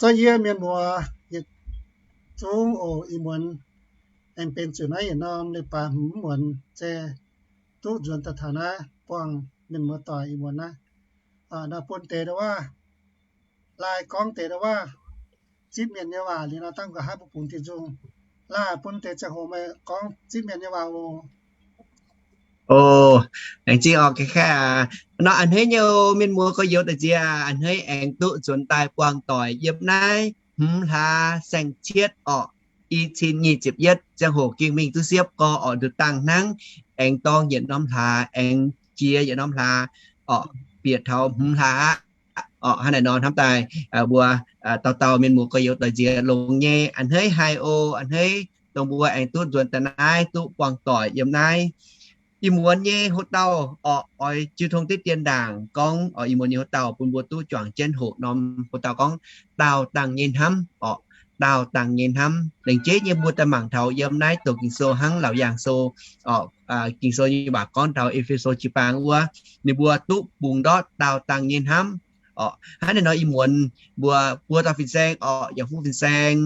Zorqv yie mienh muoz yietc zungv oc. Ih muonz aengx benx zuqc naaiv yietc norm leiz-baaix hmz muonz se duqv nzuonx daaih taux naaiv buangh mienh muoz doic ih muonz naaiv. Nor bun deix ndau wuov, laai gorngv deix ndau wuov zipv mienh nyei waac liuz nor, dangh nqa'haav mbuo bungx diuh nzung. Laai bun deix ziangh hoc meih gorngv zipv mienh nyei waac oc. Oc, laengz zingh oc, ga'kaeqv aac. Nor a'hneiv nyei oc, mienh muoz gorx-youz daaih nziex, a'hneiv aengx duqv nzuonx daaih buangh doic yiem naaiv hmz hlaax saeng-cietv orqc, i cin nyic ziepc yietv ziangh hoc ging mingh duqv siepv gorx orqc, nduqc dangh hnangv, aengx dorng yietc norm hlaax, aengx jiex yietc norm hlaax orqc, bieqc taux hmz hlaax aqv. Orqc, hnangv naaic nor hnamv daaih mbuo dauh dauh mienh muoz gorx-youz doic nziex longx nyei. A'hneiv haiz oc, a'hneiv dongh mbuo aengx duqv nzuonx daaih naaiv, duqv buangh doic yiem naaiv. Ih muonz nyei hoc-dauh orqc, oix jiu tong diqv dien ndaangc gorngv orqc, ih muonz nyei hoc-dauh bun mbuo duqv juangc jienv hoqc norm hoc-dauh gorngv daauh dangh nyei hnamv orqc, daauh dangh nyei hnamv. Laengz jeiv nyei mbuo daaih mangc taux yiem naaiv douc Ging-Sou hnangv Laauc Yaangh Sou orqc, Ging-Sou nyei waac gorngv taux E^fe^so jiu-baang wuov, ninh mbuo duqv bungx ndortv daauh dangh nyei hnamv orqc. Hnangv naaiv nor ih muonz mbuo buo dauh fin-saeng orqc, Yangh Fuqv fin-saeng,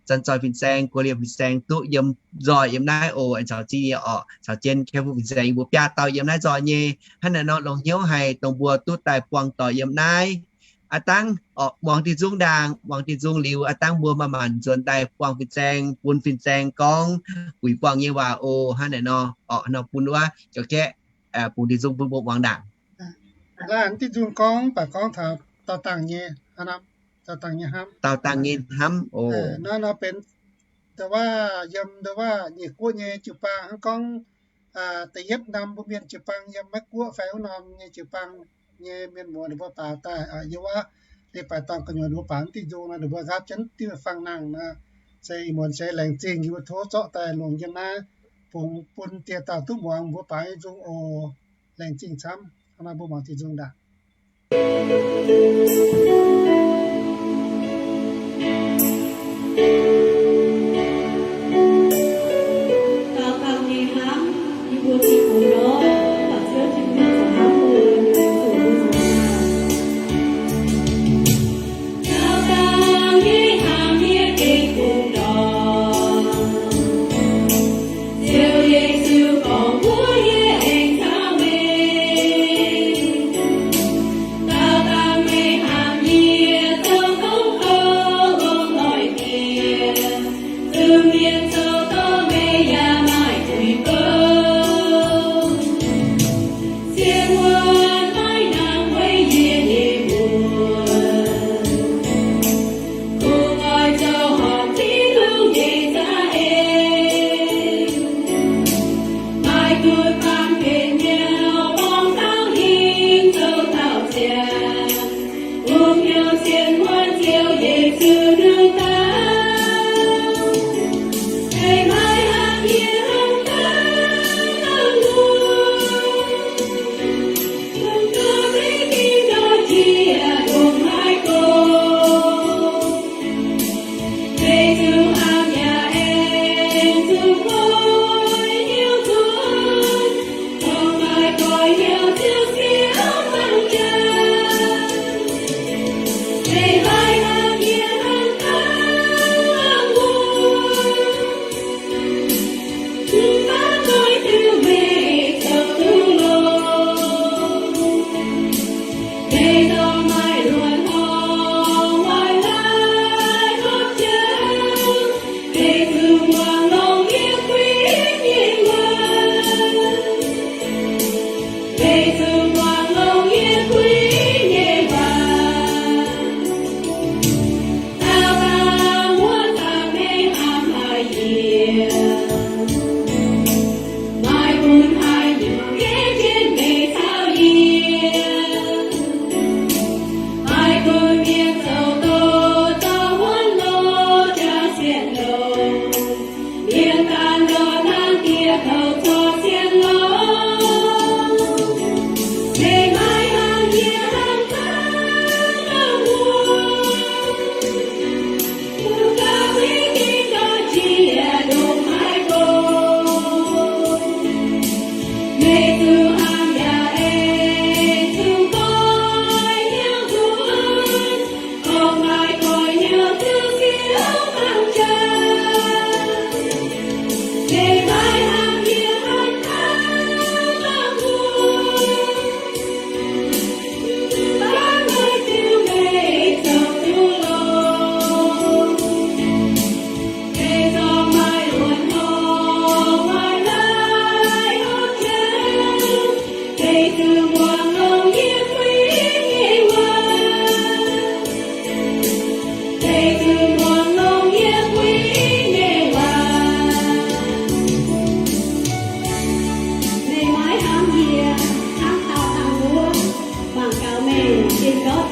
Zanx Zoih fin-saeng, Guoqv Liemh fin-saeng duqv yiem nzoih yiem naaiv oc, aengx caux zingh nyei orqc, caux jienv Kaiv Fuqv fin-saeng, yie mbuo biaa dauh yiem naaiv nzoih nyei. Hnangv naaiv nor longx hnyouv haic dongh mbuo duqv daaih buangh doic yiem naaiv. Aav dangv orqc, muangx diuh nzung ndaangc, muangx diuh nzung liuz, aav dangv mbuo maaih maanc nzuonx daaih buangh fin-saeng, bun fin-saeng gorngv uix buangh nyei waac oc. Hnangv naaiv nor orqc, nor bun wuov jauv-gaeqv bungx diuh nzung bun mbuo muangx ndaangc. Laanh diuh nzung gorngv, baac gorngv taux daauh dangh nyei, daauh dangh nyei hnamv, daauh dangh nyei hnamv oc. Nor, nor benx ndau wuov, yiem ndau wuov Nyiec Guoqv nyei jiu-baang hnangv gorngv da'yietv norm mbuo mienh jiu-baang yiem Meiv Guoqv fai wuov norm nyei jiu-baang nyei mienh muoz ninh mbuo baaux daaih yiem wuov leiz-baaix dorngh gu'nyuoz ninh mbuo baaux diuh nzung nor, ninh mbuo nqaapv jienv diuh fangx nangh nor. Se ih muonz se laengz zingh yie mbuo tov zorqv daaih longc yiem naaiv bungx bun dieh dauh duqv muangx mbuo baaux nyei nzung oc. Laengz zingh camv. Hnangv naaiv mbuo muangx diuh nzung ndaangc.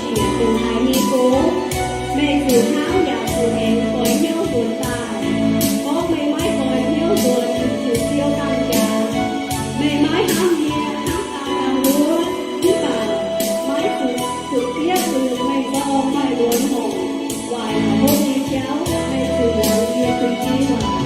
Jiex dongh haaix nyei gong, meih zuqc hnamv yaac zuqc aengx goix hnyouv nzuonx daaih. Gorngv meih maiv goix hnyouv nzuonx, zuqc Ziouv dangh jaax. Meih maiv hnamv yie, hnamv daaih dangh wuov, mv baac maiv zuqc, zuqc diev zuqc meih dorh maaih luonx horngc, waaic hopv nyei jauv, meih zuqc muangx yie gu'nyuoz nyei waac.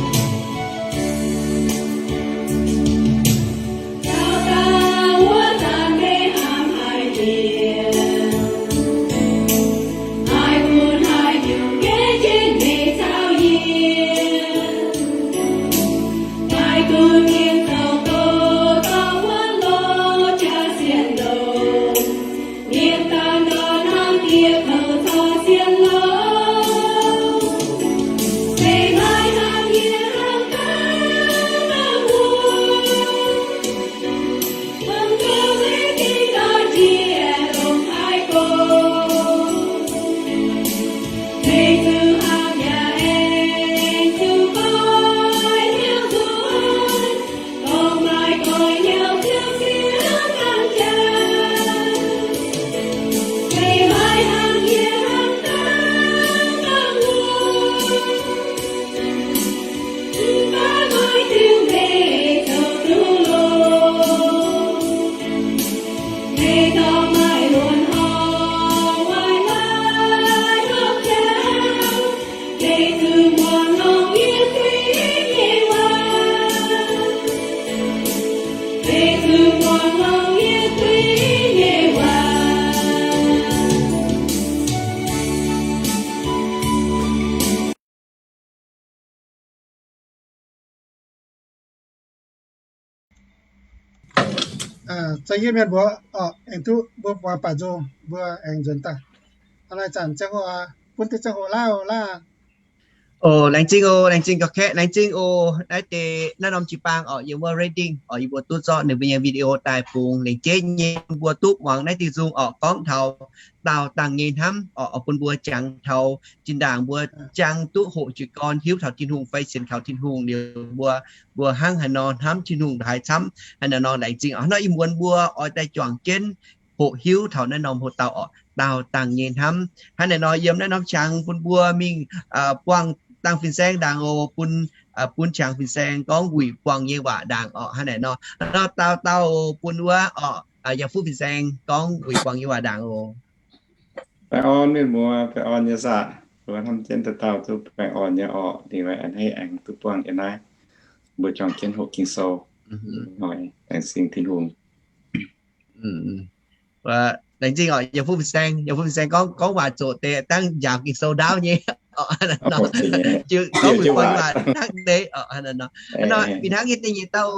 Zoux yie mienh mbuo, aengx duqv mbuo buangh baaux nzung, mbuo aengx nzuonx daaih. Hnangv naaiv zanc ziangh hoc, bun duqv ziangh hoc lauh lauh. O, laengz zingh o, laengz zingh gauh kaeqv, laengz zingh o. Naaiv deix naaiv norm jiu-baang orqc, yiem wuov Redding orqc, yie mbuo duqv zorqv ninh mbuo nyei video daaih bungx lengc jeiv nyei bun mbuo duqv muangx naaiv diuh nzung orqc, gorngv taux daauh dangh nyei hnamv orqc, bun mbuo jangx taux zinh ndaangc mbuo jangx duqv hoqc jiez gorn hiuv taux Tin-Hungh fai sienx kaux Tin-Hungh liuz mbuo, mbuo hnangv haaix nor hnamv Tin-Hungh haaix camv haaix nor. Laengz zingh hnangv naaiv ih muonz mbuo oix daaih juangc jienv hoqc hiuv taux naaiv norm hoc dauh orqc, daauh dangh nyei hnamv. Hnangv naaic nor yiem naaiv norm qangx bun mbuo mingh buangh dangh fin-saeng ndaangc oc, bun, bun qangx fin-saeng gorngv wuic buangh nyei waac ndaangc orqc. Hnangv naaic nor, nor daauh dauh bun wuov orqc, yaac fuqv fin-saeng gorngv wuic buangh nyei waac ndaangc oc. Baengh orn mienh muoz, baengh orn nyei saah. Mbuo hnamv jienv dauh dauh duqv baengh orn nyei orqc. Ninh mbuo a'hneiv aengx duqv buangh yiem naaiv, mbuo juangc jienv hoqc Ging-Sou, laengz zingh Tin-Hungh. Laengz zingh orqc, yaac fuqv fin-saeng, yaac fuqv fin-saeng gorngv, gorngv waac zoqc deix dangh njaaux Ging-Sou ndaauv nyei orqc. Gorngv wuic buangh nyei waac hnangv deix orqc. Hnangv nor, ih hnangv nyei deix nyei dauh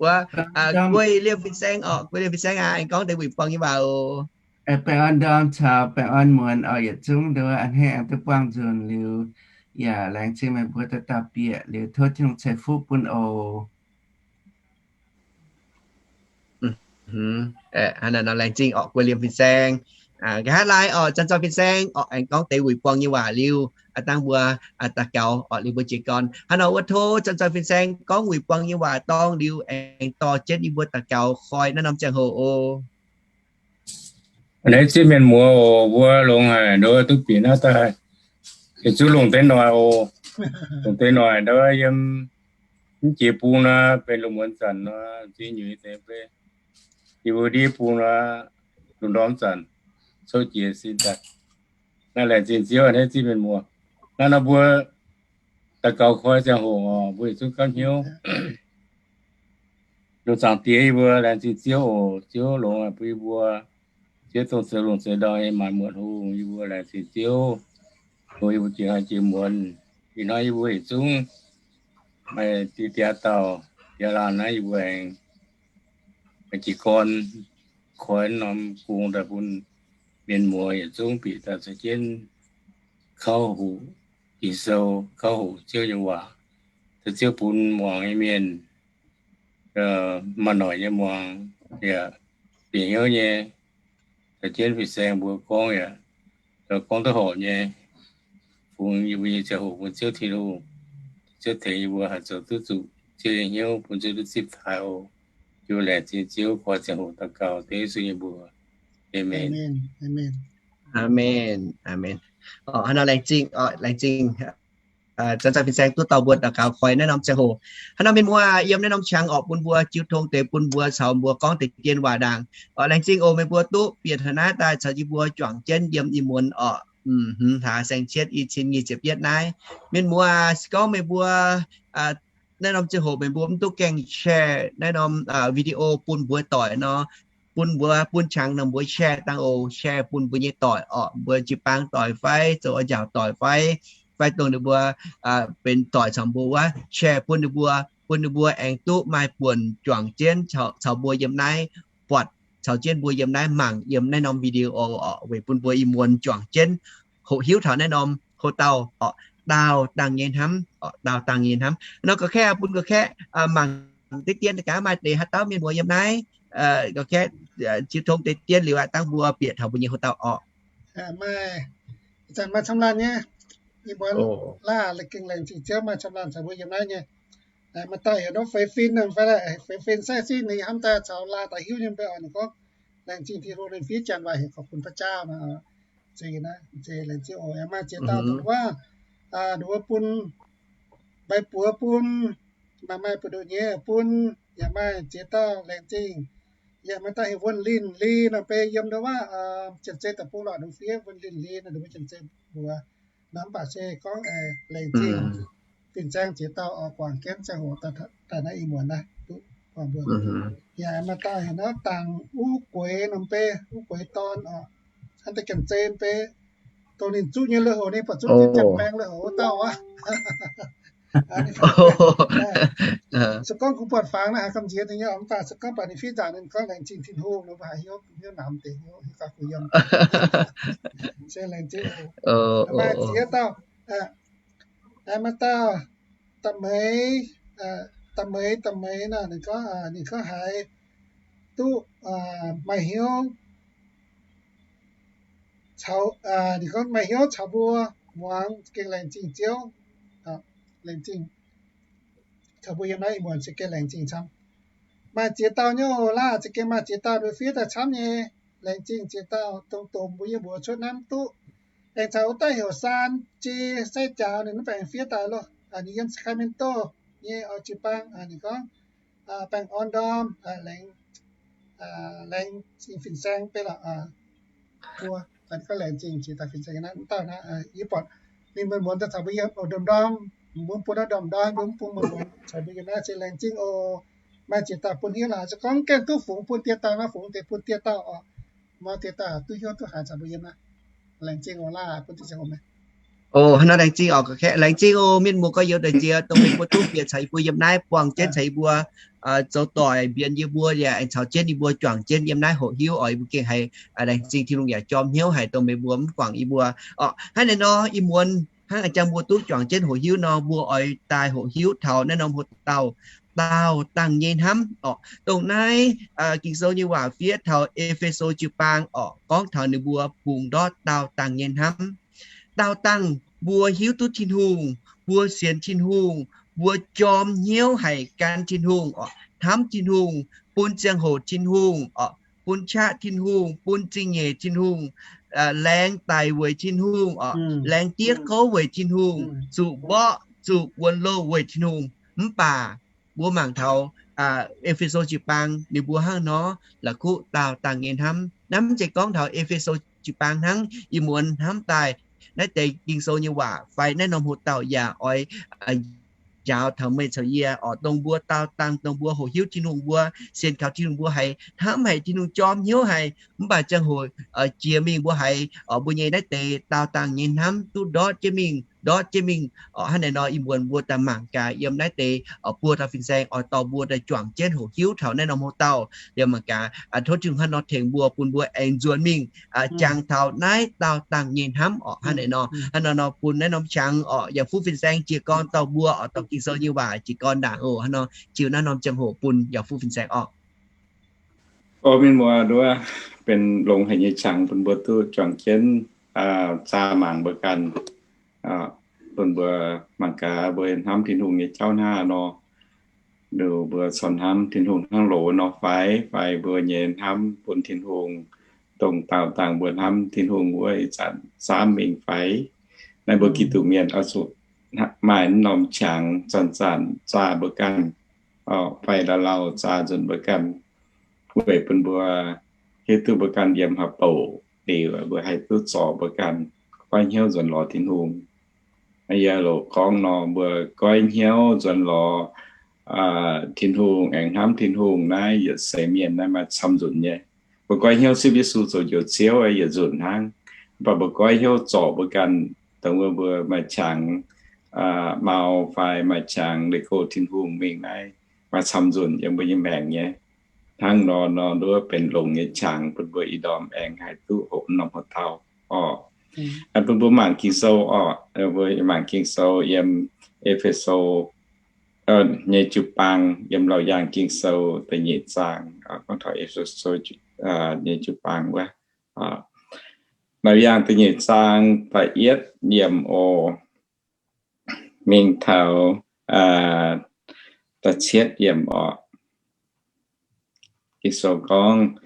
wuov, Guei Liemh fin-saeng orqc, Guei Liemh fin-saeng aac, aengx gorngv deix wuic buangh nyei waac oc. Baengh orn ndorm caux baengh orn muonz orqc, yietc zungv nduov a'hneiv aengx duqv buangh nzunc liuz, yaac laengz zingh meih mbuo dauh dauh bieqc liuz tov Tin-Hungh ceix fuqv bun oc. Hnangv naaic nor laengz zingh orqc, Guei Liemh fin-saeng. Nqa'haav laai orqc, Zanc Zoih fin-saeng orqc, aengx gorngv deix wuic buangh nyei waac liuz, dangh mbuo daux gaux orqc, liuz mbuo jiez gorn. Hnangv nor wuov tov Zanc Zoih fin-saeng gorngv wuic buangh nyei waac dorngh liuz, aengx dorh jienv yie mbuo daux gaux koi naaiv norm ziangh hoc oc. Naaiv ziex mienh muoz oc, mbuo longx haic, nduov duqv bieqc naaiv daaih, yietc zungv longc deix noic oc. Longc deix noic nduov yiem mv jiex bung nor, benx lungh muonz zanc nor, ziex nyuiz deix beiv. Yie mbuo ndiev bung nor, lungh ndorm zanc, cou jiex sin daaih. Naaiv laengz zingh Ziouv a'hneiv ziex mienh muoz. Naaiv nor mbuo daux gaux koi ziangh hoc oc, mbuo yietc zungv gapv hnyouv. Lungh zaangc Diex, yie mbuo laengz zingh Ziouv oc. Ziouv longx bun yie mbuo. Ziouv dongh zoux lungh zoux ndorm nyei maanc muotc hungh, yie mbuo laengz zingh Ziouv. Hungh yie mbuo jiex haaix jiex muonz, ih hnoi yie mbuo yietc zungv maaih diqv diaav dauh, diaav laanh naaiv yie mbuo aengx jiez gorn koi norm bung daaih bun mienh muoz yietc zungv bieqc daaih caux jienv kauv hoqc Ging-Sou, kauv hoqc Ziouv nyei waac. Tov Ziouv bun muangx nyei mienh maaih noic nyei muangx, yaac bieqc hnyouv nyei. Caux jienv fin-saeng mbuo gorngv yaac gorngv duqv horpc nyei. Fungx yie mbuo nyei ziangh hoc bun Ziouv Tin-Hungh. Ziouv tengx yie mbuo haih zoux duqv zuqc Ziouv nyei hnyouv, bun Ziouv duqv zipv taaih oc. Yie mbuo laengz zingh Ziouv, koi ziangh hoc daux gaux dengv Yesu nyei mbuox. Aamen. Aamen. Aamen. Hnangv nor laengz zingh, laengz zingh zanc-zanc fin-saeng duqv dorh mbuo daux gaux koi naaiv norm ziangh hoc. Hnangv nor mienh muoz, yiem naaiv norm qangx orqc, bun mbuo jiu tong deix bun mbuo caux mbuo gorngv deix dien waac ndaangc. Orqc, laengz zingh oc, meih mbuo duqv bieqc taux naaiv daaih caux yie mbuo juangc jienv yiem ih muonz orqc. Hm, hlaax saeng-cietv i cin nyic ziepc yietv naaiv. Mienh muoz, se gorngv meih mbuo naaiv norm ziangh hoc meih mbuo mv duqv gaengh share naaiv norm video bun mbuo doic nor, bun mbuo bun qangx nor mbuo share dangh oc, share bun mbuo nyei doic orqc, mbuo jiu-baang doic fai zoux oix njaaux doic fai, fai dongh ninh mbuo benx doic caux mbuo wuov, share bun ninh mbuo, bun ninh mbuo aengx duqv maaih buonc juangc jienv caux mbuo yiem naaiv buatc, caux jienv mbuo yiem naaiv mangc yiem naaiv norm video orqc, weic bun mbuo ih muonz juangc jienv hoqc hiuv taux naaiv norm ho dauh orqc, daauh dangh nyei hnamv orqc, daauh dangh nyei hnamv. Nor ga'kaeqv bun ga'kaeqv mangc deix dien gaax, maaih deix haaix dauh mienh muoz yiem naaiv ga'kaeqv jiu tong deix dien liuz aqv, dangh mbuo bieqc taux mbuo nyei ho dauh orqc. Maaih, ih zanc maaih camv laanh nyei, ih muonz laah la'gengh laengz zingh Ziouv maaih camv laanh caux mbuo yiem naaiv nyei. Maaih dauh heuc nor Feix Fin nor fai, Feix Fin se sin ninh hnamv daaih caux laah daaih hiuv nyei mv bei oc. Ninh gorngv, laengz zingh Tin-Hungh ninh fiev janx waac heuc ขอบคุณพระเจ้า nor. Laengz zingh oc. Maaih ziex dauh dongh wuov, ninh mbuo bun mbai buoz bun, maaih maaih buoz-ndoqv nyei bun, yaac maaih ziex dauh laengz zingh. Yaac maaih dauh heuc Wuonh Linh Li nor, bei yiem nduov wuov Janx-Zei deic-bung lorqc, ninh fiev Wuonh Linh Li nor, ninh mbuo Janx-Zei mbuox. Nor mv baac se gorngv laengz zingh fin-saeng ziex dauh oix guangc jienv ziangh hoc daaih naaiv ih muonz naaiv duqv guangc mbuo. Yaac maaih dauh heuc nor Dangc Uv Gueix nor, bei Uv Gueix dorn oc, hnangv deix Janx-Zei bei, dongh ninh zuqv nyei lui-houx ninh buatc zuqv jienv Janx-Baeng lui-houx wuov dauh aqv. Se gorngv kuv buatc fangx naaiv haaix gamh nziex deix nyei, mv baac se gorngv baac ninh fiev nzaangc ninh gorngv laengz zingh Tin-Hungh nor, mbuo haiz hnyouv, hnyouv namx deix, hnyouv gauh kuh yiem. Se laengz zingh. Maaih ziex dauh, maaih dauh Da'Meix, Da'Meix, Da'Meix nor, ninh gorngv, ninh gorngv haiz duqv maaih hnyouv caux, ninh gorngv maaih hnyouv caux mbuo muangx, gengh laengz zingh Ziouv, laengz zingh caux mbuo yiem naaiv ih muonz se gengh laengz zingh camv. Maaih ziex dauh nyei oc, laah za'gengh maaih ziex dauh nduov fiev daaih camv nyei. Laengz zingh ziex dauh dongh domh mbuo yiem mbuox cuotv naaiv mv duqv. Aengx caux wuov dauh heuc Saan Jie Sai Jaaux ninh mv baac aengx fiev daaih loh. Ninh yiem Sacramento nyei oix jiu-baang, ninh gorngv baengh orn ndorm, laengz, laengz zingh fin-saeng bei lorqc. Mbuo gorngv laengz zingh ziex dauh fin-saeng naaiv, mv dauh naaiv, yie buatc ninh muonz-muonz daaih caux mbuo yiem oc, ndorm-ndorm, mbuo bun ndorm-ndorm, mbuo mv bun muonz-muonz caux mbuo yiem naaiv se laengz zingh oc. Maaih ziex dauh bun hnyouv laaix, se gorngv gaengh duqv fungx bun dieh dauh nor, fungx deix bun dieh dauh oc. Mv dieh dauh duqv hnyouv duqv haiz caux mbuo yiem naaiv. Laengz zingh oc, laah bun dieh dauh oc. Oc, hnangv nor laengz zingh oc, laengz zingh oc, mienh muoz gorx-youz deix nziex dongh meih mbuo duqv bieqc caux yie mbuo yiem naaiv buangh jienv caux yie mbuo zoux doic, mbienx yie mbuo yaac aengx caux jienv yie mbuo juangc jienv yiem naaiv hoqc hiuv oc. Yie mbuo gengh haiz laengz zingh Tin-Hungh yaac jorm hnyouv haic dongh meih mbuo mv guangc yie mbuo oc. Hnangv naaiv nor ih muonz hnangv a'jang mbuo duqv juangc jienv hoqc hiuv nor, mbuo oix daaih hoqc hiuv taux naaiv norm hoc dauh, daauh dangh nyei hnamv oc. Dongh naaiv Ging-Sou nyei waac fiev taux E^fe^so jiu-baang oc, gorngv taux ninh mbuo bungx ndortv daauh dangh nyei hnamv. Daauh dangh mbuo hiuv duqv Tin-Hungh, mbuo sienx Tin-Hungh, mbuo jorm hnyouv haic gan Tin-Hungh oc, hnamv Tin-Hungh, bun ziangh hoc Tin-Hungh oc, bun qaqv Tin-Hungh, bun zingh nyeic Tin-Hungh, laengz daic weic Tin-Hungh oc, laengz diev gouv weic Tin-Hungh, zuqc mborqv zuqc wuonx loh weic Tin-Hungh. Mv baac mbuo mangc taux E^fe^so jiu-baang ninh mbuo hnangv nor, la'kuqv daauh dangh nyei hnamv. Naaiv mv zeiz gorngv taux E^fe^so jiu-baang hnangv, ih muonz hnamv daaih naaiv deix Ging-Sou nyei waac fai naaiv norm hoc dauh yaac oix njaaux taux meih caux yie oc, dongh mbuo daauh dangh, dongh mbuo hoqc hiuv Tin-Hungh, mbuo sienx kaux Tin-Hungh, mbuo haiz hnamv haic Tin-Hungh jorm hnyouv haic, mv baac ziangh hoc jiex mingh mbuo haiz mbuo nyei naaiv deix daauh dangh nyei hnamv duqv ndortv jienv mingh, ndortv jienv mingh oc. Hnangv naaiv nor ih muonz mbuo daaih mangc gaax yiem naaiv deix buo dauh fin-saeng oix dorh mbuo daaih juangc jienv hoqc hiuv taux naaiv norm hoc dauh. Liuz mangc gaax, tov Tin-Hungh hnangv nor tengx mbuo, bun mbuo aengx nzuonx mingh jangx taux naaiv daauh dangh nyei hnamv oc. Hnangv naaiv nor, hnangv naaiv nor bun naaiv norm qangx oc, yaac fuqv fin-saeng jiez gorn dorh mbuo oc, dorh Ging-Sou nyei waac jiez gorn ndaangc oc. Hnangv nor ziux naaiv norm ziangh hoc bun yaac fuqv fin-saeng oc. O mienh muoz, nduov benx longx haic nyei qangx bun mbuo duqv juangc jienv zaah mangc mbuo ganh, bun mbuo mangc gaax mbuo hnamv Tin-Hungh nyei jauv hnangv haaix nor. Nduov mbuo corc hnamv Tin-Hungh hnangv loz nor fai, fai mbuo nyei hnamv bun Tin-Hungh dongh daauh dangh mbuo hnamv Tin-Hungh wuov ih zanc zaamv mingh fai? Naaiv mbuo Giduc mienh oix zuqc maaih norm qangx zanc-zanc zaah mbuo ganh, fai lauh lauh zaah nzunc mbuo ganh, weic bun mbuo hiuv duqv mbuo ganh yiem haaix bouc liuz mbuo haih duqv zorc mbuo ganh goiv hnyouv nzuonx lorz Tin-Hungh. Yie loc gorngv nor, mbuo goiv hnyouv nzuonx lorz Tin-Hungh aengx hnamv Tin-Hungh naaiv yietc seix mienh naaiv maaih camv nzunc nyei. Mbuo goiv hnyouv sipv Yesu zoux Njoux Ziouv yietc nzunc hnangv. Mv baac mbuo goiv hnyouv zorc mbuo ganh, dongh wuov mbuo maaih qangx mau fai maaih qangx leih go Tin-Hungh mingh naaiv maaih camv nzunc yiem mbuo nyei maengc nyei. Hnangv nor nor nduov benx longx nyei qangx bun mbuo ih ndorm aengx haih duqv hoqc norm hoqc dauh orqc. Bun mbuo mangc Ging-Sou orqc, mbuo mangc Ging-Sou yiem E^fe^so nyei jiu-baang, yiem Laauc Yaangh Ging-Sou da'nyeic zaang, gorngv taux E^fe^so nyei jiu-baang wuov. Laauc Yaangh da'nyeic zaang da'yietv yiemc oc, mingh taux da'cietv yiemc orqc. Ging-Sou gorngv,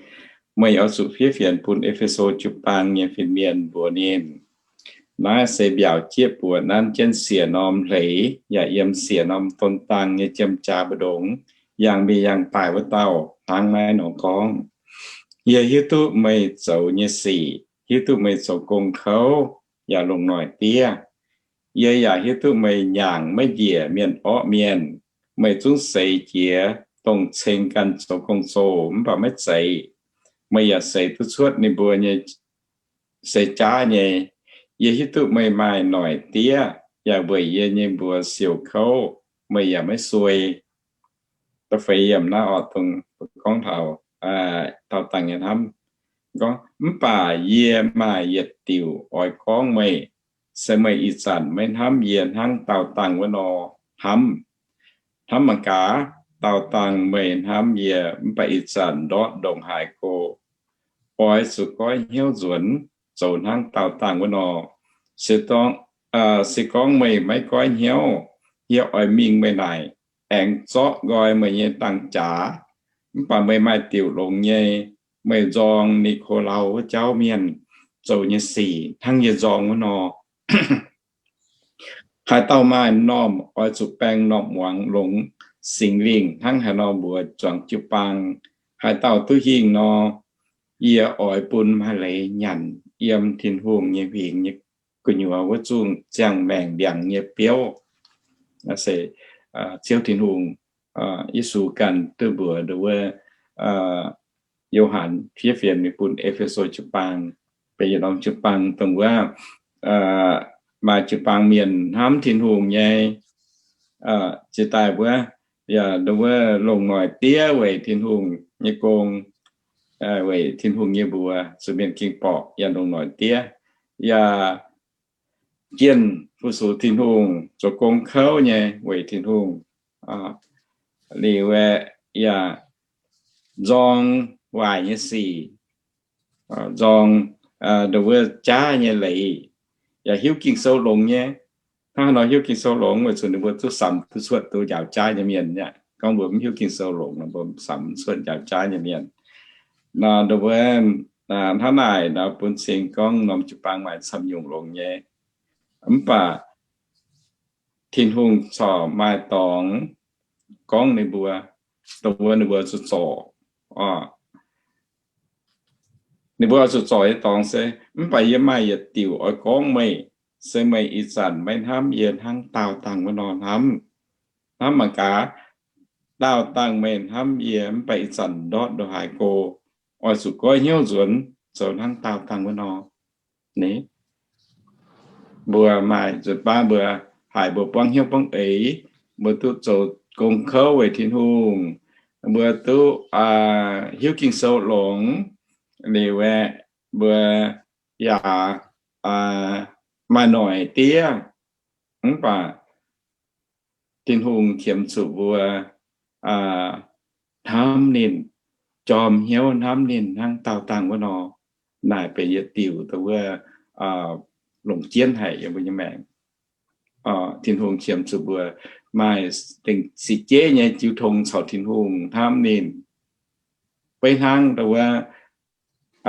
Meih oix zuqc fiev fienx bun E^fe^so jiu-baang nyei fin-mienh mbuox ninh, naaiv se mbiaauc jieqv buoz nanv jienv siec norm hleix yaac yiem siec norm don dangh nyei jiem-jaa mbu'ndongx, yangh mingh yangh daaih wuov dauh, hnangv naaiv nor gorngv, Yie hiuv duqv meih zoux nyei sic, hiuv duqv meih zoux gong kouv yaac longc noic diev. Yie yaac hiuv duqv meih nyaangc maiv njiec mienh orqv mienh. Meih zungv seix jiex dongh ceng ganh zoux gong-zoh mv baac maiv zeiz. Meih yaac seix duqv cuotv ninh mbuo nyei seix jaav nyei. Yie hiuv duqv meih maaih noic diev, yaac weic yie nyei mbuox siouc kouv meih yaac maiv suei. Da'feix yiemc naaiv oix dongh gorngv taux daauh dangh nyei hnamv. Gorngv, Mv baac yie maaih yietc diuc oix gorngv meih, se meih ih zanc maiv hnamv yie hnangv daauh dangh wuov nor hnamv. Hnamv mangc gaax, daauh dangh meih hnamv yie mv baac ih zanc ndortv ndongc haaix go, oix zuqc goiv hnyouv nzuonx zoux hnangv daauh dangh wuov nor. Se, se gorngv meih maiv goiv hnyouv, yie oix mingh meih naaic, aengx zorqv nqoi meih nyei dangh jaax. Mv baac meih maaih diuc longx nyei, meih nzorng Ni^ko^lau wuov jauv mienh zoux nyei sic hnangv yie nzorng wuov nor. Haaix dauh maaih m'normh oix zuqc baeng m'normh muangx longx Singx Lingh hnangv haaix nor mbuox zuangx jiu-baang. Haaix dauh duqv hingh nor, yie oix bun maaih leiz nyanc yiem Tin-Hungh nyei huingx nyei gu'nyuoz wuov zungh ziangh maengc ndiangx nyei biouv. Se Ziouv Tin-Hungh, Yesu ganh duqv mbuox nduov wuov Yo^han fiev fienx mingh bun E^fe^so jiu-baang, benx yietc norm jiu-baang dongh wuov maaih jiu-baang mienh hnamv Tin-Hungh nyei. Jiex daaih wuov, yaac nduov wuov longc noic diev weic Tin-Hungh nyei gong, weic Tin-Hungh nyei mbuox zuqc mienh ging borqc yaac longc noic diev, yaac jienh fu-sux Tin-Hungh, zoux gong kouv nyei weic Tin-Hungh, liuz aeqv, yaac nzorng waaic nyei sic, nzorng nduov wuov jaav nyei leiz, yaac hiuv Ging-Sou longx nyei. Hnangv haaix nor hiuv Ging-Sou longx? Weic zuqc ninh mbuo duqv samx duqv cuotv duqv njaaux jaav nyei mienh aqv. Gorngv mbuo mv hiuv Ging-Sou longx nor, mbuo samx mv cuotv njaaux jaav nyei mienh. Nor nduov wuov, hnangv naaic nor bun cing gorngv norm jiu-baang maaih camv nyungc longx nyei. Mv baac Tin-Hungh corc maaih dorngx gorngv ninh mbuo, dongh wuov ninh mbuo zuqc zorc. Ninh mbuo oix zuqc zorc nyei dorngx se, Mv baac yie maaih yietc diuc oix gorngv meih, se meih ih zanc maiv hnamv yie hnangv daauh dangh wuov nor hnamv. Hnamv mangc gaax, daauh dangh meih hnamv yie mv baac ih zanc ndortv ndongc haaix go, oix zuqc goiv hnyouv nzuonx zoux hnangv daauh dangh wuov nor. Ni, mbuo maaih nzunc baav mbuo haiz mbuo buangv hnyouv buangv eix, mbuo duqv zoux gong kouv weic Tin-Hungh, mbuo duqv hiuv Ging-Sou longx, liuz aeqv, mbuo yaac maaih noic diev, mv baac Tin-Hungh qiemx zuqc mbuo hnamv ninh, jorm hnyouv hnamv ninh hnangv daauh dangh wuov nor. Naaic benx yietc diuc dongh wuov longc jienv haic yiem mbuo nyei maengc. Tin-Hungh qiemx zuqc mbuo maaih dingc si jeiv nyei jiu tong caux Tin-Hungh hnamv ninh. Beiv hnangv dongh wuov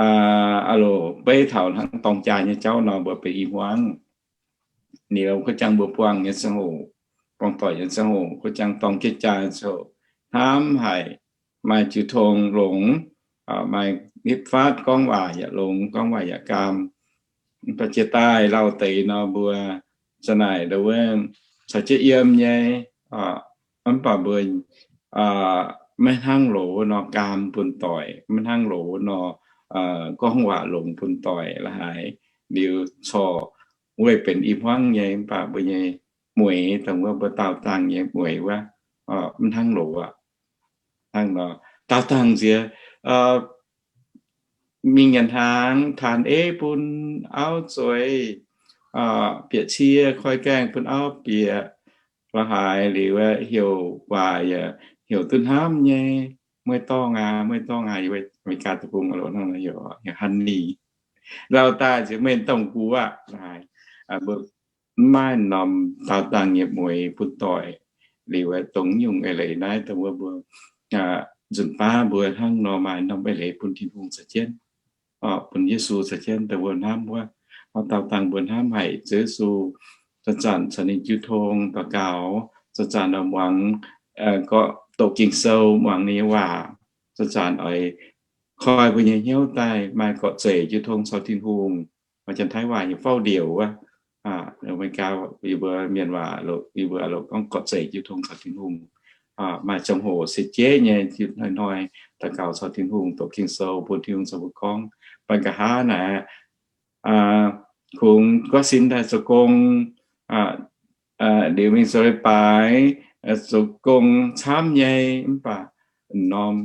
aah loc beiv taux hnangv dorng jaa nyei jauv nor mbuo benx i hmuangv. Liuz kuv jangx mbuo buangh nyei ziangh hoc, buangh doic nyei ziangh hoc, kuv jangx dorng jienv jaa nyei ziangh hoc, hnamv haic, maaih jiu tong longx, maaih nipv faatv gorngv waac yaac longx, gorngv waac yaac gaam. Mv baac jiex daaih lauh deix nor mbuo za'naaic nduov wuov caux jienv yiem nyei, mv baac mbuo maiv hnangv loz nor gaam bun doic, maiv hnangv loz nor gorngv waac longx bun doic la'haaix. Liuz corc weic benx i hmuangv nyei, mv baac mbuo nyei mueix dongh wuov mbuo daauh dangh nyei mueix wuov, mv hnangv loz aqv. Hnangv nor, daauh dangh nziex mingh nyanc hnaangx, taanx eiv bun auv zueiz, bieqc cie koi gaengh bun auv bieqc, la'haaix liuz heuc waac yaac heuc duqv hnamv nyei, mueiz dorngh aac, mueiz dorngh aac, yie America deic-bung loz hnangv nor heuc, heuc honey. Lauh daaih nziex mienh dongh guv aqv, la'haaix. Mbuo maiv maaih norm daauh dangh nyei mueix bun doic. Liuz dongh nyungc eix leiz naaiv dongh wuov mbuo nzunc baav mbuo hnangv nor maaih norm eix leiz bun Tin-Hungh caux jienv, bun Yesu caux jienv dongh wuov hnamv wuov. Daauh dangh mbuo hnamv haic Ziouv Yesu, zanc-zanc caux ninh jiu tong daux gaux, zanc-zanc muangx, gorqv doqc Ging-Sou, muangx ninh nyei waac, zanc-zanc oix koi mbuo nyei hnyouv daaih maaih gorqv-zeic jiu tong caux Tin-Hungh. Maaih Janx-Taiv waac nyei ฟ้າວດຽວ wuov, America yie mbuo mienh waac, yie mbuo loz gorngv gorqv-zeic jiu tong caux Tin-Hungh. Maaih ziangh hoc se jeiv nyei hnoi-hnoi daux gaux caux Tin-Hungh, doqc Ging-Sou, bun Tin-Hungh caux mbuo gorngv. Bun nqa'haav naaic, kungx guav sin daaih zoux gong, liuz mingh zoux leiz-baaix, zoux gong camv nyei, mv baac norm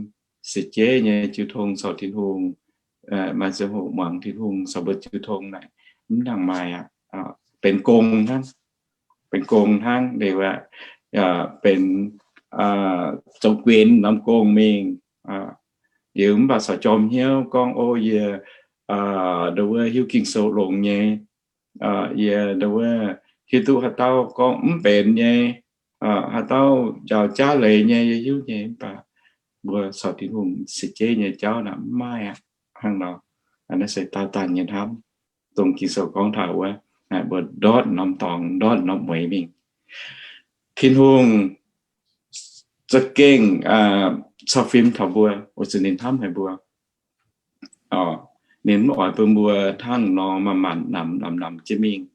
se jeiv nyei jiu tong caux Tin-Hungh, maaih ziangh hoc muangx Tin-Hungh caux mbuo jiu tong naaic, mv nangc maaih aqv. Benx gong hnangv, benx gong hnangv, liuz benx zoux guenx norm gong mingh. Liuz mv baac caux jorm hnyouv gorngv, o, yie nduov wuov hiuv Ging-Sou longx nyei, yie nduov wuov hiuv duqv haaix dauh gorngv mv benx nyei, haaix dauh njaaux jaav leiz nyei yie hiuv nyei, mv baac mbuo caux Tin-Hungh se jeiv nyei jauv naaic mv maaih aqv. Hnangv nor, naaiv se daauh dangh nyei hnamv, dongh Ging-Sou gorngv taux wuov, mbuo ndortv norm dorngx, ndortv norm mueix mingh. Tin-Hungh za'gengh cau fim taux mbuo, weic zuqc ninh hnamv haic mbuo. Ninh mv oix bun mbuo hnangv nor manc-manc namx namx namx jienv mingh.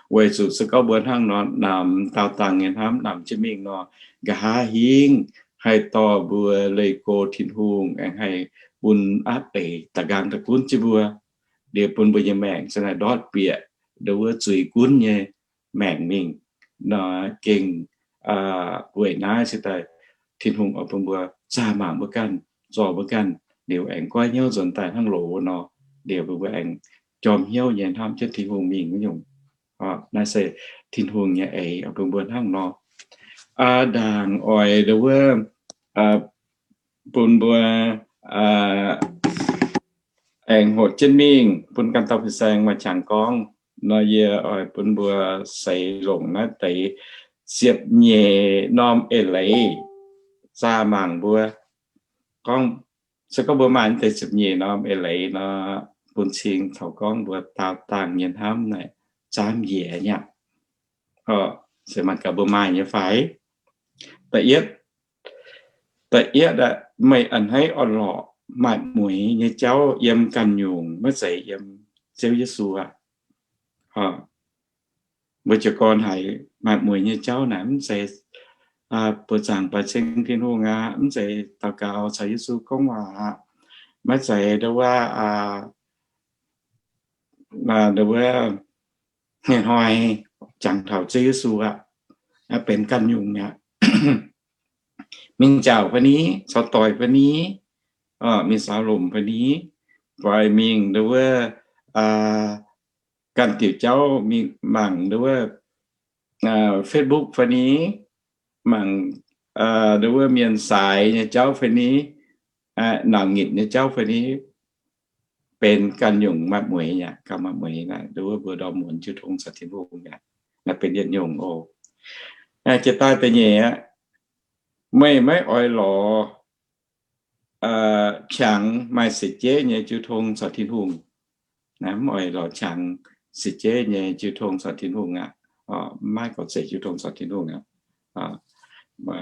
Weic zuqc se gorngv mbuo hnangv nor namx daauh dangh nyei hnamv namx jienv mingh nor, nqa'haav hingv haih dorh mbuo leih go Tin-Hungh aengx haih bun aqv deix da'nqaang da'gunv jienv mbuo, liuz bun mbuo nyei maengc za'naaic ndortv bieqc nduov wuov zuiz gunv nyei maengc mingh. Nor gengh weic naaiv se daaih Tin-Hungh oix bun mbuo zaah mangc mbuo ganh, zorc mbuo ganh, liuz aengx goiv hnyouv nzuonx daaih hnangv loz nor, liuz bun mbuo aengx jorm hnyouv nyei hnamv jienv Tin-Hungh mingh wuov nyungc. Naaiv se Tin-Hungh nyei eix oix bun mbuo hnangv nor. Ndaangc oix nduov wuov bun mbuo aengx hoqc jienv mingh bun ganh dauh fin-saeng maaih qangx gorngv nor, yie oix bun mbuo seix longc naaiv deix ziepc nyeic norm eix leiz zaah mangc mbuo. Gorngv, se gorngv mbuo maaih naaiv deix ziepc nyeic norm eix leiz nor, bun cing taux gorngv mbuo daauh dangh nyei hnamv naaic zaamv njiec nyei aqv. Se mangc gaax mbuo maaih nyei fai. Da'yietv, da'yietv aeqv, meih a'hneiv orn-lorqc maaih mueix nyei jauv yiem ganh nyungc, maiv zeiz yiem Ziouv Yesu aqv. Mbuo jiez gorn haiz maaih mueix nyei jauv naaic mv zeiz buoz-zaangc baaux ceng Tin-Hungh aqv, mv zeiz daux gaux caux Yesu gorngv waac aqv, maiv zeiz nduov wuov, nduov wuov hnoi-hnoi jangx taux Ziouv Yesu aqv. Benx ganh nyungc aqv. Mingh nziaauc fai ni, caux doic fai ni, mingh saaux lomc fai ni, fai mingh nduov wuov ganh diuc jauv mingh mangc nduov wuov Facebook fai ni, mangc nduov wuov mienh saaix nyei jauv fai ni, naanc nyitc nyei jauv fai ni, benx ganh nyungc maaih mueix aqv. Ganh maaih mueix naaic nduov wuov mbuo ndorm muonz jiu tong caux Tin-Hungh aqv. Naaiv benx yietc nyungc oc. Jiex daaih da'nyeic aqv, meih maiv oix lorz qangx maaih seix jeiv nyei jiu tong caux Tin-Hungh. Naaiv mv oix lorz qangx seix jeiv nyei jiu tong caux Tin-Hungh aqv. Mv maaih gorngv seix jiu tong caux Tin-Hungh aqv.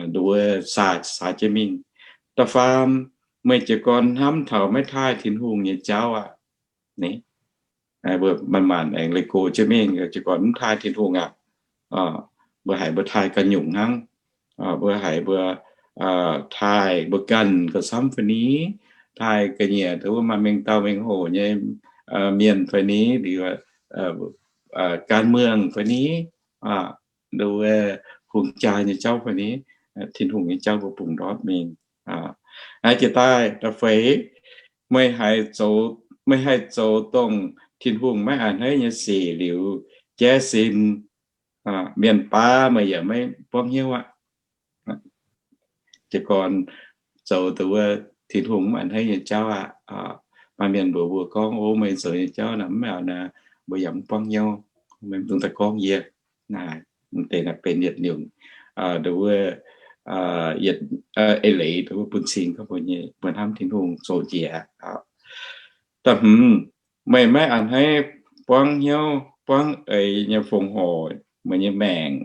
Nduov saax jienv mingh. Da'faam, meih jiez gorn hnamv taux maiv taaih Tin-Hungh nyei jauv aqv. Mbuo manc-manc aengx leih go jienv mingh, jiez gorn mv taaih Tin-Hungh aqv. Mbuo haiz mbuo taaih ganh nyungc hnangv. Mbuo haiz mbuo taaih mbuo ganh gauh camv fai ni, taaih ga'nyiec wuov maaih mengh dauh mengh hoc nyei mienh fai ni, liuz การเมือง fai ni, nduov hungh jaa nyei jauv fai ni, Tin-Hungh nyei jauv mbuo bungx ndortv mingh. Naaiv jiex daaih da'feix, meih haih zoux, meih haih zoux dongh Tin-Hungh maiv a'hneiv nyei sic liuz jaiv sin, mienh baav meih yaac maiv buangv hnyouv aqv. Jiez gorn zoux dongh wuov Tin-Hungh maiv a'hneiv nyei jauv aqv. Maaih mienh mbuox mbuo gorngv, O, meih zoux nyei jauv naaic mv a'hneiv naaic, mbuo yaac mv buangv hnyouv, meih mv dungx daaih gorngv yie. Naaiv deix naaic benx yietc nyungc dongh wuov, yietc, eix leiz dongh wuov bun cing gorngv mbuo nyei, mbuo hnamv Tin-Hungh zoqc njiec. Da'hmz, meih maiv a'hneiv buangv hnyouv buangv eix nyei fongc horc meih nyei maengc,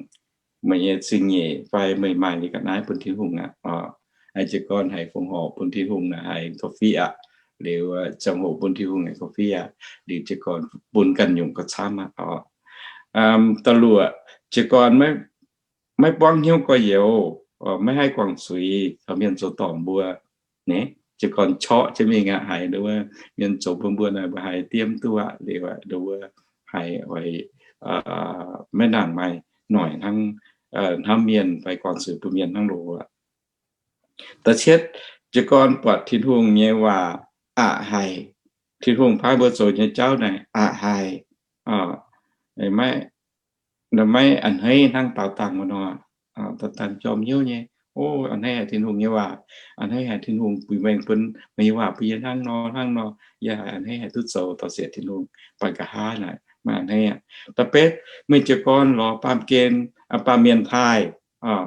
meih nyei zingh nyeic fai meih maaih nyei ga'naaiv bun Tin-Hungh aqv. Jiez gorn haiz fongc horc bun Tin-Hungh naaic haiz gauh fiqv aqv. Liuz ziangh hoc bun Tin-Hungh haiz gauh fiqv aqv. Liuz jiez gorn bun ganh nyungc gauh camv aqv. Da'luoqc, jiez gorn maiv buangv hnyouv gorx-youz, maiv haih guangc zuiz taux mienh zoux dorngc mbuo. Naaiv jiez gorn corc jienv mingh aqv, haiz nduov mienh zoux bun mbuo naaic, mbuo haiz diev mv duqv aqv. Liuz nduov haiz oix maiv nangc maaih noic hnangv hnamv mienh fai guangc zuiz bun mienh hnangv loz aqv. Da'cietv, jiez gorn buatc Tin-Hungh nyei waac aqc haic. Tin-Hungh paaiv mbuo zoux nyei jauv naaic aqc haic. Maiv a'hneiv hnangv daaux dangh wuov nor. Daaux dangh jorm hnyouv nyei, O, a'hneiv haic Tin-Hungh nyei waac, a'hneiv haic Tin-Hungh buix mengh bun meih nyei waac bun yie hnangv nor hnangv nor, yie haiz a'hneiv haic duqv zoux taux sienx Tin-Hungh baac nqa'haav naaic maiv a'hneiv aqv. Da'betv, meih jiez gorn lorz baamh gen, baamh mienh taaih,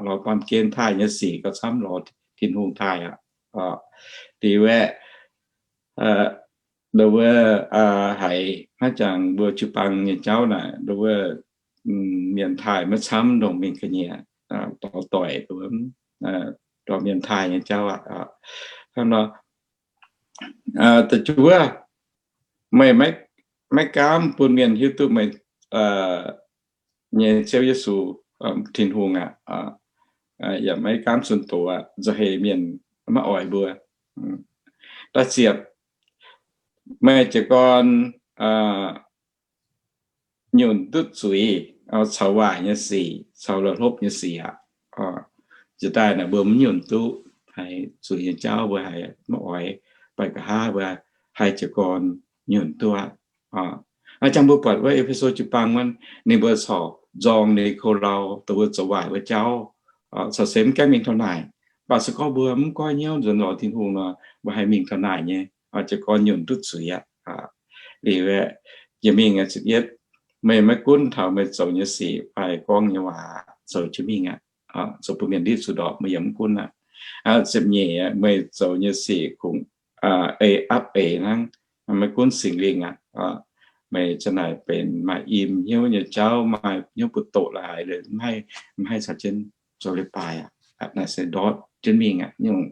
lorz baamh gen taaih nyei sic gauh camv lorz Tin-Hungh taaih aqv. Liuz aeqv, nduov wuov haiz hnangv jangx mbuo jiu-baang nyei jauv naaic, nduov wuov mienh taaih maiv camv ndongc mingh ga'nyiec, dorh doic, dorh mienh taaih nyei jauv aqv. Hnangv nor, da'juov, meih maiv gaamv bun mienh hiuv duqv meih nyei Ziouv Yesu, Tin-Hungh aqv. Yaac maiv gaamv zunh doz aqv, nzauh heix mienh maiv oix mbuo. Da'ziepc, meih jiez gorn nyunc duqv zuiz caux waaic nyei sic, caux la'hlopv nyei sic aqv. Jiex daaih naaic mbuo mv nyunc duqv, haiz zuiz nyei jauv mbuo haiz maiv oix, baac nqa'haav mbuo haih jiez gorn nyunc duqv aqv. Hnangv jangx mbuo buatc wuov E^fe^so jiu-baang wuov, ninh mbuo corc nzorng Ni^ko^lau dongh wuov zoux waaic wuov jauv, corc se mv gaengh mingh taux naaic. Baac se gorngv mbuo mv goiv hnyouv nzuonx lorz Tin-Hungh nor, mbuo haih mingh taux naaic nyei, jiez gorn nyunc duqv zuiz aqv. Liuz aeqv, jiex mingh ziepc yietv, meih maiv gunv taux meih zoux nyei sic fai gorngv nyei waac, zoux jienv mingh aqv. Zoux bun mienh ndiev zuqc ndorpc, meih yaac mv gunv aqv. Ziepc nyeic, meih zoux nyei sic kungx ei apv eix hnangv, maiv gunv Singx Lingh aqv. Meih ziang naaic benx maaih im hnyouv nyei jauv, maaih hnyouv butv-doqc laaix, mv haih, mv haih caux jienv zoux leiz-baaix aqv. Naaiv se ndortv jienv mingh aqv. Nyungc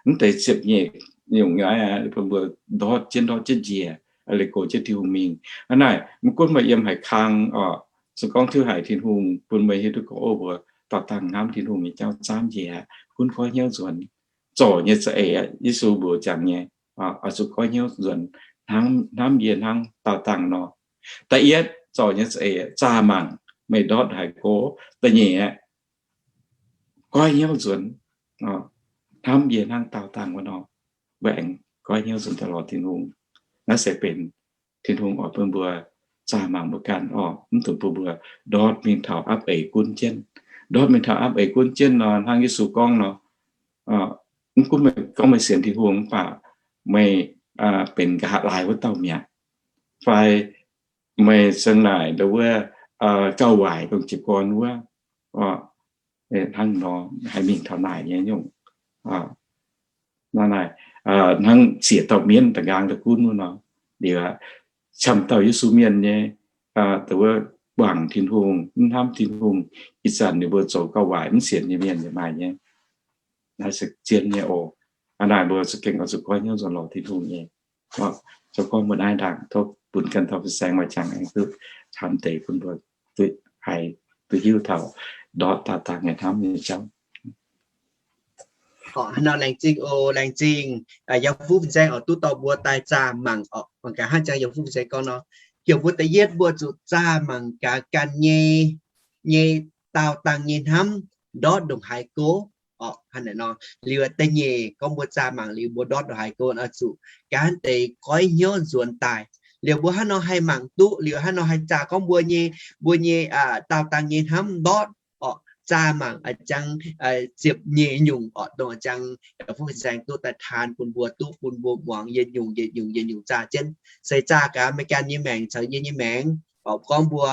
mv deix ziepc nyeic nyungc nyei, bun mbuo ndortv jienv, ndortv jienv njiec, leih gox jienv Tin-Hungh mingh. Hnangv naaic, mv gunv meih yiem haaix kang oc, se gorngv tiuv haic Tin-Hungh bun meih hiuv duqv gorngv, o, mbuo daauh dangh hnamv Tin-Hungh nyei jauv zaamv njiec, gunv goiv hnyouv nzuonx. Zorc nyei za'eix aqv, Yesu mbuox jangx nyei, oix zuqc goiv hnyouv nzuonx, hnamv, hnamv yie hnangv daauh dangh nor. Da'yietv, zorc nyei za'eix zaah mangc meih ndortv haaix go. Da'nyeic aqv, goiv hnyouv nzuonx, hnamv yie hnangv daauh dangh wuov nor. Mbuo aengx goiv hnyouv nzuonx daaih lorz Tin-Hungh. Naaiv se benx Tin-Hungh oix bun mbuo zaah mangc mbuo ganh oc, mv dungx bun mbuo ndortv mingh taux apv eix gunv jienv. Ndortv mingh taux apv eix gunv jienv nor, hnangv Yesu gorngv nor, mv gunv meih gorngv meih sienx Tin-Hungh mv baac meih benx nqa'haav laaix wuov dauh mi'aqv, fai meih ziang naaic ndau wuov gauh waaic dongh jiez gorn wuov, hnangv nor haih mingh taux naaic nyei nyungc. Naaiv naaic, hnangv siec dauh mienv da'nqaang da'gunv wuov nor, liuz aqv, camv dauh Yesu mienh nyei, dongh wuov wangc Tin-Hungh, mv hnamv Tin-Hungh, ih zanc ninh mbuo zoux gauh waaic mv sienx nyei mienh yaac maaih nyei. Naaiv se zien nyei oc. Hnangv naaic mbuo za'gengh oix zuqc goiv hnyouv nzuonx lorz Tin-Hungh nyei. Zoux gorngv mbuo naaiv ndaangc, tov bun ganh dauh fin-saeng maaih jangx aengx duqv camv deix bun mbuo duqv haiz, duqv hiuv taux ndortv daauh dangh nyei hnamv nyei jauv. Hnangv nor laengz zingh oc, laengz zingh. Yiem fuqv fin-saeng oix duqv dorh mbuo daaih zaah mangc oc. Mangc gaax hnangv jangx yiem fuqv fin-saeng gorngv nor, heuc mbuo da'yietv mbuo zuqc zaah mangc gaax ganh nyei, nyei daauh dangh nyei hnamv ndortv ndongc haaix go oc. Hnangv naaic nor, liuz da'nyeic gorngv mbuo zaah mangc liuz mbuo ndortv ndongc haaix go oix zuqc gaanv deix goiv hnyouv nzuonx daaih. Liuz mbuo hnangv nor haih mangc duqv, liuz hnangv nor haih zaah gorngv mbuo nyei, mbuo nyei daauh dangh nyei hnamv ndortv oc. Zaah mangc jangx ziepc nyeic nyungc oc, dongh jangx fuqv fin-saeng duqv daaih taan bun mbuo, duqv bun mbuo muangx yietc nyungc yietc nyungc yietc nyungc zaah jienv. Se zaah gaax meih ganh nyei maengc caux yie nyei maengc oc, gorngv mbuo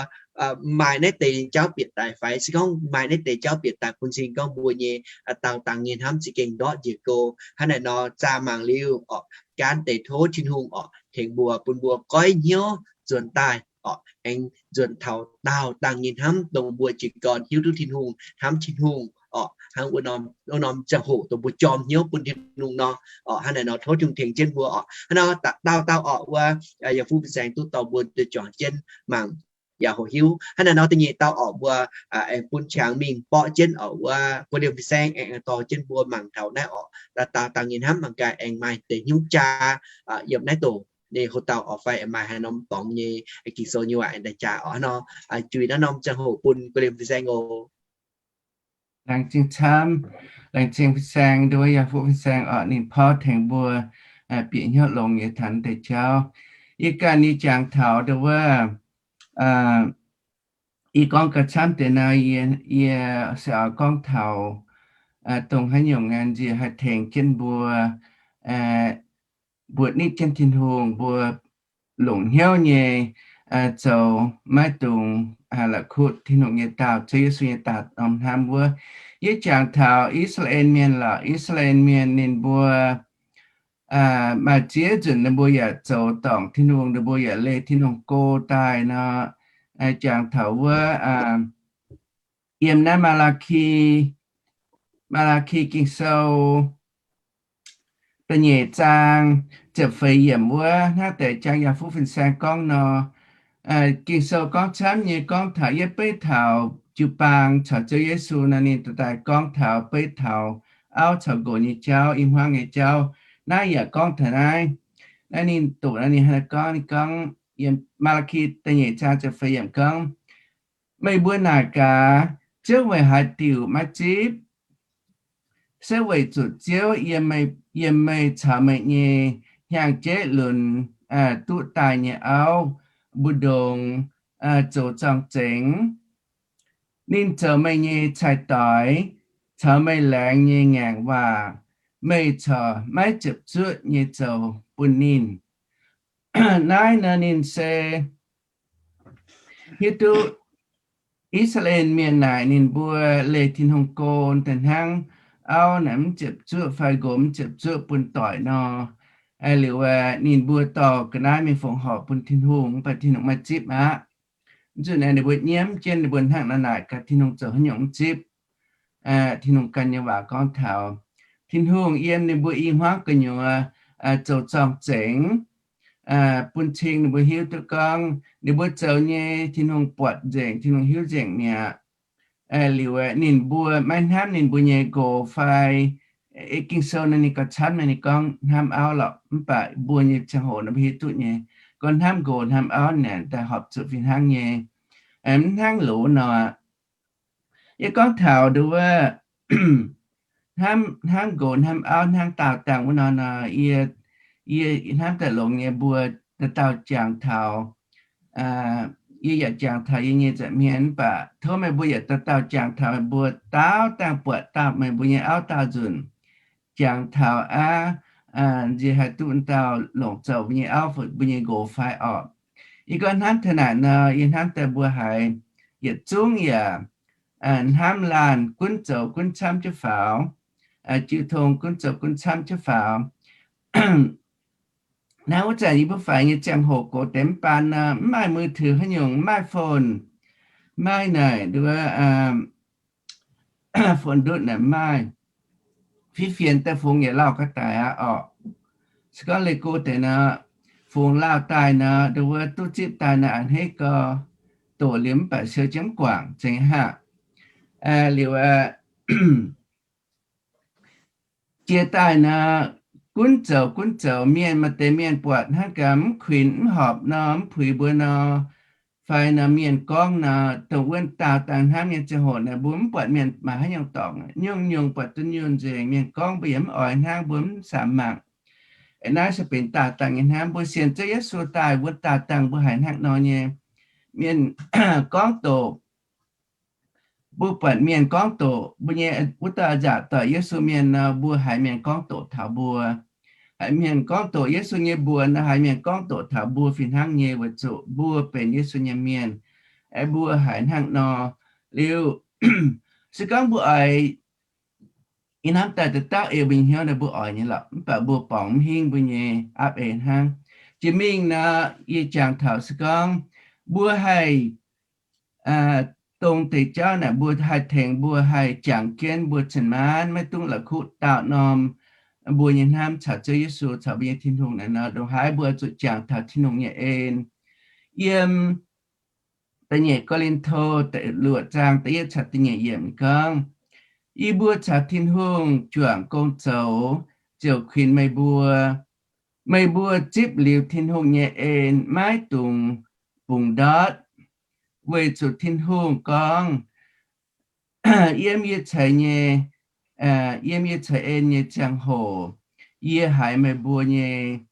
maaih naaiv deix jauv bieqc daaih fai se gorngv maaih naaiv deix jauv bieqc daaih bun cing gorngv mbuo nyei daauh dangh nyei hnamv za'gengh ndortv njiec go. Hnangv naaic nor zaah mangc liuz oc, gaanv deix tov Tin-Hungh oc tengx mbuo, bun mbuo goiv hnyouv nzuonx daaih oc, aengx nzuonx taux daauh dangh nyei hnamv dongh mbuo jiez gorn hiuv duqv Tin-Hungh, hnamv Tin-Hungh oc, hnangv wuov norm ziangh hoc dongh mbuo jorm hnyouv bun Tin-Hungh nor oc. Hnangv naaic nor tov Tin-Hungh tengx jienv mbuo oc. Hnangv nor dauh dauh oc, wuov yiem fuqv fin-saeng duqv dorh mbuo duqv juangc jienv mangc yaac hoqc hiuv. Hnangv naaic nor da'nyeic dauh oc, mbuo aengx bun qangx mingh borqv jienv oc, wuov guei liemh fin-saeng aengx dorh jienv mbuo mangc taux naaiv oc, daauh dangh nyei hnamv mangc gaax aengx maaih deix hnyouv jaa yiem naaiv doqc nyei hoc dauh oc fai maaih haaix norm dorngx nyei Ging-Sou nyei waac aengx daaih jaa oc. Hnangv nor juix naaiv norm ziangh hoc bun guei liemh fin-saeng oc. Laengz zingh camv, laengz zingh fin-saeng, nduov yiem fuqv fin-saeng oc, ninh porv tengx mbuo bieqc hnyouv longx nyei taux deix jauv. Yie ganh yie jangx taux nduov wuov, yie gorngv gauh camv deix nor, yie, yie se oix gorngv taux dongh haaix nyungc nziex haih tengx jienv mbuo mbuo nitv jienv Tin-Hungh, mbuo longc hnyouv nyei zoux maiv dungx la'kuqv Tin-Hungh nyei daauh, Ziouv Yesu nyei daauh norm hnamv wuov. Yie jangx taux I^saa^laa^en Mienh lorqc. I^saa^laa^en Mienh ninh mbuo maaih ziex nzunc ninh mbuo yaac zoux dorngc Tin-Hungh, ninh mbuo yaac leih Tin-Hungh go daaih nor, jangx taux wuov yiem naaiv Maa^laa^ki, Maa^laa^ki Ging-Sou da'nyeic zaang ziepc feix yiemc wuov, hnangv deix jangx yiem fuqv fin-saeng gorngv nor, Ging-Sou gorngv camv nyei gorngv taux yie beiv taux jiu-baang caux Ziouv Yesu nor, ninh daaih gorngv taux beiv taux auv caux nqox nyei jauv, i hmuangv nyei jauv. Naaiv yaac gorngv taux naaiv. Naaiv ninh doqc naaiv ninh hnangv gorngv, ninh gorngv, Maa^laa^ki da'nyeic zaang ziepc feix yiemc gorngv, meih mbuo naaic gaax, Ziouv weic haaix diuc maiv zipv? Se weic zuqc Ziouv yiem meih caux meih nyei hnyangx-jeiv lunx duqv daaih nyei auv mbu'ndongx zoux zorng-zengx. Ninh zoux meih nyei cai-doix caux meih laengz nyei ngaengc waac, meih corc maiv ziepc zuoqv nyei zoux bun ninh. Naaiv nor ninh se hiuv duqv I^saa^laa^en Mienh naaic ninh mbuo leih Tin-Hungh go daaih hnangv auv naaic mv ziepc zuoqv fai nqox mv ziepc zuoqv bun doic nor. Liuz ninh mbuo dorh ga'naaiv mingh fongc horc bun Tin-Hungh, mv baac Tin-Hungh maiv zipv aqv. Zuqc naaic ninh mbuo nyiemv jienv ninh mbuo hnangv naaic naaic gaax Tin-Hungh zoux haaix nyungc mv zipv. Tin-Hungh ganh nyei waac gorngv taux Tin-Hungh yiem ninh mbuo i hmuangv gu'nyuoz zoux zorng-zengx, bun cing ninh mbuo hiuv duqv gorngv ninh mbuo zoux nyei Tin-Hungh buatc nzengc, Tin-Hungh hiuv nzengc mi'aqv. Liuz ninh mbuo maiv hnamv ninh mbuo nyei nqox fai, Ging-Sou naaiv ninh gauh camv naaiv ninh gorngv hnamv auv lorqc, mv baac mbuo nyei ziangh hoc naaiv mbuo hiuv duqv nyei, gorngv hnamv nqox hnamv auv naaic daaih horpc zuqc fih hnangv nyei. Mv hnangv loz nor, yie gorngv taux nduov wuov, hnamv, hnamv nqox hnamv auv hnangv daauh dangh wuov nor nor, yie, yie hnamv daaih longx nyei mbuo dauh dauh jangx taux, yie yaac jangx taux yie nyei nza'hmien, mv baac tov meih mbuo yaac dauh dauh jangx taux meih mbuo dauh dangh buatc dauh meih mbuo nyei auv daauh nzunc, jangx taux aqv, nziex haih duqv dauh longc zoux mbuo nyei auv, mbuo nyei nqox fai orqc. Yie gorngv hnamv taux naaic nor, yie hnamv daaih mbuo haiz yietc zungv yaac hnamv laanh gunv zoux gunv camv jienv faaux. jiu tong gunv zoux gunv camv jienv faaux. Hnangv wuov zanc yie mbuo faix nyei ziangh hoc gox deix mv baan nor, mv maaih มือถือ haaix nyungc, mv maaih phone, mv maaih naaic nduov phone ndutv naaic mv maaih. Fiev fienx daaih fungx yietc lauh ga'daic aqv orqc. Se gorngv leih go deix nor, fungx lauh daaih nor, nduov duqv zipv daaih nor a'hneiv gau, doqc liuz mv baac siou jienv mv guangc, zeiz haav. Liuz jiex daaih nor, gunv zoux gunv zoux, mienh maaih deix mienh buatc hnangv gaax mv kuinx mv horpc nor, mv puix mbuo nor, fai nor mienh gorngv nor, dongh wuov daauh dangh hnamv nyei ziangh hoc naaic, mbuo mv buatc mienh maaih haaix nyungc dorngc, nyungc-nyungc buatc duqv nyungc nzengc. Mienh gorngv mbuo yaac mv oix hnangv, mbuo mv samx mangc. Aa, naaiv se benx daauh dangh nyei hnamv. Mbuo sienx Ziouv Yesu daaih, wuov daauh dangh mbuo haiz hnangv nor nyei. Mienh gorngv doqc, mbuo buatc mienh gorngv doqc mbuo nyei, wuov dauh nzaatc doic Yesu mienh nor, mbuo haiz mienh gorngv doqc taux mbuo. Haiz mienh gorngv doqc Yesu nyei mbuox nor, haiz mienh gorngv doqc taux mbuo fih hnangv nyei, weic zuqc mbuo benx Yesu nyei mienh. Aeqv, mbuo haiz hnangv nor liuz, se gorngv mbuo oix, yie hnamv daaih dauh dauh ei mbuo nyei hnyouv naaic mbuo oix nyei lorqc, mv baac mbuo borngz mv hingv mbuo nyei aapv ei hnangv. Jiex mingh nor, yie jangx taux se gorngv mbuo haih dongh deix jauv naaic mbuo haih tengx mbuo haih jangx jienv mbuo cin-maanv maiv dungx la'kuqv daauh norm mbuo nyei hnamv caux Ziouv Yesu caux mbuo nyei Tin-Hungh naaic nor, ndongc haaix mbuo zuqc jangx taux Tin-Hungh nyei en. Yiem da'nyeic Ko^lin^to luoqc zaang da'yietv caux da'nyeic yiemc gorngv, Yie mbuo caux Tin-Hungh juangc gong zoux ziouc kuinx meih mbuo. Meih mbuo zipv liuz Tin-Hungh nyei en maiv dungx bungx ndortv, weic zuqc Tin-Hungh gorngv, Yiem yie ceix nyei, yiem yie ceix en nyei ziangh hoc, yie haiz meih mbuo nyei,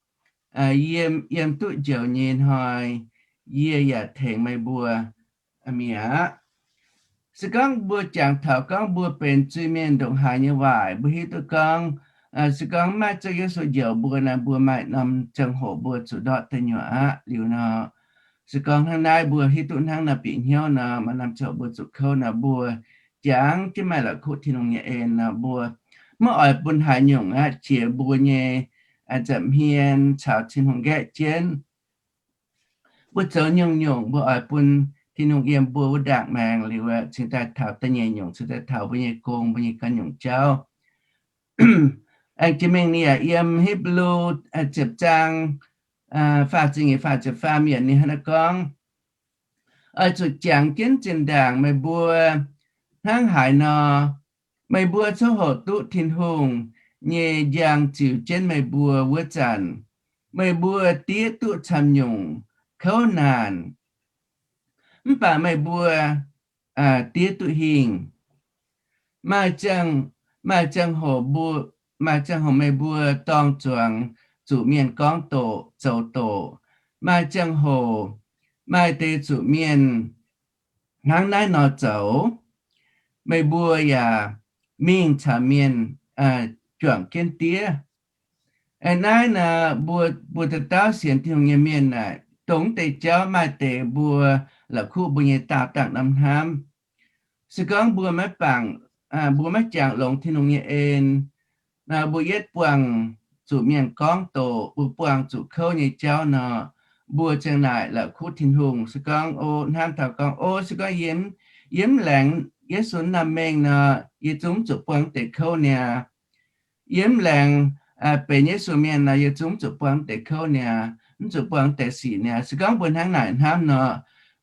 yiem, yiem duqv njoux nyei hnoi, yie yaac tengx meih mbuo mi'aqv. Se gorngv mbuo jangx taux gorngv mbuo benx zuiz-mienh ndongc haaix nyei waaic, mbuo hiuv duqv gorngv, se gorngv maiv Ziouv Yesu njoux mbuo naaic, mbuo maaih norm ziangh hoc mbuo zuqc ndortv deic nyuoqc aqv. Liuz nor, se gorngv hnangv naaiv mbuo hiuv duqv hnangv nor bieqc hnyouv nor, maaih norm ziangh hoc mbuo zuqc kouv nor, mbuo jangx jienv maaih la'kuqv Tin-Hungh nyei en nor, mbuo maiv oix bun haaix nyungc aqv jiex mbuo nyei nza'hmien caux Tin-Hungh nqaeqv jienv. Mbuo zoux nyungc-nyungc mbuo oix bun Tin-Hungh yiem mbuo wuov ndaangc maengx liuz, cingx daaih taux da'nyeic nyungc, cingx daaih taux mbuo nyei gong, mbuo nyei ganh nyungc jauv. Aengx jiex mingh ninh yaac yiem Hipv^lu ziepc zaang faah ziepc nyeic, faah ziepc faam yiemc ninh hnangv naaiv gorngv, Oix zuqc jangx jienv zinh ndaangc meih mbuo hnangv haaix nor, meih mbuo coqv hoqc duqv Tin-Hungh nyei njang ziux jienv meih mbuo wuov zanc, meih mbuo diev duqv camv nyungc kouv naanc, mv baac meih mbuo diev duqv hingh. Maaih ziangh, maaih ziangh hoc mbuo, maaih ziangh hoc meih mbuo dorng zuangx zuqc mienh gorngv doqc, zoux doqc. Maaih ziangh hoc maaih deix zuqc mienh hnangv naaiv nor zoux, meih mbuo yaac mingh caux mienh juangc jienv diev. Aeqv, naaiv nor, mbuo, mbuo dauh dauh sienx Tin-Hungh nyei mienh naaic, dongh deix jauv maaih deix mbuo la'kuqv mbuo nyei daauh dangh norm hnamv. Se gorngv mbuo maiv bangc, mbuo maiv jangx longx Tin-Hungh nyei en, mbuo yietv buangh zuqc mienh gorngv doqc, mbuo buangh zuqc kouv nyei jauv nor, mbuo ziang naaic la'kuqv Tin-Hungh. Se gorngv o, hnamv taux gorngv o, se gorngv yie mv laengz Yesu norm mengh nor, yie zungv mv zuqc buangh deix kouv niaa. Yie mv laengz benx Yesu mienh nor, yie zungv mv zuqc buangh deix kouv niaa, mv zuqc buangh deix sic niaa. Se gorngv mbuo hnangv naaic hnamv nor,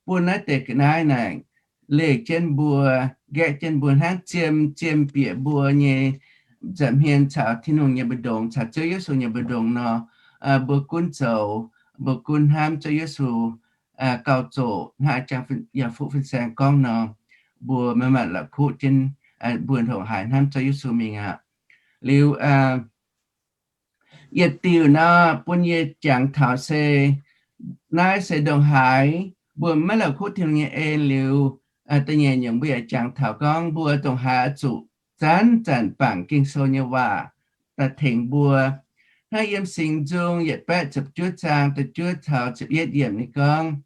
bun naaiv deix ga'naaiv naaic leih jienv mbuo, nqaeqv jienv mbuo hnangv ziem, ziem bieqc mbuo nyei nza'hmien caux Tin-Hungh nyei mbu'ndongx, caux Ziouv Yesu nyei mbu'ndongx nor, mbuo gunv zoux, mbuo gunv hnamv Ziouv Yesu gauh zoqc hnangv Ya'fuqv fin-saeng gorngv nor, mbuo manc-manc la'kuqv jienv mbuo ndongc haaix hnamv Ziouv Yesu mingh aqv. Liuz, yietc diuc nor bun yie jangx taux se, naaiv se ndongc haaix mbuo maiv la'kuqv Tin-Hungh nyei en liuz, da'nyeic nyungc mbuo yaac jangx taux gorngv mbuo ndongc haaix zuqc zanc-zanc bangc Ging-Sou nyei waac daaih tengx mbuo. Hnangv yiem Singx Nzung yietc baeqv ziepc juov zaang da'juov caux ziepc yietv yiemc ninh gorngv,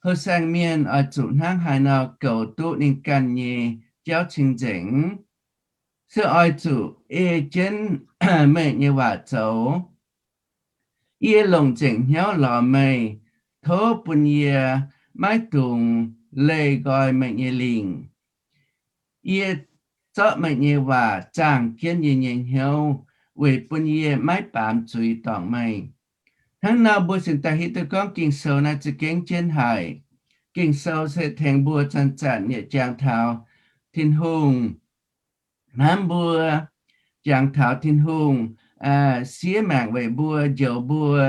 Houh saeng mienh oix zuqc hnangv haaix nor goux duqv ninh ganh nyei jauv cing-nzengc? se oix zuqc ei jienv meih nyei waac zoux. Yie longc nzengc hnyouv lorz meih. Tov bun yie maiv dungx leih nqoi meih nyei lingc. Yie zorqv meih nyei waac zaangh jienv yie nyei hnyouv, weic bun yie maiv baamz zuiz dorngc meih. Hnangv nor mbuo cingx daaih hiuv duqv gorngv Ging-Sou naaiv za'gengh jienv haic. Ging-Sou se tengx mbuo zanc-zanc yietc jangx taux Tin-Hungh, hnamv mbuo, jangx taux Tin-Hungh siev maengc weic mbuo, njoux mbuo.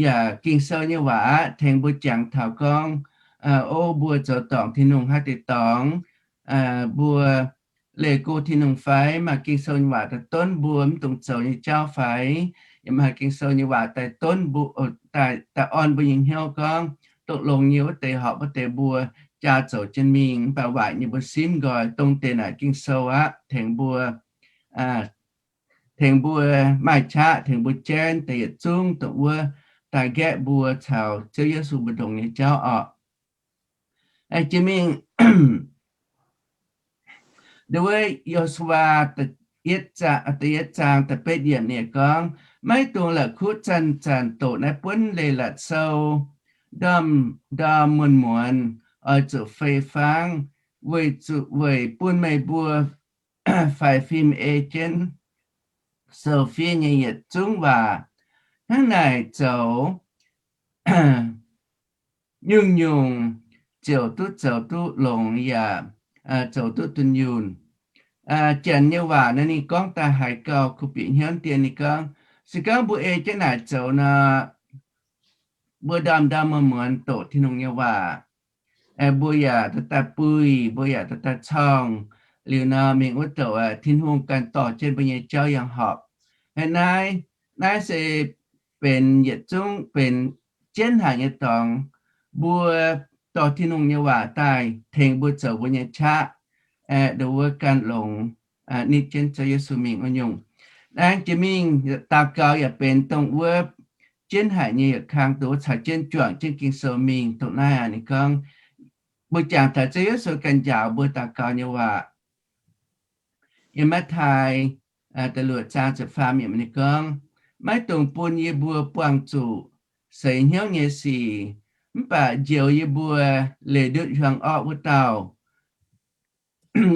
Yaac Ging-Sou nyei waac aqv, tengx mbuo jangx taux gorngv, o, mbuo zoux dorngc Tin-Hungh haaix deix dorngx, mbuo leih go Tin-Hungh fai, maaih Ging-Sou nyei waac daaih donv mbuo mv dungx zoux nyei jauv fai, yaac maaih Ging-Sou nyei waac daaih donv mbuo, daaih orn mbuo nyei hnyouv gorngv, dongh longx nyei wuov deix horpc wuov deix mbuo jaa zoux jienv mingh, mv baac waaic nyei mbuo simv nqoi. Dongh deix naaic Ging-Sou aqv, tengx mbuo, tengx mbuo maaih qaqv, tengx mbuo jaiv deix yietc zungv dongh wuov daaih nqaeqv mbuo caux Ziouv Yesu mbu'ndongx nyei jauv orqc. Jiex mingh, nduov Yo^su^waa da'yietv zaang da'betv yiemc ninh gorngv, maiv dungx la'kuqv zanc-zanc doqc naaiv buonv leiz-latc sou, ndorm-ndorm muonz-muonz oix zuqc fei fangv, weic zuqc weic bun meih mbuo faix fim ei jienv sou fiev nyei yietc zungv waac. Hnangv naaic zoux nyungc-nyungc ziouc duqv zoux duqv longx yaac zoux duqv dunh yunh. Janx nyei waac naaiv ninh gorngv daaih haiz gauh kuv bieqc hnyouv dien. Ninh gorngv, se gorngv mbuo ei jienv naaic zoux nor, mbuo ndorm-ndorm muonz-muonz doqc Tin-Hungh nyei waac, mbuo yaac daaih buih, mbuo yaac daaih corngh, liuz nor mingh wuov douc Tin-Hungh ganh dorh jienv mbuo nyei jauv yangh horpc. Naaiv, naaiv se benx yietc zungv benx jienv haic nyei dorngx. Mbuo dorh Tin-Hungh nyei waac daaih tengx mbuo zoux mbuo nyei qaqv, nduov wuov gan longx, nitv jienv Ziouv Yesu mingh wuov nyungc. Aengx jiex mingh daux gaux yaac benx dongh wuov jienv haic nyei yietc kang, dongh wuov caux jienv juangc jienv Ging-Sou mingh. Dongh naaiv aqv ninh gorngv, mbuo jangx taux Ziouv Yesu ganh njaaux mbuo daux gaux nyei waac. Yiem Matv^taai da'luoqc zaang ziepc faam yiemc ninh gorngv, maiv dungx bun yie mbuo buangh zuqc seix hnyouv nyei sic, mv baac njoux yie mbuo leih ndutv hiuang orqv wuov dauh.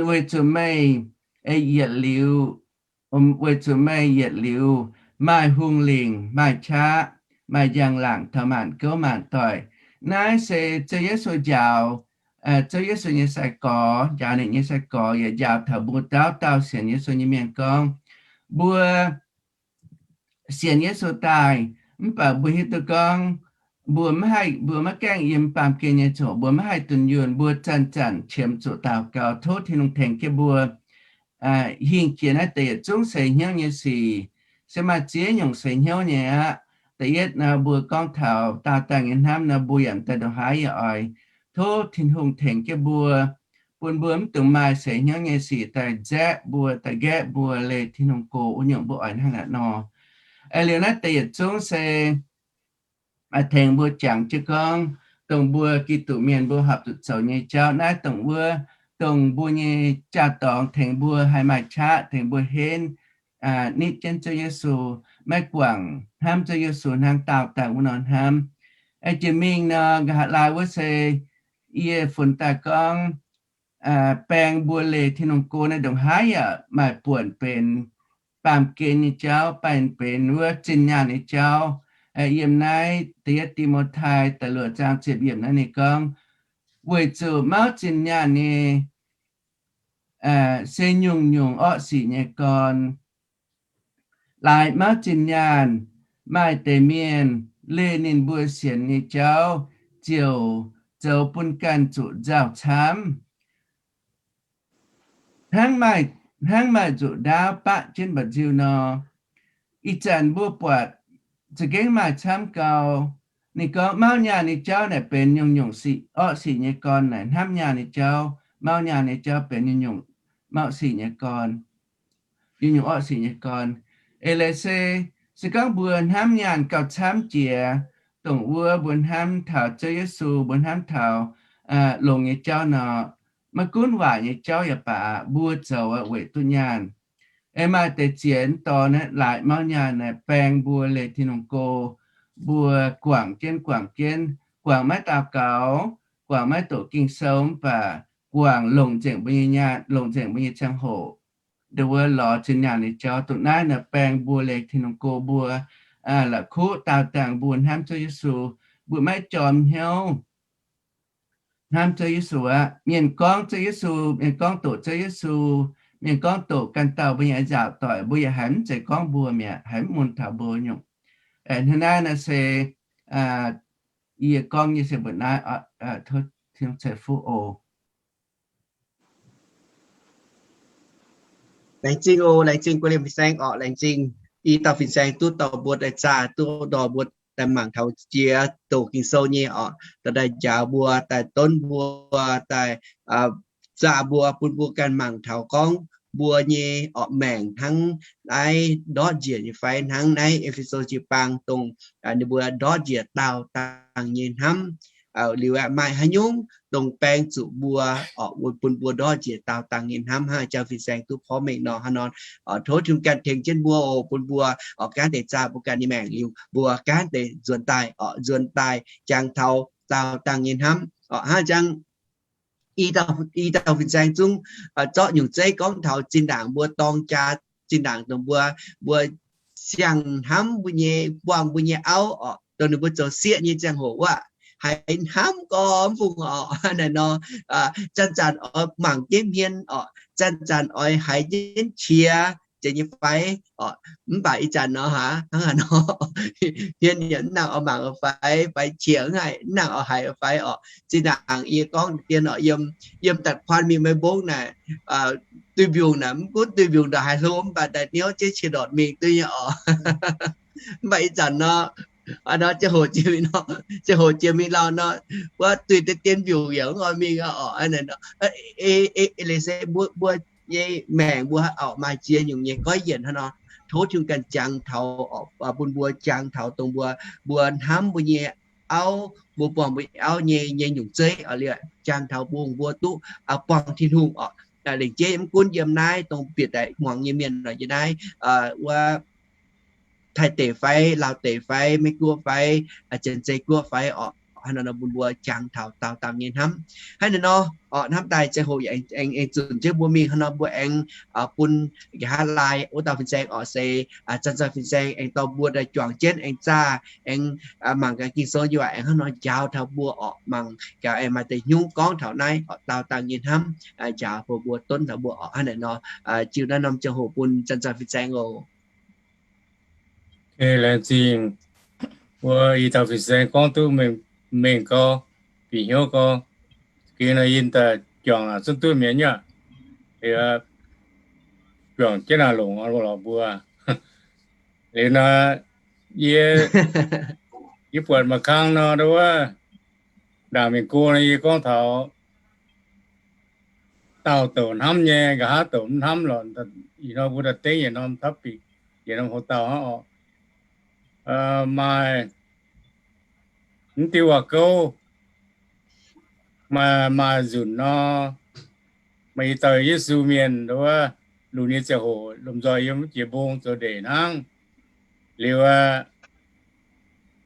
Weic zuqc meih yietc liuz, weic zuqc meih yietc liuz maaih hungh lingc, maaih qaqv, maaih njang-laangc taux maanc gouv maanc doic. Naaiv se Ziouv Yesu njaaux, Ziouv Yesu nyei sai-gorx, njaaux ninh nyei sai-gorx yaac njaaux taux mbuo dauh dauh sienx Yesu nyei mienh gorngv, mbuo sienx Yesu daaih, mv baac mbuo hiuv duqv gorngv mbuo maiv haih, mbuo maiv gaengh yiem baamh gen nyei zoqc, mbuo maiv haih dunh yunh, mbuo zanc-zanc qiemx zuqc daux gaux tov Tin-Hungh tengx jienv mbuo hingh jiex naaiv deix yietc zungv seix hnyouv nyei sic. Se maaih ziex nyungc seix hnyouv nyei aqv. Da'yietv nor, mbuo gorngv taux daauh dangh nyei hnamv nor, mbuo yaac m'daaih ndongc haaix yaac oix tov Tin-Hungh tengx jienv mbuo, bun mbuo mv dungx maaih seix hnyouv nyei sic daaih nzaeqv mbuo, daaih nqaeqv mbuo leih Tin-Hungh go wuov nyungc, mbuo oix hnangv naaiv nor. Liuz naaiv deix yietc zungv se tengx mbuo jangx jienv gorngv, dongh mbuo Giduc mienh mbuo horpc zuqc zoux nyei jauv naaiv, dongh wuov, dongh mbuo nyei jaa-dorngx tengx mbuo haih maaih qaqv, tengx mbuo henv, nitv jienv Ziouv Yesu, maiv guangc hnamv Ziouv Yesu hnangv daauh dangh wuov nor hnamv. Jiex mingh nor, nqa'haav laai wuov se yie funx daaih gorngv, baeng mbuo leih Tin-Hungh go naaiv ndongc haaix yaac maaih buonc benx baamh gen nyei jauv, baamh benx wuov zinh nyaanh nyei jauv. Yiem naaiv da'yietv Ti^mo^tai da'luoqc zaang ziepc yiemc naaiv ninh gorngv, weic zuqc mauv zinh nyaanh nyei se nyungc-nyungc orqv sic nyei gorn. Laaix mauv zinh nyaanh, maaih deix mienh leih ninh mbuo sienx nyei jauv ziouc zoux bun ganh zuqc nzauh camv. Hnangv maaih, hnangv maaih nzuqc ndaauv baqv jienv mba'nziu nor. Ih zanc mbuo buatc za'gengh maaih camv gau. Ninh gorngv mauv nyaanh nyei jauv naaic benx nyungc-nyungc sic, orqv sic nyei gorn naaic. Hnamv nyaanh nyei jauv, mauv nyaanh nyei jauv benx nyungc-nyungc mauv sic nyei gorn, nyungc-nyungc orqv sic nyei gorn. Eix leiz se, se gorngv mbuo hnamv nyaanh gauh camv jiex, dongh wuov mbuo hnamv taux Ziouv Yesu, mbuo hnamv taux longx nyei jauv nor, maiv gunv waaic nyei jauv yaac baac, mbuo zoux weic duqv nyaanh. Aengx maaih deix ziex dorh naaiv laaix mauv nyaanh naaic baeng mbuo leih Tin-Hungh go, mbuo guangc jienv guangc jienv, guangc maiv daux gaux, guangc maiv doqc Ging-Sou, mv baac guangc longc nzengc mbuo nyei nyaanh, longc nzengc mbuo nyei ziangh hoc, ndongc wuov lorz zinh nyaanh nyei jauv. Dongh naaiv naaic baeng mbuo leih Tin-Hungh go mbuo la'kuqv daauh dangh mbuo hnamv Ziouv Yesu, mbuo maiv jorm hnyouv hnamv Ziouv Yesu aqv. Mienh gorngv Ziouv Yesu, mienh gorngv doqc Ziouv Yesu, mienh gorngv doqc ganh dauh mbuo nyei nzaauc doic, mbuo yaac haiz mv zeiz gorngv mbuo mi'aqv, haiz mv mun taux mbuo nyungc. Hnangv naaiv naaic se yie gorngv nyei se mbuoqc naaiv, tov Tin-Hungh ceix fuqv oc. Laengz zingh oc, laengz zingh guei liemh fin-saeng orqc, laengz zingh i dauh fin-saeng duqv dorh mbuo daaih zaah, duqv dorh mbuo daaih mangc taux jiex doqc Ging-Sou nyei orqc, dorh daaih njaaux mbuo, daaih donv mbuo, daaih zaah mbuo, bun mbuo ganh mangc taux gorngv mbuo nyei orqc maengc hnangv naaiv ndortv njiec nyei fai, hnangv naaiv E^fe^so jiu-baang dongh ninh mbuo ndortv njiec daauh dangh nyei hnamv. Liuz aeqv, maaih haaix nyungc dongh baeng zuqc mbuo orqc bun mbuo ndortv njiec daauh dangh nyei hnamv hnangv jauv fin-saeng duqv porv mengh nor hnangv nor. Tov Tin-Hungh ganh tengx jienv mbuo oc, bun mbuo orqc gaanv deix zaah mbuo ganh nyei maengc liuz, mbuo gaanv deix nzuonx daaih orqc, nzuonx daaih jangx taux daauh dangh nyei hnamv orqc. Hnangv jangx i dauh fin-saeng zungv zorqv nyungc zeiv gorngv taux zinh ndaangc mbuo dorng jaa, zinh ndaangc dongh mbuo, mbuo siang-hnamv mbuo nyei, buangh mbuo nyei auv orqc, dongh ninh mbuo zoux sieqv nyei ziangh hoc wuov, haiz hnamv gormx fungc orqc, naaic nor, zanc-zanc oix mangc jienv hmien orqc, zanc-zanc oix haiz jienv qiex zeiz nyei fai orqc. Mv baac ih zanc nor hnangv haaix nor, hmien yaac mv nangc oix mangc fai, fai qiex mv haih, mv nangc oix haiz fai orqc. Zinh ndaangc yie gorngv dien orqc, yiem, yiem daaih kuan mingh Meiv Mbong naaic, duih mbiungc naaic, mv gunv duih mbiungc ndongc haaix hlo, mv baac daaih niouv jienv qiex ndortc mingh duqv nyei orqc. Mv baac ih zanc nor, nor ziangh hoc jiex mingh nor, ziangh hoc jiex mingh lauh nor, wuov duih deix dien mbiungc yaac mv oix mingh orqc. Eix leiz se mbuo, mbuo nyei maengc mbuo orqc maaih ziex nyungc nyei goiv yienc hnangv nor. Tov Tin-Hungh ganh jangx taux, bun mbuo jangx taux dongh mbuo, mbuo hnamv mbuo nyei auv, mbuo buangh mbuo nyei auv nyei, nyei nyungc zeiv orqc, liuz jangx taux bun mbuo duqv buangh Tin-Hungh orqc. Lengc jeiv mv gunv yiem naaiv dongh bieqc daaih muangx nyei mienh orqc, yiem naaiv wuov Taiv deic fai, Laauv deic fai, Meiv Guoqv fai, Janx-Zei Guoqv fai orqc, hnangv naaiv nor bun mbuo jangx taux daauh dangh nyei hnamv. Hnangv naaiv nor orqc, hnamv daaih ziangh hoc aengx, aengx zunc jienv mbuo mingh hnangv nor, mbuo aengx bun nqa'haav laai wuov dauh fin-saeng orqc se, zanc-zanc fin-saeng aengx dorh mbuo daaih juangc jienv aengx zaah, aengx mangc gaax Ging-Sou nyei waac aengx hnangv nor njaaux taux mbuo orqc, mangc gaax aengx maaih deix hnyouv gorngv taux naaiv orqc, daauh dangh nyei hnamv njaaux bun mbuo, donv taux mbuo orqc. Hnangv naaiv nor, ziux naaiv norm ziangh hoc bun zanc-zanc fin-saeng oc. Laengz zingh mbuo i dauh fin-saeng gorngv duqv mengh gau, bieqc hnyouv gau. Gengh nor yie daaih juangc zungv duqv mi'aqv. Liuz juangc jienv naaic longc lorz mbuo. Liuz nor, yie, yie buatc mangc kang nor, wuov ndaangc mingh go nor yie gorngv taux daauh douc hnamv nyei, nqa'haav douc mv hnamv lorqc. Ih hnoi mbuo daaih dengv yietc norm topic, yietc norm hoc dauh hnangv orqc. Maaih mv diuh waac gouv, maaih, maaih nzunc nor, maaih i dauh Yesu mienh, wuov lunx nyei ziangh hoc lomh nzoih yiem wuov jiex mbong zoux ndeic hnangv. Liuz aqv,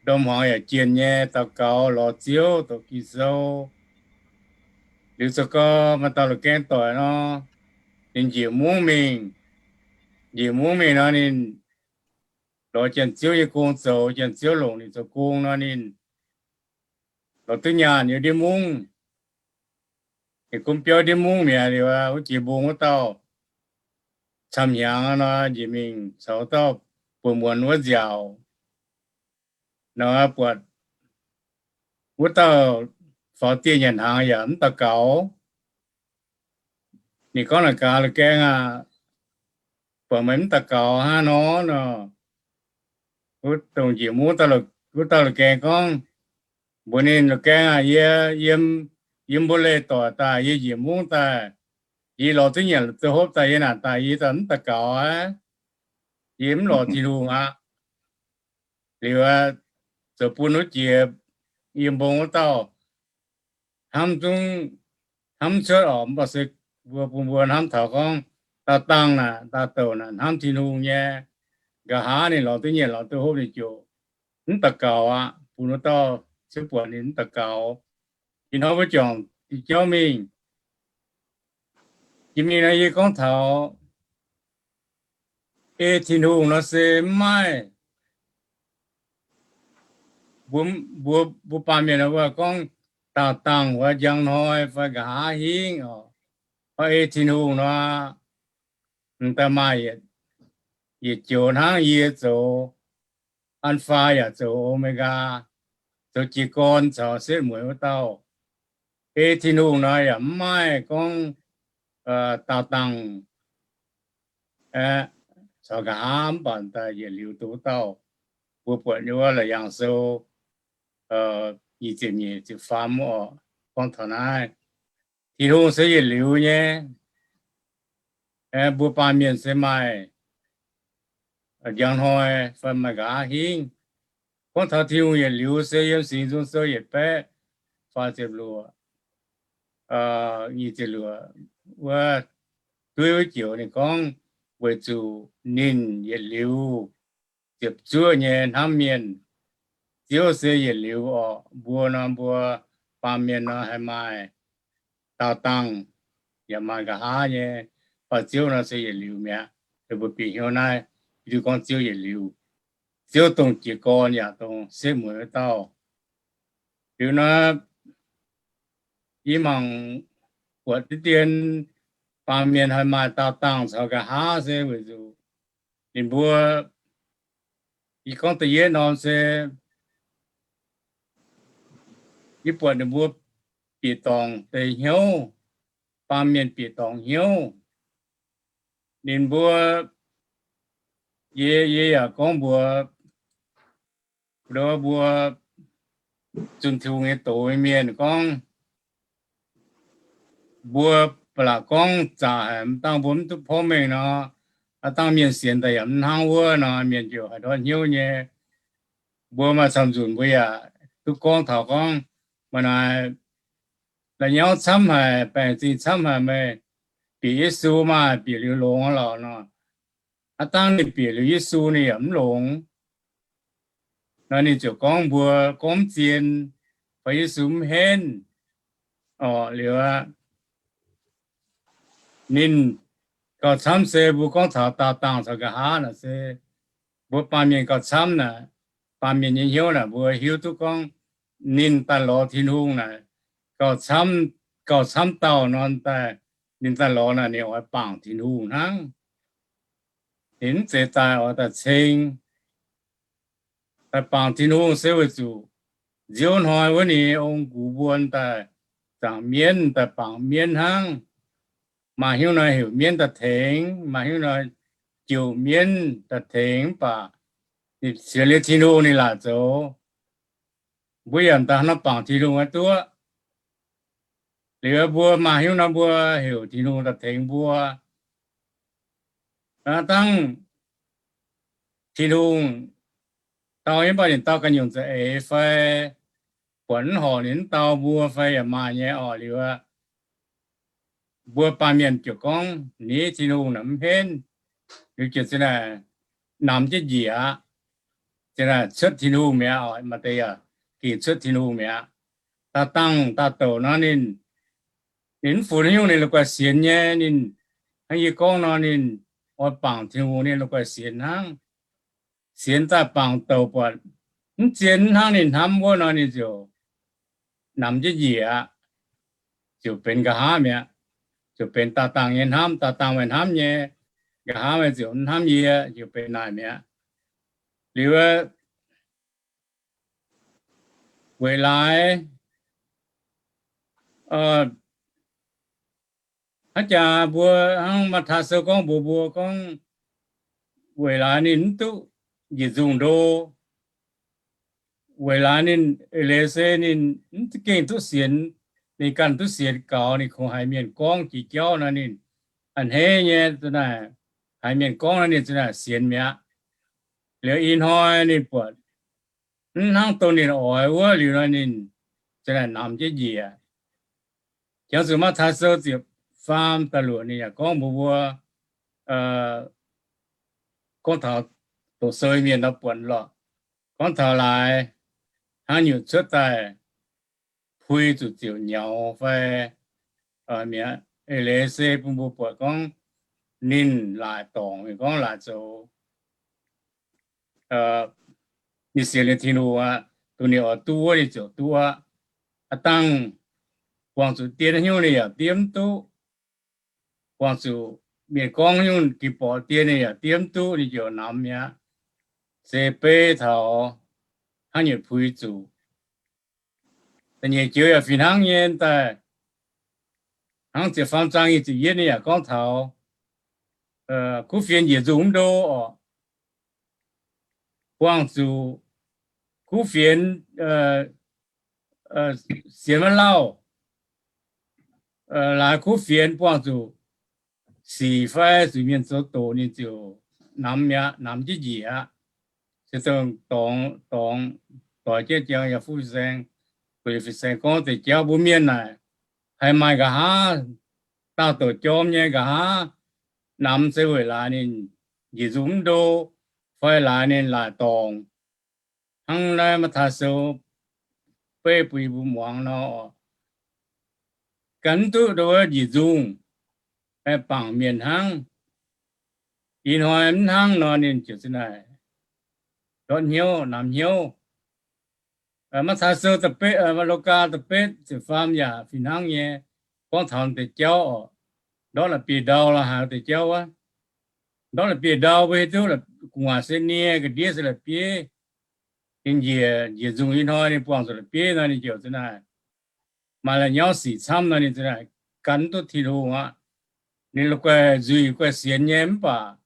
ndorm hmuangx yaac jienh nyei daux gaux lorz Ziouv doqc Ging-Sou. Liuz zoux gau maaih dauh la'gaeng doic nor, ninh njiec mungv mingh. Njiec mungv mingh nor ninh lorz Janx-Ziouv nyei gong zoux, Janx-Ziouv longc ninh zoux gong nor ninh lorz duqv nyaanh yiem ndiev mungv. Ninh gunv biauv ndiev mungv mi'aqv. Liuz wuov jiex mbong wuov dauh camv-hnyangx nor njiec mingh caux dauh buonc muonz wuov nziaauc nor buatc wuov dauh faaux dieh nyanc hnaangx yaac mv daux gaux. Ninh gorngv, Naaic gaax la'gaeng aah, buatc meih mv daux gaux hnangv nor nor. Wuov dongh njiec mungv wuov dauh la'gaeng gorngv mbuox ninh, La'gaeng aah, yie yiem, yiem mbuo leih doic daaih, yie njiec mungv daaih, yie lorz duqv nyanc duqv hopv daaih, yie naaic daaih yie daaih mv daux gaux aqv. Yie mv lorz Tin-Hungh aqv. Liuz zoux bun wuov jiex yiem mbong wuov dauh hnamv zungv hnamv cuotv orqc. Mv baac se mbuo bun mbuo hnamv taux gorngv Daauh dangh naaic, daauh douc naaic hnamv Tin-Hungh nyei, nqa'haav ninh lorz duqv nyienc lorz duqv hopv ninh ziouc mv daux gaux aqv. Bun wuov dauh ziouc buatc ninh mv daux gaux. Ih hnoi mbuo juangc diuh jauv mingh. Jiex mingh nor yie gorngv taux ei Tin-Hungh nor se mv maaih mbuo, mbuo, mbuo baamh mienh nor mbuo gorngv daauh dangh wuov njang hnoi fai nqa'haav hingv oc. Ei Tin-Hungh nor, m'daaih maaih yietc joux hnangv yie zoux Alpha yaac zoux Omega, zoux jiez gorn caux setv mueiz wuov dauh. Ei Tin-Hungh nor yaac mv maaih gorngv daauh dangh caux nqa'haav mv baac daaih yietc liuz duqv wuov dauh. Mbuo buatc nyei wuov Laauc Yaangh Sou nyic ziepc nyeic ziepc faam oc, gorngv taux naaiv. Tin-Hungh se yietc liuz nyei. Mbuo baamh mienh se maaih njang hnoi fai maaih nqa'haav hingv. Gorngv taux Tin-Hungh yietc liuz se yiem Singx Nzung Sou yietc baeqv faah ziepc luoqc, nyic ziepc luoqc wuov, duqv wuov joux ninh gorngv, weic zuqc ninh yietc liuz ziepc zuoqv nyei hnamv mienh. Ziouv se yietc liuz orqc. Mbuo nor, mbuo baamh mienh nor haih maaih daauh dangh yaac maaih nqa'haav nyei, mv baac Ziouv nor se yietc liuz mi'aqv. Mbuo bieqc hnyouv naaiv, yie duqv gorngv Ziouv yietc liuz. Ziouv dongh jiez gorn yaac dongh setv mueiz wuov dauh. Liuz nor, yie mangc buatc diqv dien baamh mienh haih maaih daauh dangh caux nqa'haav se weic zuqc ninh mbuo, yie gorngv da'yietv norm se yie buatc ninh mbuo bieqc dorngc deix hnyouv, baamh mienh bieqc dorngc hnyouv. Ninh mbuo, yie, yie yaac gorngv mbuox mbuo zunh Tin-Hungh nyei doz nyei mienh gorngv, mbuo ba'laqc gorngv zaqc haic, mv dangh mbuo mv duqv porv mengh nor, aa dangh mienh sienx daaih yaac mv hnangv wuov nor, mienh ziouc haih ndortv hnyouv nyei. Mbuo maaih camv nzunc mbuo yaac duqv gorngv taux gorngv, maaih naaic la'nyauv camv haic, baengc zingh camv haic, meih bieqc Yesu maaih bieqc liuz longx lorqc nor. Aa dangh ninh bieqc liuz Yesu ninh yaac mv longx. Nor ninh ziouc gorngv mbuo gorngv mv zien, fai Yesu mv henv. Orqc, liuz aqv, ninh gauh camv se mbuo gorngv taux daauh dangh caux nqa'haav naaic se mbuo baamh mienh gauh camv naaic, baamh mienh nyei hnyouv naaic mbuo hiuv duqv gorngv ninh daaih lorz Tin-Hungh naaic gauh camv, gauh camv dauh nor daaih, ninh daaih lorz naaic ninh oix bangc Tin-Hungh hnangv. Ninh mv zeiz daaih oix daaih ceng. Daaih bangc Tin-Hungh se weic zuqc nziouv hnoi wuov ninh ong-gux mbuo daaih zaangc mienv, daaih bangc mienv hnangv. Maaih hnyouv nor heuc mienv daaih tengx, maaih hnyouv nor jouh mienv daaih tengx, mv baac ninh sienx liuz Tin-Hungh ninh laaic zoux. Mbuo yaac m'daaih hnangv nor bangc Tin-Hungh aqv duqv. Liuz mbuo maaih hnyouv nor mbuo heuc Tin-Hungh daaih tengx mbuo. Aa dangh Tin-Hungh dau nyei, mv baac ninh dau ganh nyungc za'eix fai buatc mv horc ninh mv dau mbuo fai yaac maaih nyei orqc. Liuz aqv, mbuo baamh mienh ziouc gorngv, ni, Tin-Hungh naaic mv henv. Liuz ziouc za'naaic namx jienv njiec aqv. Za'naaic cuotv Tin-Hungh mi'aqv oc. Maaih deix yaac gengh cuotv Tin-Hungh mi'aqv. Daauh dangh daauh douc nor ninh, ninh mv funx haaix nyungc ninh la'guaih sienx nyei. Ninh hnangv yie gorngv nor, ninh oix bangc Tin-Hungh ninh la'guaih sienx hnangv. Sienx daaih bangc douc buatc mv zien hnangv ninh hnamv wuov nor, ninh ziouc namx jienv njiec aqv. Ziouc benx nqa'haav mi'aqv. Ziouc benx daauh dangh nyei hnamv. Daauh dangh meih hnamv nyei, nqa'haav meih ziouc mv hnamv yie, ziouc benx naaic mi'aqv. Liuz weic laaix, hnangv jaax mbuo hnangv Matv^taai Sou gorngv mbuox mbuo gorngv, weic laaix ninh mv duqv njiec nzungh ndo, weic laaix ninh eix leiz se ninh mv gengh duqv sienx, ninh ganh duqv sienx gaux, ninh kungx haiz mienh gorngv jiex jauv nor, ninh a'hneiv nyei za'naaic, haiz mienh gorngv nor ninh za'naaic sienx mi'aqv. Liuz ih hnoi ninh buatc mv hnangv dongh ninh oix wuov liuz nor, ninh za'naaic namx jienv njiec. Jangx zuqc Matv^taai Sou ziepc faam da'luoqc ninh yaac gorngv mbuox mbuo, gorngv taux doqc sou mienh nor buatc lorqc. Gorngv taux laaix hnangv nyutc cuotv daaih pui zuqc ziouc nyaux fai mi'aqv. Eix leiz se bun mbuo buatc gorngv ninh laaic dorngc, gorngv laaic zoux, ninh sienx liuz Tin-Hungh aqv, dongh ninh oix duqv wuov ninh ziouc duqv aqv. Aav dangh buangh zuqc dien haaix nyungc ninh yaac diev mv duqv. Buangh zuqc mienh gorngv haaix nyungc ging borqc dien ninh yaac diev mv duqv, ninh ziouc namx mi'aqv. Se beiv taux hnangv nyutc pui zuqc. Da'nyeic joux yaac fih hnangv nyei daaih, hnangv ziepc faam zaang nyic ziepc yietv ninh yaac gorngv taux kuv fienx njiec nzungh mv ndo orqc. Buangh zuqc kuv fienx sienx maiv lauh, laaix kuv fienx buangh zuqc sic fai zuqc mienh zoux doqc ninh ziouc namx mi'aqv, namx jienv njiec aqv. Se dongh dorngx, dorngx doix jienv jangx yaac fuqv fin-saeng, gu'nyuoz fin-saeng gorngv deix jauv mbuo mienh naaic haih maaih nqa'haav daauh douc jorm nyei nqa'haav namx se weic laaix ninh njiec nzungh mv ndo fai laaix ninh laaic dorngc. Hnangv naaiv Matv^taai Sou beiv bun yie mbuo muangx nor, gan mv duqv ndo wuov njiec nzungh, bangc mienh hnangv. Ih hnoi mv hnangv nor ninh ziouc za'naaic ndortv hnyouv, namx hnyouv. Matv^taai Sou da'betv, Logaa da'betv ziepc faam yaac fih hnangv nyei, gorngv taux deix jauv oc. Ndortv la'bieiv-ndau la'haaix deix jauv wuov. Ndortv la'bieiv-ndau mbuo hiuv duqv gu'nguaaic se nie, ga'ndiev se la'bieiv. Ninh njiec, njiec nzungh ih hnoi ninh buangh zuqc la'bieiv nor ninh ziouc za'naaic maaih la'nyauv sic camv nor ninh za'naaic gan duqv Tin-Hungh aqv. Ninh la'guaih nzuih guaih sienx nyei mv baac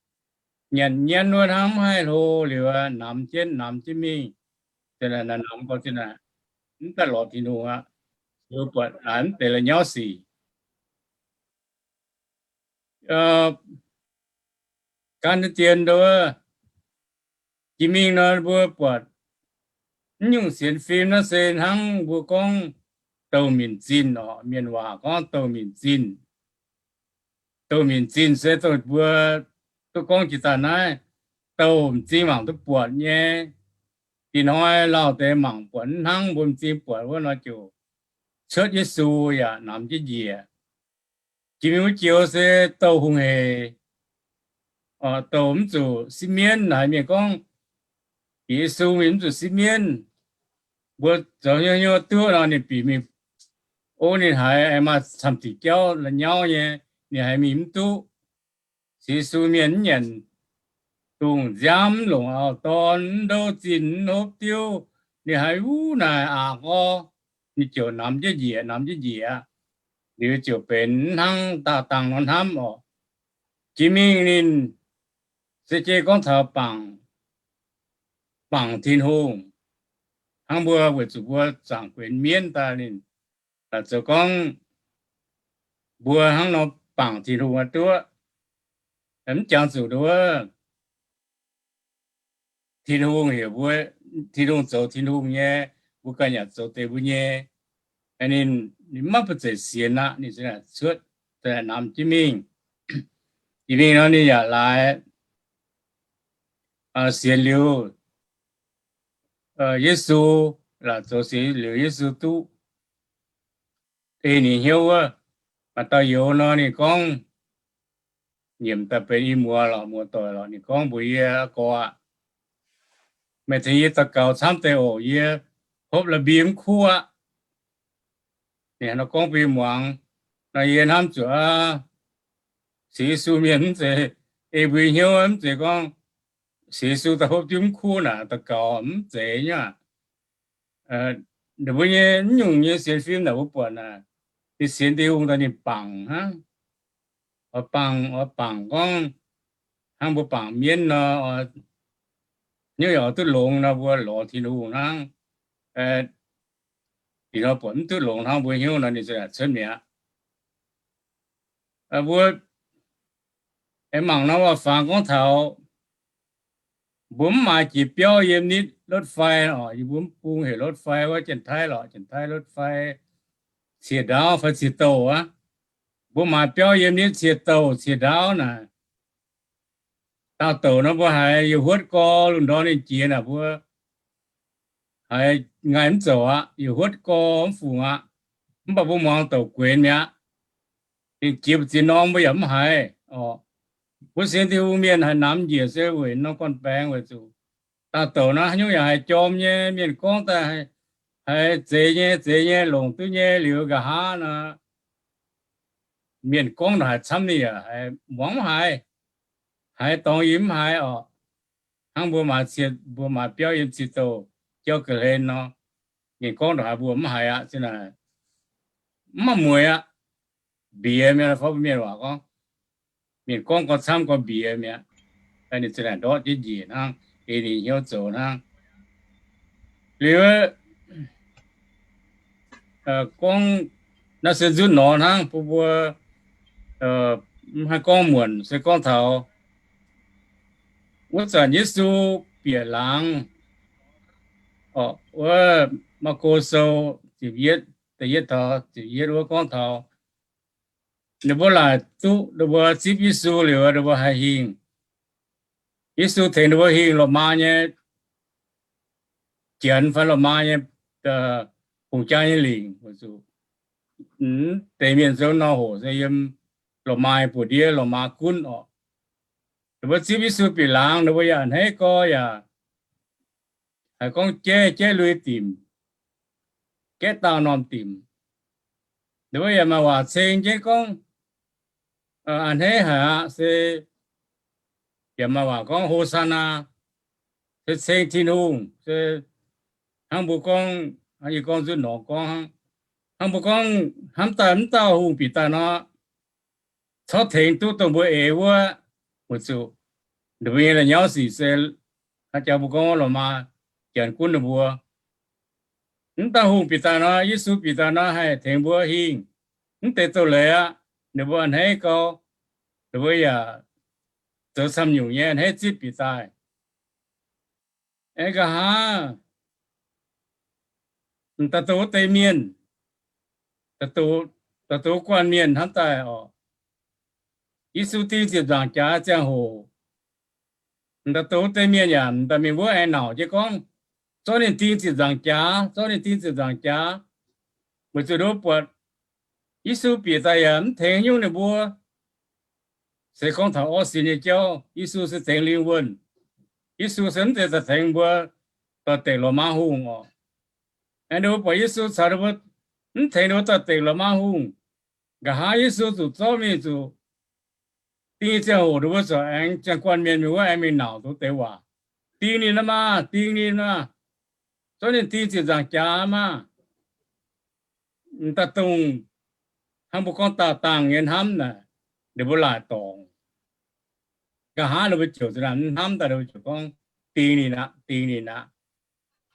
nyanc nyanv wuov hnangv mv haih hlo liuz, namx jienv namx jienv mingh, za'naaic namx gau za'naaic mv daaih lorz Tin-Hungh aqv. Liuz buatc naaic mv deix la'nyauv sic. Gan dien ndo wuov, jiex mingh nor mbuo buatc mv nyungc sienx fim naaiv se hnangv mbuo gorngv douh minc zinh oc. Mienh waac gorngv douh minc zinh. Douh minc zinh se dongh mbuo duqv gorngv jiex daaih naaiv, douh m'zing mangc duqv buatc nyei. Ih hnoi lauh deix mangc buatc mv hnangv mbuo m'zing buatc wuov nor ziouc cuotv Yesu yaac namx jienv njiec. Jiex mingh wuov joux se douh hungh hec, douh mv zuqc sipv mienv. Haiz mienh gorngv bieqc Yesu mingh mv zuqc sipv mienv. Mbuo zoux hnyouv hnyouv duqv nor ninh bieqc mingh, o, ninh haiz maaih camv diuc jauv la'nyauv nyei, ninh haiz mingh mv duqv. Sienx Yesu mienh mv nyanc dungz nziaamv, mv longc auv-dorn, mv ndouv zinh, mv hopv diuv, ninh haiz wuov naaic aqc gorx, ninh ziouc namx jienv njiec, namx jienv njiec aqv. Liuz ziouc benx mv hnangv daauh dangh nor hnamv oc. Jiex mingh ninh se jiex gorngv taux bangc, bangc Tin-Hungh. Hnangv mbuo weic zuqc mbuo zaangc guenx mienv daaih ninh laaix zoux gorngv mbuo hnangv nor bangc Tin-Hungh aqv duqv. Mv jangx zuqc nduov Tin-Hungh heuc mbuo, Tin-Hungh zoux Tin-Hungh nyei, mbuo ganh yaac zoux deix mbuo nyei. Ninh, ninh maiv ba'zeic sienx aqv, ninh cuotv, namx jienv mingh. Jiex mingh nor ninh yaac laaix sienx liuz Yesu, laaix zoux sienx liuz Yesu duqv ei ninh hnyouv wuov. Maaih dauh youz nor ninh gorngv, nyiemc daaih benx i muoz lorqc, muoz-doic lorqc, ninh gorngv mbuox yie, Gorx aac, meih tengx yie daux gaux camv deix oc. Yie hopv la'mbie mv kuv aqv. Ninh nor gorngv bun yie muangx, nor yie hnamv zuqc aqv, sienx Yesu mienh mv zeiz ei mbuo hnyouv, mv zeiz gorngv sienx Yesu daaih hopv jienv mv kuv naaic daux gaux, mv zeiz nyei aqv. Ninh mbuo nyei mv nyungc nyei sienx fim naaic mbuo buatc naaic, ninh sienx Tin-Hungh daaih ninh bangc hnangv. Oix bangc, oix bangc gorngv hnangv mbuo bangc mienv nor, hnyouv yaac oix duqv longx nor mbuo lorz Tin-Hungh hnangv. Ih hnoi buatc mv duqv longx hnangv mbuo hnyouv nor ninh cuotv mi'aqv. Mbuo aengx mangc norm waac-fangx gorngv taux mbuo mv maaih jiex biauv yiem nitv รถไฟ oc. Yie mbuo mv bung heuc รถไฟ wuov, Janx-Taiv lorqc, Janx-Taiv รถไฟ ciex ndaauv fai ciex douh aqv. Mbuo maaih biauv yiem nitv ciex douh ciex ndaauv naaic, Daauh douc nor mbuo haiz yietc huotv gorx lungh ndorm ninh jiex naaic mbuo haiz ngaih mv zoux aqv, yietc huotv gorx mv fungc aqv. Mv baac mbuo muangx douc guenx mi'aqv. Ninh jiex mbu'ziex norm mbuo yaac mv haiz oc. Mbuo sienx Tin-Hungh mienh haiz namx njiec se weic norm gorn-baengx weic zuqc daauh douc naaiv haaix nyungc yaac haiz jorm nyei. Mienh gorngv daaih haiz zeiz nyei, zeiz nyei, longc duqv nyei. Liuz nqa'haav nor, mienh gorngv ndongc haaix camv ninh yaac haiz muangx mv haiz, haiz dorngx yie mv haiz oc. Hnangv mbuo maaiz ciex, mbuo maaiz biauv yiem ciex douh jauv ga'hlen nor, mienh gorngv ndongc haaix mbuo mv haiz aqv. Zinh naaic mv maaih mueiz aqv. Mbiex mi'aqv, fai mbuo mienh waac gorngv, mienh gorngv gorx camv gorx mbiex mi'aqv. Ninh zinh naaic ndortv jienv njiec hnangv, ei ninh hnyouv zoux hnangv. Liuz gorngv naaiv se nzutv nor hnangv, bun mbuo mv haih gorngv muonc, se gorngv taux wuov zanc Yesu bieqc laangz, wuov Maako Sou ziepc yietv, da'yietv taux ziepc yietv wuov gorngv taux ninh mbuo laaic duqv ninh mbuo zipv Yesu liuz, ninh mbuo haih hingh. Yesu tengx ninh mbuo hingh lorqc maa nyei janx fai lorqc maa nyei hungh jaa nyei lingc. Deix mienh zoux nor hoc se yiem lorqc maa nyei buoz-ndiev, lorqc maa gunv oc. Ninh mbuo zipv Yesu bieqc laangz, ninh mbuo yaac a'hneiv gorx yaac haiz gorngv jaiv, jaiv lui dimc, gaeqv dauh norm dimc. Ninh mbuo yaac maaih waac ceng jienv gorngv, a'hneiv haic aqv, se yaac maaih waac gorngv Hosanna, se ceng Tin-Hungh, se hnangv mbuo gorngv, yie gorngv nzutv nor gorngv, hnangv mbuo gorngv hnamv daaih mv dauh hungh bieqc daaih nor, corc tengx duqv dongh mbuo eix wuov, weic zuqc ninh mbuo nyei la'nyauv sic se, haaix jaax mbuo gorngv wuov lorqc maa janx gunv ninh mbuo. Mv dauh hungh bieqc daaih nor, Yesu bieqc daaih nor haih tengx mbuo hingh. Mv deix doz-leiz aqv, ninh mbuo a'hneiv gau, ninh mbuo yaac zoux camv nyungc nyei a'hneiv zipv bieqc daaih. Aengx nqa'haav da'dongh wuov deix mienh, da'dongh guanh mienh hnamv daaih oc, Yesu ding ziepc nzaangc jaax ziangh hoc, da'dongh wuov deix mienh yaac daaih mingh wuov aengx nauc jienv gorngv, zorqv ninh ding ziepc nzaangc jaax, zorqv ninh ding ziepc nzaangc jaax, weic zuqc ninh mbuo buatc Yesu bieqc daaih yaac mv tengx nyungc ninh mbuo. Se gorngv taux orqv sin nyei jauv, Yesu se tengx lingh wuonh. Yesu se mv zeiz daaih tengx mbuo doix-dekc lorqc maa hungh oc. Aengx ninh mbuo buatc Yesu caux ninh mbuo mv tengx ninh mbuo doix-dekc lorqc maa hungh. Nqa'haav Yesu zuqc zorqv mingh zuqc ding nyei ziangh hoc ninh mbuo ziouc aengx ziangh guanh mienh mingh wuov aengx mingh nauc duqv deix waac, ding ninh aqv maah, ding ninh aqv, zorqv ninh ding ziepc nzaangc jaax maah. Daaih dongh hnangv mbuo gorngv daauh dangh nyei hnamv naaic, ninh mbuo laaic dorngc. Nqa'haav ninh mbuo ziouc hnamv daaih ninh mbuo ziouc gorngv, ding ninh aqv, ding ninh aqv.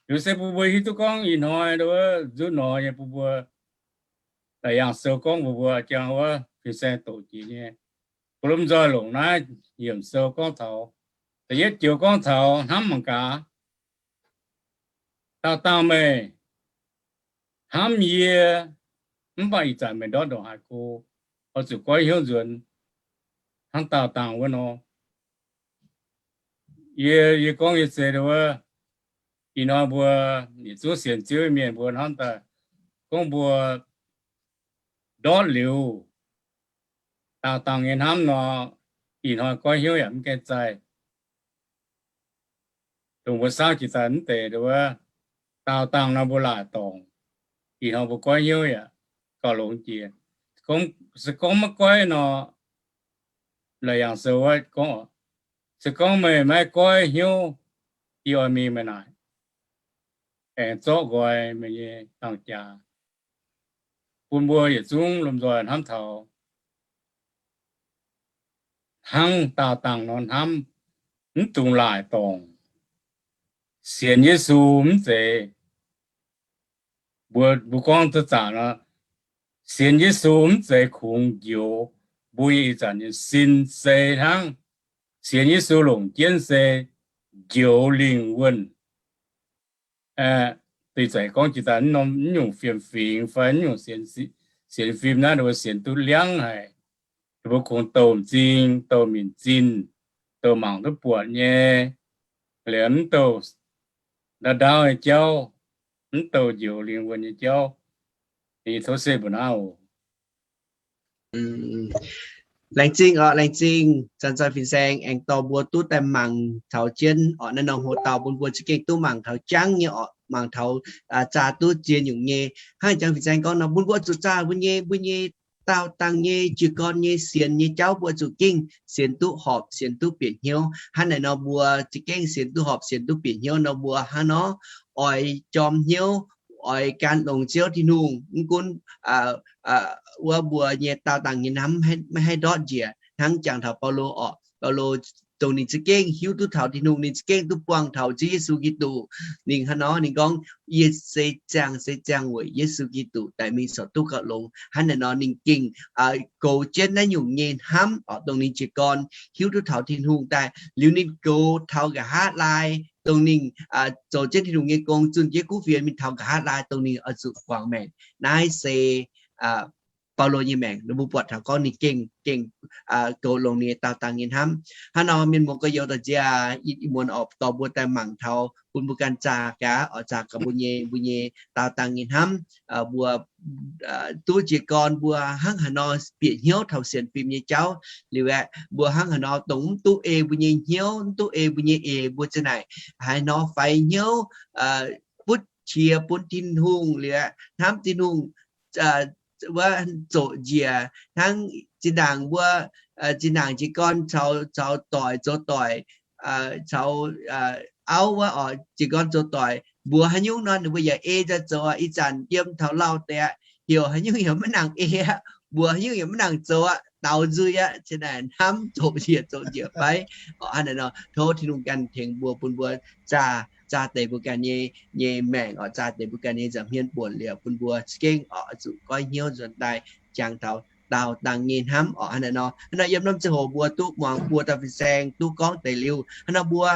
Liuz se bun mbuo hiuv duqv gorngv ih hnoi nzutv nor nyei bun mbuo, la'yangh sou gorngv mbuox mbuo jangx wuov fin-saeng doqc jiex nyei. Mbuo lomh nzoih longc naaiv yiemc sou gorngv taux, da'yietv joux gorngv taux hnamv mangc gaax. Daauh dangh meih hnamv yie, mv baac ih zanc meih ndortv ndongc haaix go, oix zuqc goiv hnyouv nzuonx hnangv daauh dangh wuov nor. Yie, yie gorngv yie zeiz wuov, ih hnoi mbuo yietc zungv sienx Ziouv mienh mbuo hnamv daaih gorngv mbuo ndortv liuz daauh dangh nyei hnamv nor, ih hnoi goiv hnyouv yaac mv gaengh zaih. Dongh mbuo saauv jiex daaih mv deix wuov, daauh dangh nor mbuo laaic dorngc. Ih hnoi mbuo goiv hnyouv yaac gauh longx jiex. Se gorngv maiv goiv nor, la'yangh sou wuov gorngv, se gorngv meih maiv goiv hnyouv, yie oix mingh meih naaic aengx zorqv nqoi meih nyei dangh jaax. Bun mbuo yietc zungv lomh nzoih hnamv taux hnangv daauh dangh nor hnamv, mv dungx laaic dorngc. Sienx Yesu mv zeiz, mbuo, mbuo gorngv za'zaangc nor, sienx Yesu mv zeiz kungx njoux mbuo nyei ih zanc nyei sin se hnangv. Sienx Yesu longc jienv se njoux lingh wuonh. Deix zaic gorngv jiex daaih mv nyungc fiem-fingx fai mv nyungc sienx fim naaiv, ninh mbuo sienx duqv liangv haic. Ninh mbuo kungx douh m'zing, douh minc zinh, douc mangc duqv buatc nyei, liuz mv douc ndau-ndau nyei jauv, mv douc njoux lingh wuonh nyei jauv. Yie tov se mbuo naaiv oc. Laengz zingh oc, laengz zingh Zanc Zoih Fin-Saeng aengx dorh mbuo duqv daaih mangc taux jienv oc, naaiv norm hoc-dauh bun mbuo za'gengh duqv mangc taux jangv nyei oc, mangc taux zaah duqv ziex nyungc nyei. Hnangv Zanc Zoih Fin-Saeng gorngv nor, bun mbuo zuqc zaah mbuo nyei, mbuo nyei daauh dangh nyei jiez gorn nyei sienx nyei jauv mbuo zuqc gengh sienx duqv horpc, sienx duqv bieqc hnyouv. Hnangv naaic nor mbuo za'gengh sienx duqv horpc, sienx duqv bieqc hnyouv nor mbuo hnangv nor oix jorm hnyouv, oix gan longx Ziouv Tin-Hungh. Mv gunv wuov mbuo nyei daauh dangh nyei hnamv maiv haih ndortv njiec. Hnangv jangx taux Baulo oc, Baulo dongh ninh za'gengh hiuv duqv taux Tin-Hungh, ninh za'gengh duqv buangh taux Ziouv Yesu Giduc. Ninh hnangv nor ninh gorngv, yie se ziangh, se ziangh weic Yesu Giduc daaih mingh corc duqv gauh longx. Hnangv naaic nor ninh gengh goux jienv naaiv nyungc nyei hnamv oc, dongh ninh jiez gorn hiuv duqv taux Tin-Hungh daaih liuz ninh goux taux nqa'haav laai, dongh ninh zoux jienv Tin-Hungh nyei gong, zunh jienv kuv fienx mingh taux nqa'haav laai, dongh ninh oix zuqc guangc maengc. Naaiv se Baulo nyei maengc, mbuo buatc taux gorngv ninh gengh, gengh goux longx ninh nyei daauh dangh nyei hnamv. Hnangv nor mienh muoz gorx-youz doic nziaauc, ih muonz oix dorh mbuo daaih mangc taux, bun mbuo ganh zaah gaax oc, zaah gaax mbuo nyei, mbuo nyei daauh dangh nyei hnamv. Mbuo duqv jiez gorn mbuo hnangv haaix nor bieqc hnyouv taux sienx fim nyei jauv liuz aeqv, mbuo hnangv haaix nor dongh mv duqv ei mbuo nyei hnyouv, mv duqv ei mbuo nyei eix, mbuo za'naaic haaix nor faix hnyouv butv qiex bun Tin-Hungh liuz aeqv, hnamv Tin-Hungh wuov zoqc njiec hnangv zinh ndaangc mbuo zinh ndaangc jiez gorn caux doic zoux doic, caux auv wuov oc, jiez gorn zoux doic, mbuox haaix nyungc nor ninh mbuo yaac ei nzauh zoux aqv. Ih zanc yiem taux lauh deix aqv, heuc haaix nyungc yaac maiv nangc ei aqv, mbuox haaix nyungc yaac maiv nangc zoux aqv, daaux nzuih aqv. Ih zanc naaic hnamv zoqc njiec zoqc njiec fai oc. Hnangv naaic nor tov Tin-Hungh ganh tengx mbuo, bun mbuo zaah, zaah deix mbuo ganh nyei, nyei maengc oc, zaah deix mbuo ganh nyei nza'hmien buonc liuz bun mbuo za'gengh oix zuqc goiv hnyouv nzuonx daaih jangx taux daauh dangh nyei hnamv oc. Hnangv naaic nor, hnangv nor yiem norm ziangh hoc mbuo duqv muangx buo dauh fin-saeng duqv gorngv deix liuz, hnangv nor mbuo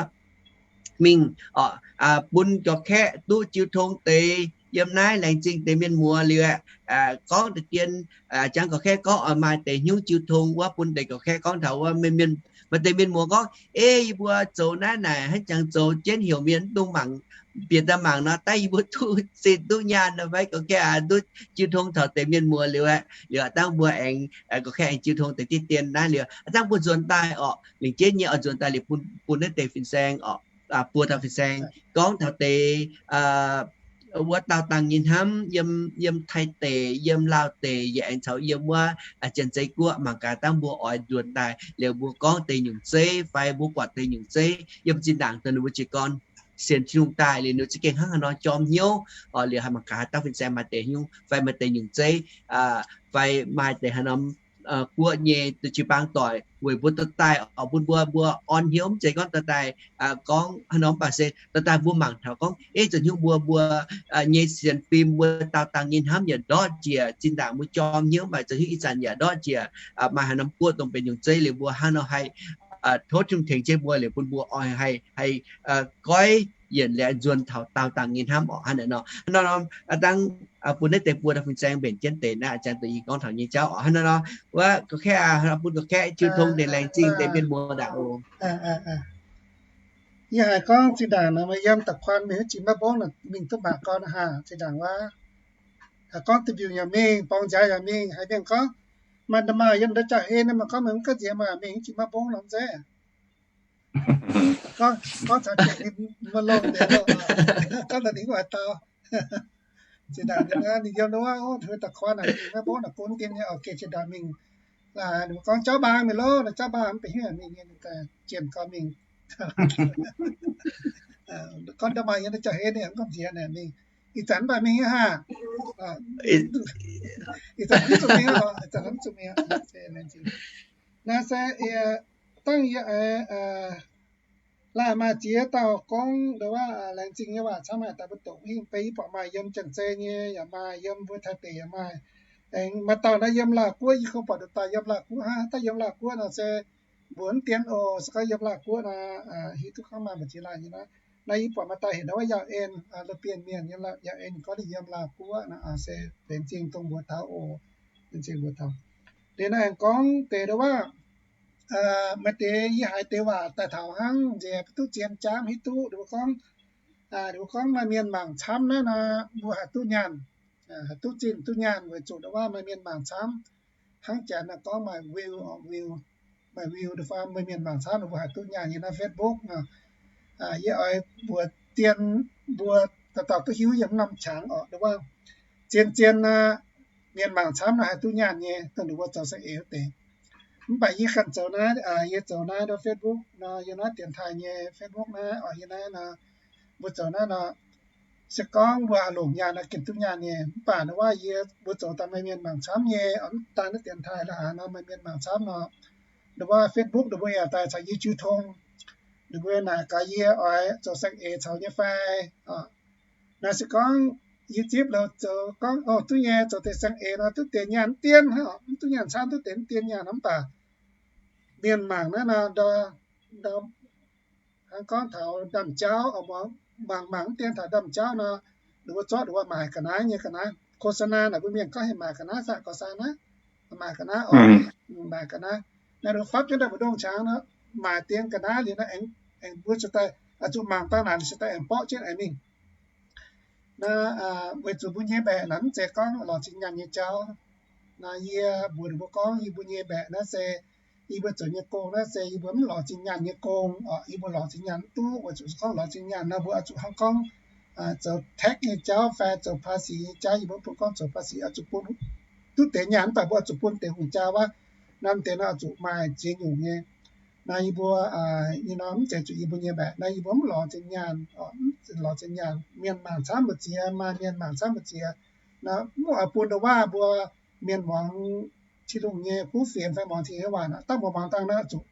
mingh oc, bun gorqv-kaeqv duqv jiu tong deix yiem naaiv, laengz zingh deix mienh muoz liuz aeqv, gorngv deix dien, jangx gorqv-kaeqv gorngv oix maaih deix hnyouv jiu tong wuov, bun deix gorqv-kaeqv gorngv taux wuov, maaih deix mienh muoz gorngv, ei, yie mbuo zoux naaiv naaic hnangv jangx zoux jienv heuc mienh mv dungx mangc, bieqc daaih mangc nor, daaih yie mbuo duqv zinh duqv nyaanh nor, maiv gorqv-kaeqv duqv jiu tong taux deix mienh muoz liuz aeqv, liuz a'dangh mbuo aengx gorqv-kaeqv aengx jiu tong deix diqv dien naaiv liuz, a'dangh mbuo nzuonx daaih oc, lengc jeiv nyei oix nzuonx daaih liuz bun, bun naaiv deix fin-saeng oc, buo dauh fin-saeng gorngv taux deix wuov daauh dangh nyei hnamv yiem, yiem Taiv deic, yiem Laauh deic, yaac aengx caux yiem wuov Janx-Zei Guoqv. Mangc gaax dangh mbuo oix nzuonx daaih liuz mbuo gorngv deix nyungc zeiv fai mbuo buatc deix nyungc zeiv yiem zinh ndaangc dongh ninh mbuo jiez gorn sienx Tin-Hungh daaih liuz ninh za'gengh hnangv haaix nor jorm hnyouv oc. Liuz haih mangc gaax haaix dauh fin-saeng maaih deix hnyouv fai maaih deix nyungc zeiv fai maaih deix haaix norm guoqv nyei jiu-baang doic weic mbuo dorh daaih oc, bun mbuo, mbuo orn hnyouv, mv zeiz gorngv dorh daaih gorngv haaix norm, mv baac se dorh daaih mbuo mangc taux gorngv, ei, zoux hnyouv mbuo, mbuo nyei sienx fim, mbuo daauh dangh nyei hnamv yaac ndortv njiec. Zinh ndaangc mbuo jorm hnyouv, mv baac zoux hnyouv ih zanc yaac ndortv njiec. Maaih haaix norm guoqv dongh benx nyungc zeiv liuz mbuo hnangv nor haih tov Tin-Hungh tengx jienv mbuo liuz bun mbuo oix haih, haih goiv yienc liuz nzuonx taux daauh dangh nyei hnamv oc. Hnangv naaic nor, hnangv nor a'dangh bun naaiv deix buo dauh fin-saeng mbenc jienv deix naaiv, a'jang deix yie gorngv taux nyei jauv oc. Hnangv naaiv nor, wuov gorqv-kaeqv aac, bun gorqv-kaeqv jiu tong deix, laengz zingh deix mienh muoz ndaangc oc. Yie haiz gorngv zinh ndaangc nor, meih yiem da'kuan mingh haaix jiex maiv mbong nor, mingh duqv mangc gorn hnangv. Zinh ndaangc wuov, gorngv da'mbiungc yaac mingh, borngz nziaaux yaac mingh, haiz mienh gorngv, maaih nda'maauh yiem nda'jauv-en nor, meih gorngv meih mv gaengh nziex, meih mingh haaix jiex maiv mbong nor mv zeiz. Gorngv caux ninh maiv longx deix, gorngv daaih ninh mv oix dau. Zinh ndaangc ninh yiem wuov, da'kuan naaic mingh maiv mbong naaic, bun dien nyei oc, geh zinh ndaangc mingh. Ninh gorngv jauv mbaang mingh loh, jauv mbaang mv baac hiuv mingh nyei, ninh jienh gorn mingh. Gorngv nda'maauh yiem nda'jauv-en, mv gaengh nziex naaic mingh. Ih zanc mv baac mingh nyei hnangv. Ih zanc mv zuqc mingh, ih zanc mv zuqc mingh. Naaiv se dangh yie aengx laaih maaih ziex dauh gorngv ndau wuov laengz zingh nyei waac camv haic daaih mbuo doqc hingh, beiv yie buatc maaih yiem Janx-Zei nyei yaac maaih, yiem mbuo Taiv deic yaac maaih. Aengx maaih dauh naaiv yiem Laauh Guoqv, yie kungx buatc nduqc dauh yiem Laauh Guoqv hnangv. Daaih yiem Laauh Guoqv nor se mbuox mv dien oc, se gorngv yiem Laauh Guoqv nor, hiuv duqv gorngv maaih mbu'ziex laanh nyei nor. Naaiv yie buatc maaih dauh heuc ndau wuov Yauh En, La'bienh Mienh, Yauh En gorngv ninh yiem Laauh Guoqv nor, se laengz zingh dongh mbuox taux oc. Laengz zingh mbuox taux. Liuz naaiv aengx gorngv deix ndau wuov maaih deix yie haiz deix waac daaih taux hnangv nziex mv duqv zien jaav hiuv duqv. Ninh mbuo gorngv, ninh mbuo gorngv maaih mienh mangc camv naaiv nor, mbuo haih duqv nyaanh, haih duqv zinh duqv nyaanh weic zuqc ndau wuov maaih mienh mangc camv. Hnangv janx naaiv gorngv maaih view, view, maaih view da'faanh maaih mienh mangc camv, ninh mbuo haih duqv nyaanh yiem naaiv Facebook nor. Yie oix mbuox dien mbuo dauh dauh duqv hiuv yiem norm qangx oc, ndau wuov zien-zien nor, mienh mangc camv nor haih duqv nyaanh nyei, dongh ninh mbuo zoux saeng-eix wuov deix. Mv baac yie ganh zoux naaiv, yie zoux naaiv ndau Facebook nor, yie naaiv dienx taaih nyei Facebook naaiv oc, yie naaiv nor, mbuo zoux naaiv nor, se gorngv mbuo longc nyaanh nor gengh duqv nyaanh nyei. Mv baac ndau wuov yie mbuo zoux daaih maaih mienh mangc camv nyei, mv daan naaiv dienx taaih la'haaix nor maaih mienh mangc camv nor, ndau wuov Facebook ninh mbuo yaac daaih caux yie jiu tong. Ninh mbuo naaic gaax yie oix zoux saeng-eix caux nyei fai. Naaiv se gorngv yie zipv loz zoux gorngv, o, duqv nyei, zoux deix saeng-eix nor duqv deix nyaanh mv dien, mv duqv nyaanh camv, duqv deix mv dien nyaanh, mv baac mienh mangc naaiv nor, ndau, hnangv gorngv taux ndaamv-jauv, mangc mangc mv dien taux ndaamv-jauv nor, ninh mbuo zorqv ninh mbuo maaic ga'naaiv nyei, ga'naaiv โฆษณา naaic mbuo mienh gorngv heuc maaic ga'naaiv, โฆษณา, maaic ga'naaiv oc, maaic ga'naaiv. Naaiv ninh mbuo fapv jienv daaih mbu'ndongx qangx nor, maaic dien ga'naaiv liuz naaiv aengx, aengx mbuo zuqc daaih, zuqc mangc daaih naaic se daaih aengx borqv jienv aengx mingh. Naaiv weic zuqc mbuo nyei mbaeqc naaic mv zeiz gorngv lorz zinh nyaanh nyei jauv. Naaiv yie mbuox ninh mbuo gorngv yie mbuo nyei mbaeqc naaiv se yie mbuo zoux nyei gong naaiv se yie mbuo mv lorz zinh nyaanh nyei gong oc. Yie mbuo lorz zinh nyaanh mv duqv, weic zuqc se gorngv lorz zinh nyaanh nor mbuo oix zuqc hnangv gorngv zoux tax nyei jauv fai zoux ภาษี nyei jauv. Yie mbuo mv bun gorngv zoux ภาษี oix zuqc bun duqv deix nyaanh, mv baac mbuo oix zuqc bun deix hungh jaa wuov. Naaiv deix nor oix zuqc maaih ziex nyungc nyei. Naaiv yie mbuo, yie nor mv zeiz zuqc yie mbuo nyei mbaeqc. Naaiv yie mbuo mv lorz zinh nyaanh, lorz zinh nyaanh, mienh mangc camv mbu'ziex, maaih mienh mangc camv mbu'ziex nor, mv oix bun ndau wuov mbuo mienh muangx Tin-Hungh nyei kuv fienx fai muangx Tin-Hungh nyei waac. Dangh mbuo muangx dangh naaiv zuqc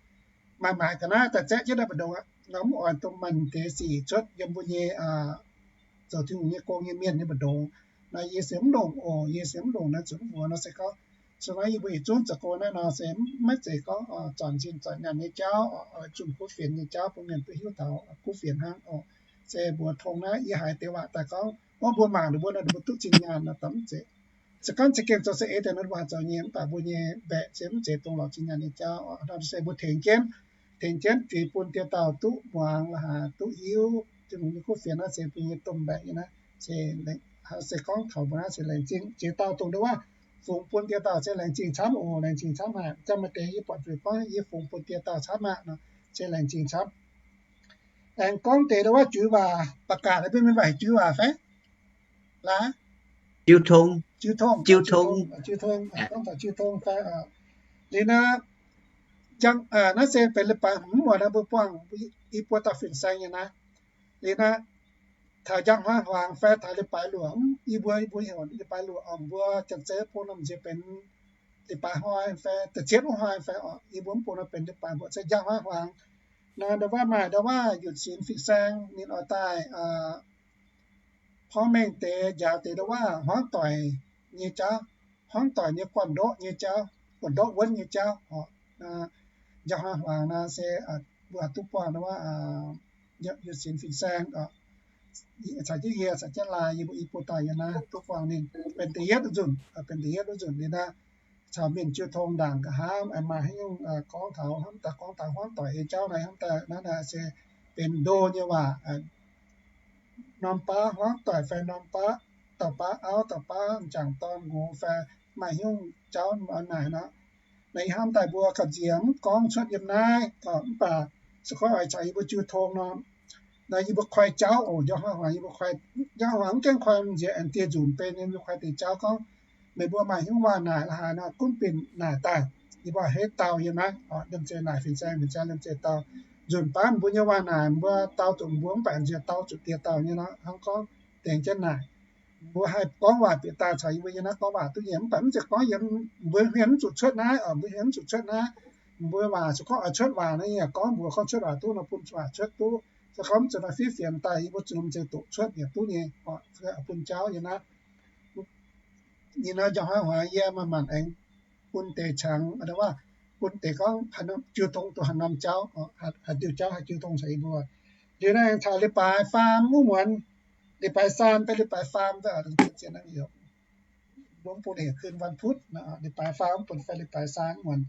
maaic maaic ga'naaiv daaih zaeqv jienv naaiv mbu'ndongx aqv. Nor mv oix dongh maaih deix sic cuotv yiem mbuo nyei zoux Tin-Hungh nyei gong nyei mienh nyei mbu'ndongx. Nor yie se mv longc oc, yie se mv longc naaiv zuqc mv muoz nor se gorngv, se gorngv yie mbuo yietc zungv zoux gong naaiv nor se maiv zeiz gorngv zanc zinh zanc nyaanh nyei jauv, zunh kuv fienx nyei jauv bun mienh duqv hiuv taux kuv fienx hnangv oc. Se mbuox tong naaiv yie haiz deix waac daaih gorngv, o, mbuo mangc ninh mbuo nor ninh mbuo duqv zinh nyaanh nor, da'mv zeiz. Se gorngv za'gengh zoux saeng-eix deix nor mbuo haih zoux nyei, mv baac mbuo nyei mbaeqc se mv zeiz dongh lorz zinh nyaanh nyei jauv. Nor se mbuo tengx jienv, tengx jienv juix bun dieh dauh duqv muangx la'haaix duqv hiuv Tin-Hungh nyei kuv fienx naaiv se mbuo nyei domh mbaeqc nyei naaiv. Se gorngv taux mbuo naaiv se laengz zingh jiex dauh dongh ndau wuov fungx bun dieh dauh se laengz zingh camv oc, laengz zingh camv haic. Jangx maaih deix yie buatc fu'jueiv gorngv yie fungx bun dieh dauh camv aqv nor, se laengz zingh camv. Aengx gorngv deix ndau wuov juix waac, ประกาศ naaiv mbuo mienh waac juix waac fai? Laaix? Jiu tong, jiu tong, jiu tong, gorngv taux jiu tong fai? Liuz naaiv, naaiv se benx leiz-baaix hmz muonz naaiv mbuo buangh i buo dauh fin-saeng nyei naaiv. Liuz naaiv, taux njang hnoi hmuangx fai taux leiz-baaix luoqc, yie mbuo, yie mbuo heuc leiz-baaix luoqc oc, mbuo Janx-Zei bung norm nziex benx leiz-baaix hnoi fai da'cietv wuov hnoi fai oc, yie mbuo mv bung nor benx leiz-baaix mbuoqc se njang hnoi hmuangx. Nor ndau wuov maaih ndau wuov Youth Sim fin-saeng ninh oix daaih porv mengh deix njaaux deix ndau wuov hmuangv doic nyei jauv, hmuangv doic nyei guanh ndoqv nyei jauv, guanh ndoqv wuonv nyei jauv oc. Njang hnoi hmuangx nor se mbuo duqv buangh ndau wuov Youth Sim fin-saeng oc. Caux jienv yie, caux jienv Laaix, yie mbuo i buo dauh yiem naaiv duqv buangh ninh benx da'yietv nzunc, benx da'yietv nzunc liuz naaiv caux mienh jiu tong ndaangc nqa'haav, maaih haaix nyungc gorngv taux hnamv daaih gorngv taux hmuangv doic nyei jauv naaiv, hnamv daaih naaiv naaic se benx ndo nyei waac. Norm baav hmuangv doic fai norm baav, dauh baav auv, dauh baav m'jangc dorn ngox fai maaih haaix nyungc jauv oix naaic nor, naaiv yie hnamv daaih mbuo gauh nziex mv gorngv cuotv yiem naaiv. Mv baac se gorngv oix caux yie mbuo jiu tong nor, naaiv yie mbuo koi jauv oc, njang hnoi hmuangx yie mbuo koi, njang hnoi hmuangx mv gaengh koi nziex aengx dieh nzunc benx, yie mbuo koi deix jauv gorngv meih mbuo maaih haaix nyungc waac naaic la'haaix nor gunv bienh naaic daaih. Yie mbuo a'hneiv dau yiem naaiv, liemh zeih naaic fin-saeng, fin-saeng liemh zeih dau. Nzunc baav mbuo nyei waac naaic mbuo dau zuqc mbuo mv baac nziex dau zuqc dieh dauh nyei nor, hnangv gorngv dengx jienv naaic. Mbuo haih gorngv waac bieqc daaih caux yie mbuo yiem naaiv gorngv waac duqv nyei, mv baac mv zeiz gorngv yiem mbuo hmien mv zuqc cuotv naaiv oc, mbuo hmien mv zuqc cuotv naaiv. Mbuo waac se gorngv oix cuotv waac nor, yie gorngv mbuox gorngv cuotv waac duqv nor bun waac cuotv duqv. Se gorngv mv zuqc nor fiev fienx daaih yie mbuo zuqc mv zeiz doqc cuotv yaac duqv nyei oc, bun jauv yiem naaiv. Ninh nor njang hnoi hmuangx yie manc-manc aengx bun deix qangx, bun deix gorngv jiu tong duqv haaix norm jauv, haaix diuh jauv haih jiu tong caux yie mbuo. Liuz naaiv aengx taux leiz-baaix faam wuov muonz, leiz-baaix saan fai leiz-baaix faam, mv bun heuc คืนวันพุธ, leiz-baaix faam mv bun fai leiz-baaix saan wuov muonz.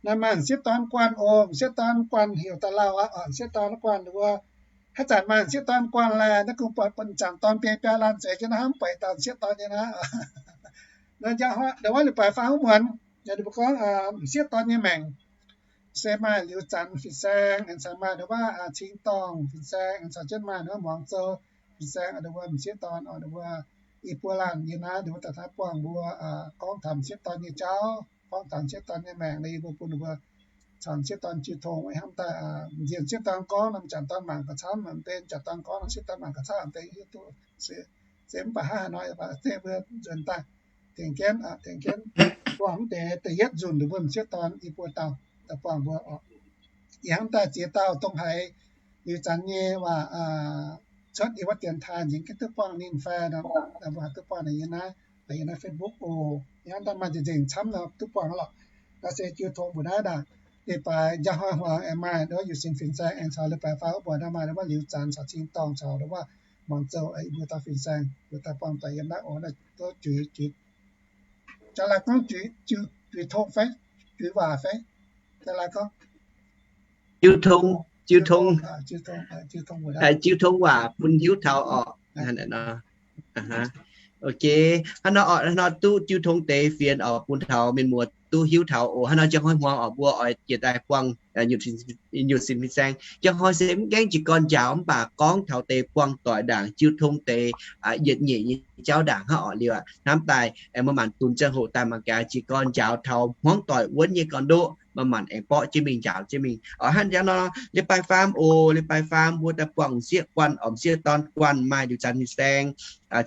Naaiv maaih m'sieqv dorn guanh oc, m'sieqv dorn guanh heuc daaih lauh aqv, m'sieqv dorn guanh wuov. Haaix zanc maaih m'sieqv dorn guanh laeh, naaiv kungx buatc m'jangc dorn biei biaa laanh zeiz jienv naaiv, mv baac dauh m'sieqv dorn nyei naaiv. Naaiv wuov leiz-baaix faam wuov muonz, ninh mbuo gorngv m'sieqv dorn nyei maengc se maaih liuz zanc fin-saeng, aengx cingx maaih ndongc wuov cing-dorngh fin-saeng, aengx caux jienv maaih ndongc wuov muangx zou fin-saeng, ndongc wuov m'sieqv dorn, ndongc wuov i buo laanh yiem naaiv, ndongc wuov daaih taaih buangh mbuo gorngv taux m'sieqv dorn nyei jauv, gorngv taux m'sieqv dorn nyei maengc, yie mbuo bun ninh mbuo caux m'sieqv dorn jiu tong, hnamv daaih nziex m'sieqv dorn gorngv nor m'jangc dorn mangc gauh camv, m'deix m'jangc dorn gorngv nor m'sieqv dorn mangc gauh camv, m'deix hiuv duqv se mv baac hnangv haaix nor, se mbuo nzuonx daaih tengx jienv, tengx jienv buangh mv deix da'yietv nzunc ndongc wuov m'sieqv dorn i buo dauh daaih buangh mbuo oc. Yie hnamv daaih ziex dauh dongh haiz liuz zanc nyei waac cuotv yiem wuov dienx taaih nzengc, gengh duqv buangh ninh fai nor, mbuo haih duqv buangh ninh yiem naaiv, yiem naaiv Facebook oc. Yie hnamv daaih maaih nzengc nzengc camv nor duqv buangh lorqc. Naaiv se jiu tong mbuo naaiv ndaangc. Leiz-baaix njang hnoi hmuangx aengx maaih ndongc wuov youth sin fin-saeng aengx caux leiz-baaix faam wuov buatc naaiv maaih ndongc wuov liuz zanc caux cing-dorngh caux ndongc wuov muangx zou i mbuo dauh fin-saeng, mbuo daaih buangh doic yiem naaiv oc. Naaiv duqv juix, juix, jaax laai gorngv juix, juix tong fai, juix waac fai, jaax laai gorngv Jiu tong, jiu tong, jiu tong waac bun hiuv taux oc. Ok, hnangv nor oc, hnangv nor duqv jiu tong deix fienx oc, bun taux mienh muoz duqv hiuv taux oc. Hnangv nor njang hnoi hmuangx oc, mbuo oix jiex daaih buangh youth sin fin-saeng. Njang hnoi se mv gaengh jiez gorn njaaux mv baac gorngv taux deix buangh doic ndaangc, jiu tong deix yietc nyeic nyei jauv ndaangc hnangv oc. Liuz hnamv daaih aengx maaih maanc dunx ziangh hoc daaih mangc gaax jiez gorn njaaux taux hmuangv doic wuonv nyei gorn-ndoqv, maaih maanc aengx borqv jienv mingh njaaux jienv mingh. Hnangv nor, leiz-baaix faam oc, leiz-baaix faam mbuo daaih buangh m'sieqv guanh oc, m'sieqv dorn guanh maaih liuz zanc fin-saeng,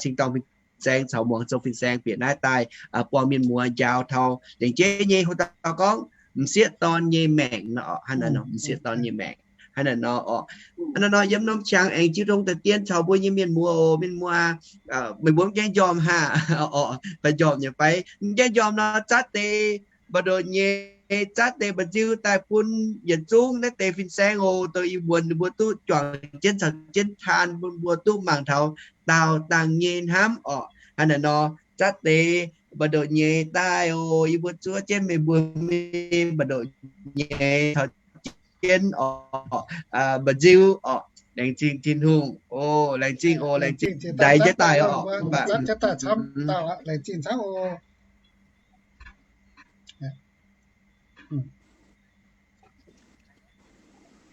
cing-dorngh fin-saeng caux muangx zou fin-saeng bieqc naaiv daaih buangh mienh muoz njaaux taux lengc jeiv nyei hoc dauh gorngv m'sieqv dorn nyei maengc nor oc. Hnangv naaiv nor m'sieqv dorn nyei maengc. Hnangv naaiv nor oc. Hnangv naaiv nor yiem norm qangx aengx jiu tong daaih dien caux mbuo nyei mienh muoz oc, mienh muoz, meih mbuo mv gaengh njormh haah oc, fai njormh nyei fai mv gaengh njormh nor zatv deix mba'ndoqc nyei, zatv deix mba'nziu daaih bun yietc zungv naaiv deix fin-saeng oc, dongh ih muonz ninh mbuo duqv juangc jienv caux jienv taan bun mbuo duqv mangc taux daauh dangh nyei hnamv oc. Hnangv naaiv nor zatv deix mba'ndoqc nyei daaih oc, yie mbuo zuov jienv meih mbuo mingh mba'ndoqc nyei caux jienv oc, mba'nziu oc. Laengz zingh Tin-Hungh oc, laengz zingh oc, laengz zingh ndaix jienv daaih oc.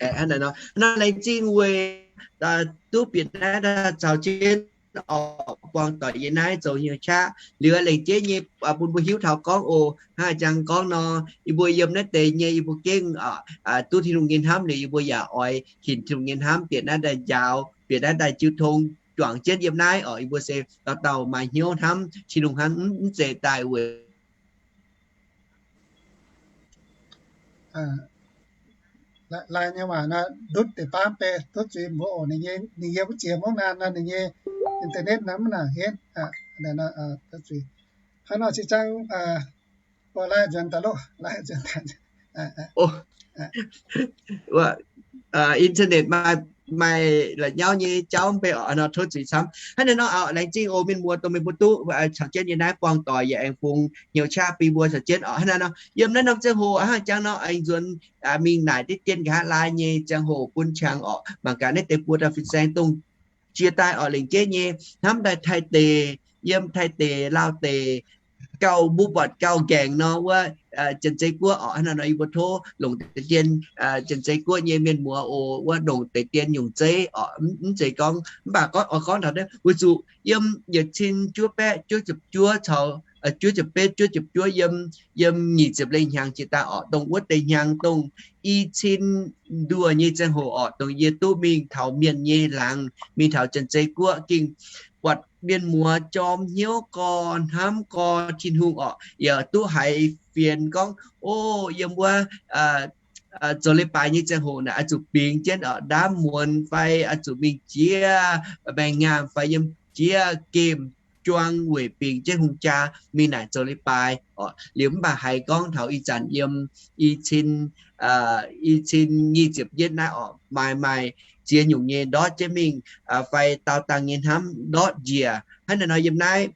Hnangv naaiv nor, laengz zingh weic duqv bieqc naaiv caux jienv oc, buangh doic yiem naaiv zoux hnyouv qaqv liuz laengz jeiv nyei bun mbuo hiuv taux gorngv oc. Hnangv jang gorngv nor, yie mbuo yiem naaiv deix nyei yie mbuo gengh duqv Tin-Hungh nyei hnamv liuz yie mbuo yaac oix hinc Tin-Hungh nyei hnamv bieqc naaiv daaih njaaux, bieqc naaiv daaih jiu tong juangc jienv yiem naaiv oc. Yie mbuo se dauh dauh maaih hnyouv hnamv Tin-Hungh hnangv, mv zeiz daaih weic Lai nyei waac naaiv ndutv deix baamv bei duqv zuiz mbuo oc. Ninh nyei, ninh yiem wuov jiex mungv naanc nor, ninh nyei internet naaiv mv nangc henv. Hnangv nor se zangv, lai nzuonx daaih loh, lai nzuonx daaih. Internet maaih, maaih la'nyauv nyei jauv mv bei oc, nor tov zuiz camv. Hnangv naaiv nor oc, laengz zingh oc mienh muoz, dongh meih mbuo duqv caux jienv yiem naaiv buangh doic yaac aengx fungx hnyouv qaqv bun mbuo caux jienv oc. Hnangv naaiv nor yiem naaiv norm ziangh hoc hnangv jangv nor aengx nzuonx mingh naaic diqv dien nqa'haav lai nyei ziangh hoc bun qangx oc. Mangc gaax naaiv deix buo dauh fin-saeng dongh jiex daaih oc, lengc jeiv nyei hnamv daaih Taiv deic, yiem Taiv deic, Laauv deic, gauh mbuo buatc gauh nqaengc nor wuov Janx-Zei Guoqv oc. Hnangv naaiv nor yie mbuo tov longc deix dien Janx-Zei Guoqv nyei mienh muoz oc, wuov ndongc deix dien nyungc zeiv oc. Mv zeiz gorngv, mv baac gorngv oix gorngv taux naaiv weic zuqc yiem yietc cin juov baeqv juov ziepc juov caux juov ziepc betv juov ziepc juov yiem, yiem nyic ziepc lengh hnyangx jiex daaih oc, dongh wuov deix hnyangx dongh i cin nduoh nyei ziangh hoc oc, dongh yie duqv mingh taux mienh nyei laangz, mingh taux Janx-Zei Guoqv, ging buatc mienh muoz jorm hnyouv gorx, hnamv gorx Tin-Hungh oc. Yaac duqv haiz fienx gorngv, o, yiem wuov zoux leiz-baaix nyei ziangh hoc naaic oix zuqc bingx jienv oc, ndaamv muonz fai oix zuqc mingh jiex maengx nyaanh fai yiem jiex gemh juang weic bingx jienv hungh jaa mingh naaic zoux leiz-baaix oc. Liuz mv baac haiz gorngv taux ih zanc yiem i cin, i cin nyic ziepc yietv naaiv oc, maaih maaih ziex nyungc nyei ndortv jienv mingh, fai daauh dangh nyei hnamv ndortv njiec. Hnangv naaiv nor yiem naaiv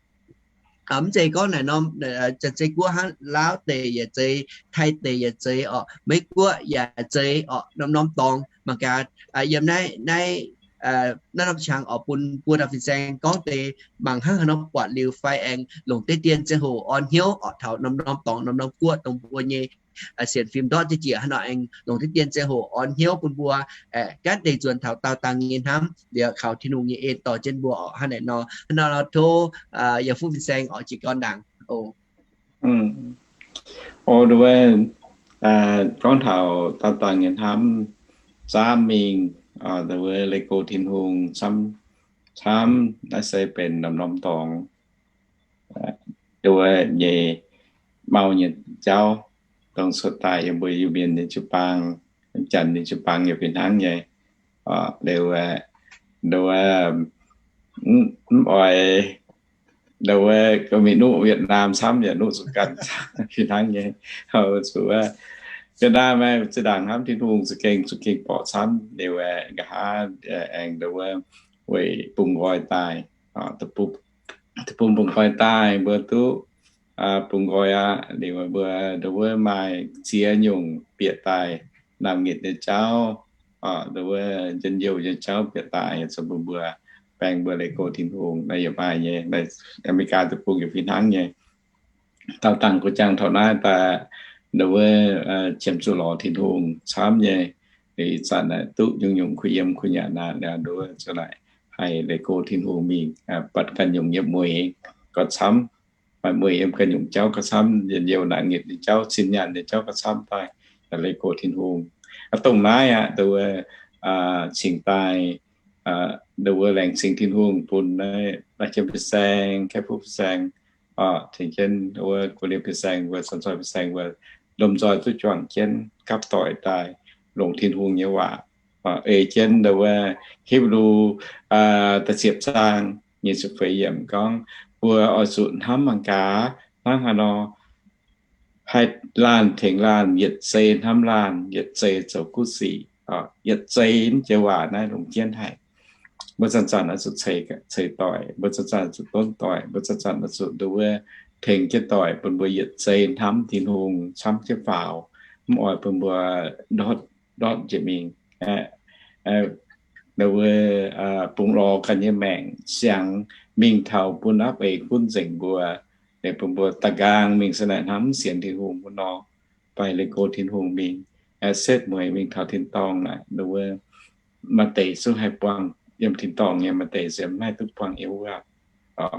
Mv zeiz gorngv naaic norm Janx-Zei Guoqv hnangv, Laauv deic yaac zeiz, Taiv deic yaac zeiz orqc, Meiv Guoqv yaac zeiz orqc, norm-norm dorngx mangc gaax yiem naaiv, naaiv, naaiv norm qangx orqc, bun buo dauh fin-saeng gorngv deix mangc hnangv haaix nor buatc liuz fai aengx longc deix dien ziangh hoc orn hnyouv orqc, taux norm-norm dorngx norm-norm guoqv dongh mbuo nyei sienx fim ndortv jiex haaix nor aengx longc deix dien ziangh hoc orn hnyouv bun mbuo gaatv deix nzuonx taux daauh dangh nyei hnamv liuz kaux Tin-Hungh nyei en dorh jienv mbuo orqc. Hnangv naaic nor, hnangv naaiv nor tov yaac fu fin-saeng orqc jiez gorn ndaangc oc. O, nduov, gorngv taux daauh dangh nyei hnamv, zaamv mingh, nduov, leih go Tin-Hungh camv, camv naaiv se benx norm-norm dorngx, nduov, nyei mau nyei jauv, dongh cuotv daaih yiem mbuo Iu-Mienh nyei jiu-baang, Janx nyei jiu-baang yaac fih hnangv nyei. Liuz, nduov, mv oix, nduov, mingh nuqv Wietnam camv yaac nuqv zuqc ganh fih hnangv nyei. Zuqc Wietnam maaih zinh ndaangc hnamv Tin-Hungh za'gengh, za'gengh borqc camv liuz, nqa'haav aengx nduov, weic bungx nqoi daaih, bun bungx nqoi daaih mbuo duqv bungx nqoi aqv. Liuz mbuo nduov maaih ziex nyungc bieqc daaih, naamh nyitc nyei jauv, nduov, njien-youh nyei jauv bieqc daaih, zoux bun mbuo, baeng mbuo leih go Tin-Hungh. Naaiv yaac maaih nyei, America deic-bung yaac fih hnangv nyei. Daauh dangh gox jaang taux naaiv daaih, nduov, qiemx zuqc lorz Tin-Hungh camv nyei. Ih zanc naaic duqv nyungc-nyungc kuh yiem kuh nyanc naaic, nduov, zuqc naaic haih leih go Tin-Hungh mingh, buatc ganh nyungc nyei mueiz gauh camv, maaih mueiz yiem ganh nyungc jauv gauh camv, njien-youh naamh nyitc nyei jauv, cin nyaanh nyei jauv gauh camv daaih, leih go Tin-Hungh. Dongh naaiv aqv, nduov, cingx daaih, nduov, laengz zingh Tin-Hungh bun naaiv fin-saeng, Kaeqv Fuqv fin-saeng, tengx jienv wuov gu'nyuoz fin-saeng, wuov caux nzoih fin-saeng, wuov lomh nzoih duqv juangc jienv gapv doic daaih longc Tin-Hungh nyei waac, ei jienv nduov, Hipv^lu da'ziepc zaang nyic ziepc feix yiemc gorngv, mbuo oix zuqc hnamv mangc gaax hnangv haaix nor haih laanh tengx laanh yietc zei hnamv laanh, yietc zei zoux kuv sic. Yietc zei naaiv joux waac naaiv longc jienv haic. Mbuo zanc-zanc oix zuqc ceix doic, mbuo zanc-zanc zuqc donv doic, mbuo zanc-zanc oix zuqc nduov tengx jienv doic bun mbuo yietc zei hnamv Tin-Hungh camv jienv faaux, mv oix bun mbuo ndortv, ndortv njiec mingh. Nduov, bungx lorz ganh nyei maengc siangx mingh taux bun apv eix gunv nzengc mbuo, bun mbuo da'nqaang mingh se naaic hnamv sienx Tin-Hungh wuov nor, fai leih go Tin-Hungh mingh, setv mueiz mingh taux tin-dorngh naaic, nduov, maaih deix zungv haih buangh yiem tin-dorngh nyei, maaih deix se mv haih duqv buangh yiem wuov.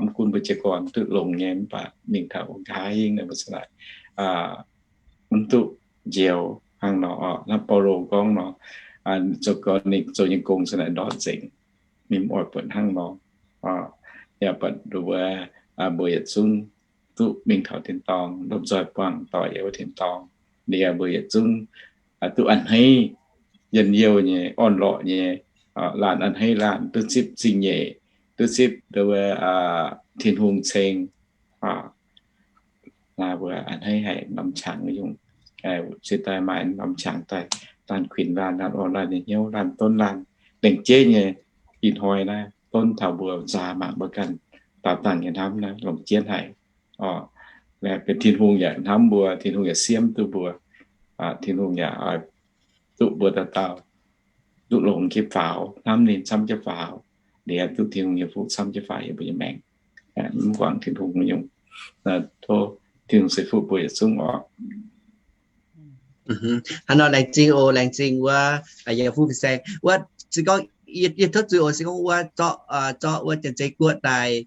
Mv gunv mbuo jiez gorn duqv longx nyei, mv baac mingh taux wuov nqa'haav hingv naaic mbuo se naaic mv duqv njoux hnangv nor. Hnangv Baulo gorngv nor, zoux gong, ninh zoux nyei gong se naaic ndortv nzengc, ninh mv oix buatc hnangv nor. Yaac buatc nduov, mbuo yietc zungv duqv mingh taux tin-dorngh, lomh nzoih buangh doic yiem wuov tin-dorngh. Liuz mbuo yietc zungv duqv a'hneiv, njien-youh nyei, orn-lorqc nyei, laanh a'hneiv laanh, duqv zipv zingh nyeic, duqv zipv nduov, Tin-Hungh ceng. Naaiv mbuo a'hneiv haic norm qangx nyungc, cingx daaih maaih norm qangx daaih, laanh kuinx laanh, laanh orn laanh nyei hnyouv, laanh donv laanh, lengc jeiv nyei ih hnoi naaiv donv taux mbuo nzaaux mangc mbuo ganh daaux dangh nyei hnamv naaiv longc jienv haic. Benx Tin-Hungh yaac hnamv mbuo, Tin-Hungh yaac siemv duqv mbuo, Tin-Hungh yaac duqv mbuo dauh dauh duqv longx jienv faaux, hnamv ninh camv jienv faaux, liuz duqv Tin-Hungh nyei fuqv camv jienv faaux yiem mbuo nyei maengc. Mv guangc Tin-Hungh nyungc. Tov Tin-Hungh ceix fuqv mbuo yietc zungv oc. Hnangv nor laengz zingh oc, laengz zingh wuov, yie fuqv fin-saeng wuov, se gorngv yie tov zuiz oc, se gorngv wuov zorqv, zorqv wuov Janx-Zei Guoqv daaih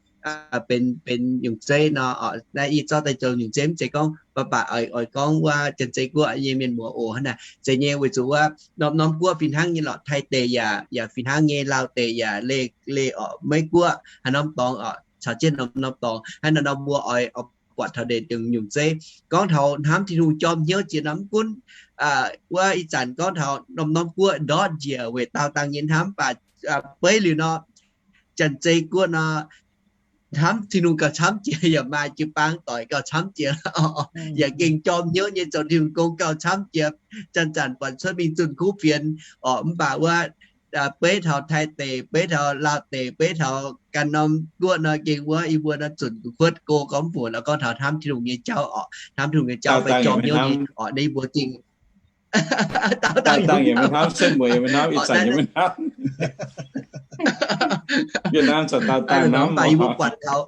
benx, benx nyungc zeiv nor, naaiv yie zorqv daaih zoux nyungc zeiv mv zeiz gorngv, mv baac oix, oix gorngv wuov Janx-Zei Guoqv nyei mienh muoz oc. Hnangv naaic zeiz nyei, weic zuqc wuov norm-norm guoqv fih hnangv nyei lorqc. Taiv deic yaac, yaac fih hnangv nyei. Lauh deic yaac leih, leih orqc, Meiv Guoqv haaix norm dorngx orqc, caux jienv norm-norm dorngx. Hnangv naaiv nor mbuo oix, oix buatc taux deix nyungc zeiv. Gorngv taux hnamv Tin-Hungh jorm hnyouv jiex nor, mv gunv wuov ih zanc gorngv taux norm-norm guoqv ndortv njiec weic daauh dangh nyei hnamv, mv baac beiv liuz nor, Janx-Zei Guoqv nor, hnamv Tin-Hungh gauh camv jiex, yaac maaih jiu-baang doic gauh camv jiex, yaac gengh jorm hnyouv nyei zoux Tin-Hungh gong gauh camv jiex. Zanc-zanc buatc cuotv mingh zunh kuv fienx orqc, mv baac wuov beiv taux Taiv deic, beiv taux Laauv deic, beiv taux ganh norm guoqv nor, gengh wuov yie mbuo nor zunc kuotv go gorngv mbuox nor gorngv taux hnamv Tin-Hungh nyei jauv orqc, hnamv Tin-Hungh nyei jauv fai jorm hnyouv nyei orqc, yie mbuo gengh daauh dangh yaac maiv hnamv, setv mueiz yaac maiv hnamv, ih zanc yaac maiv hnamv. Mv baac yie mbuo buatc taux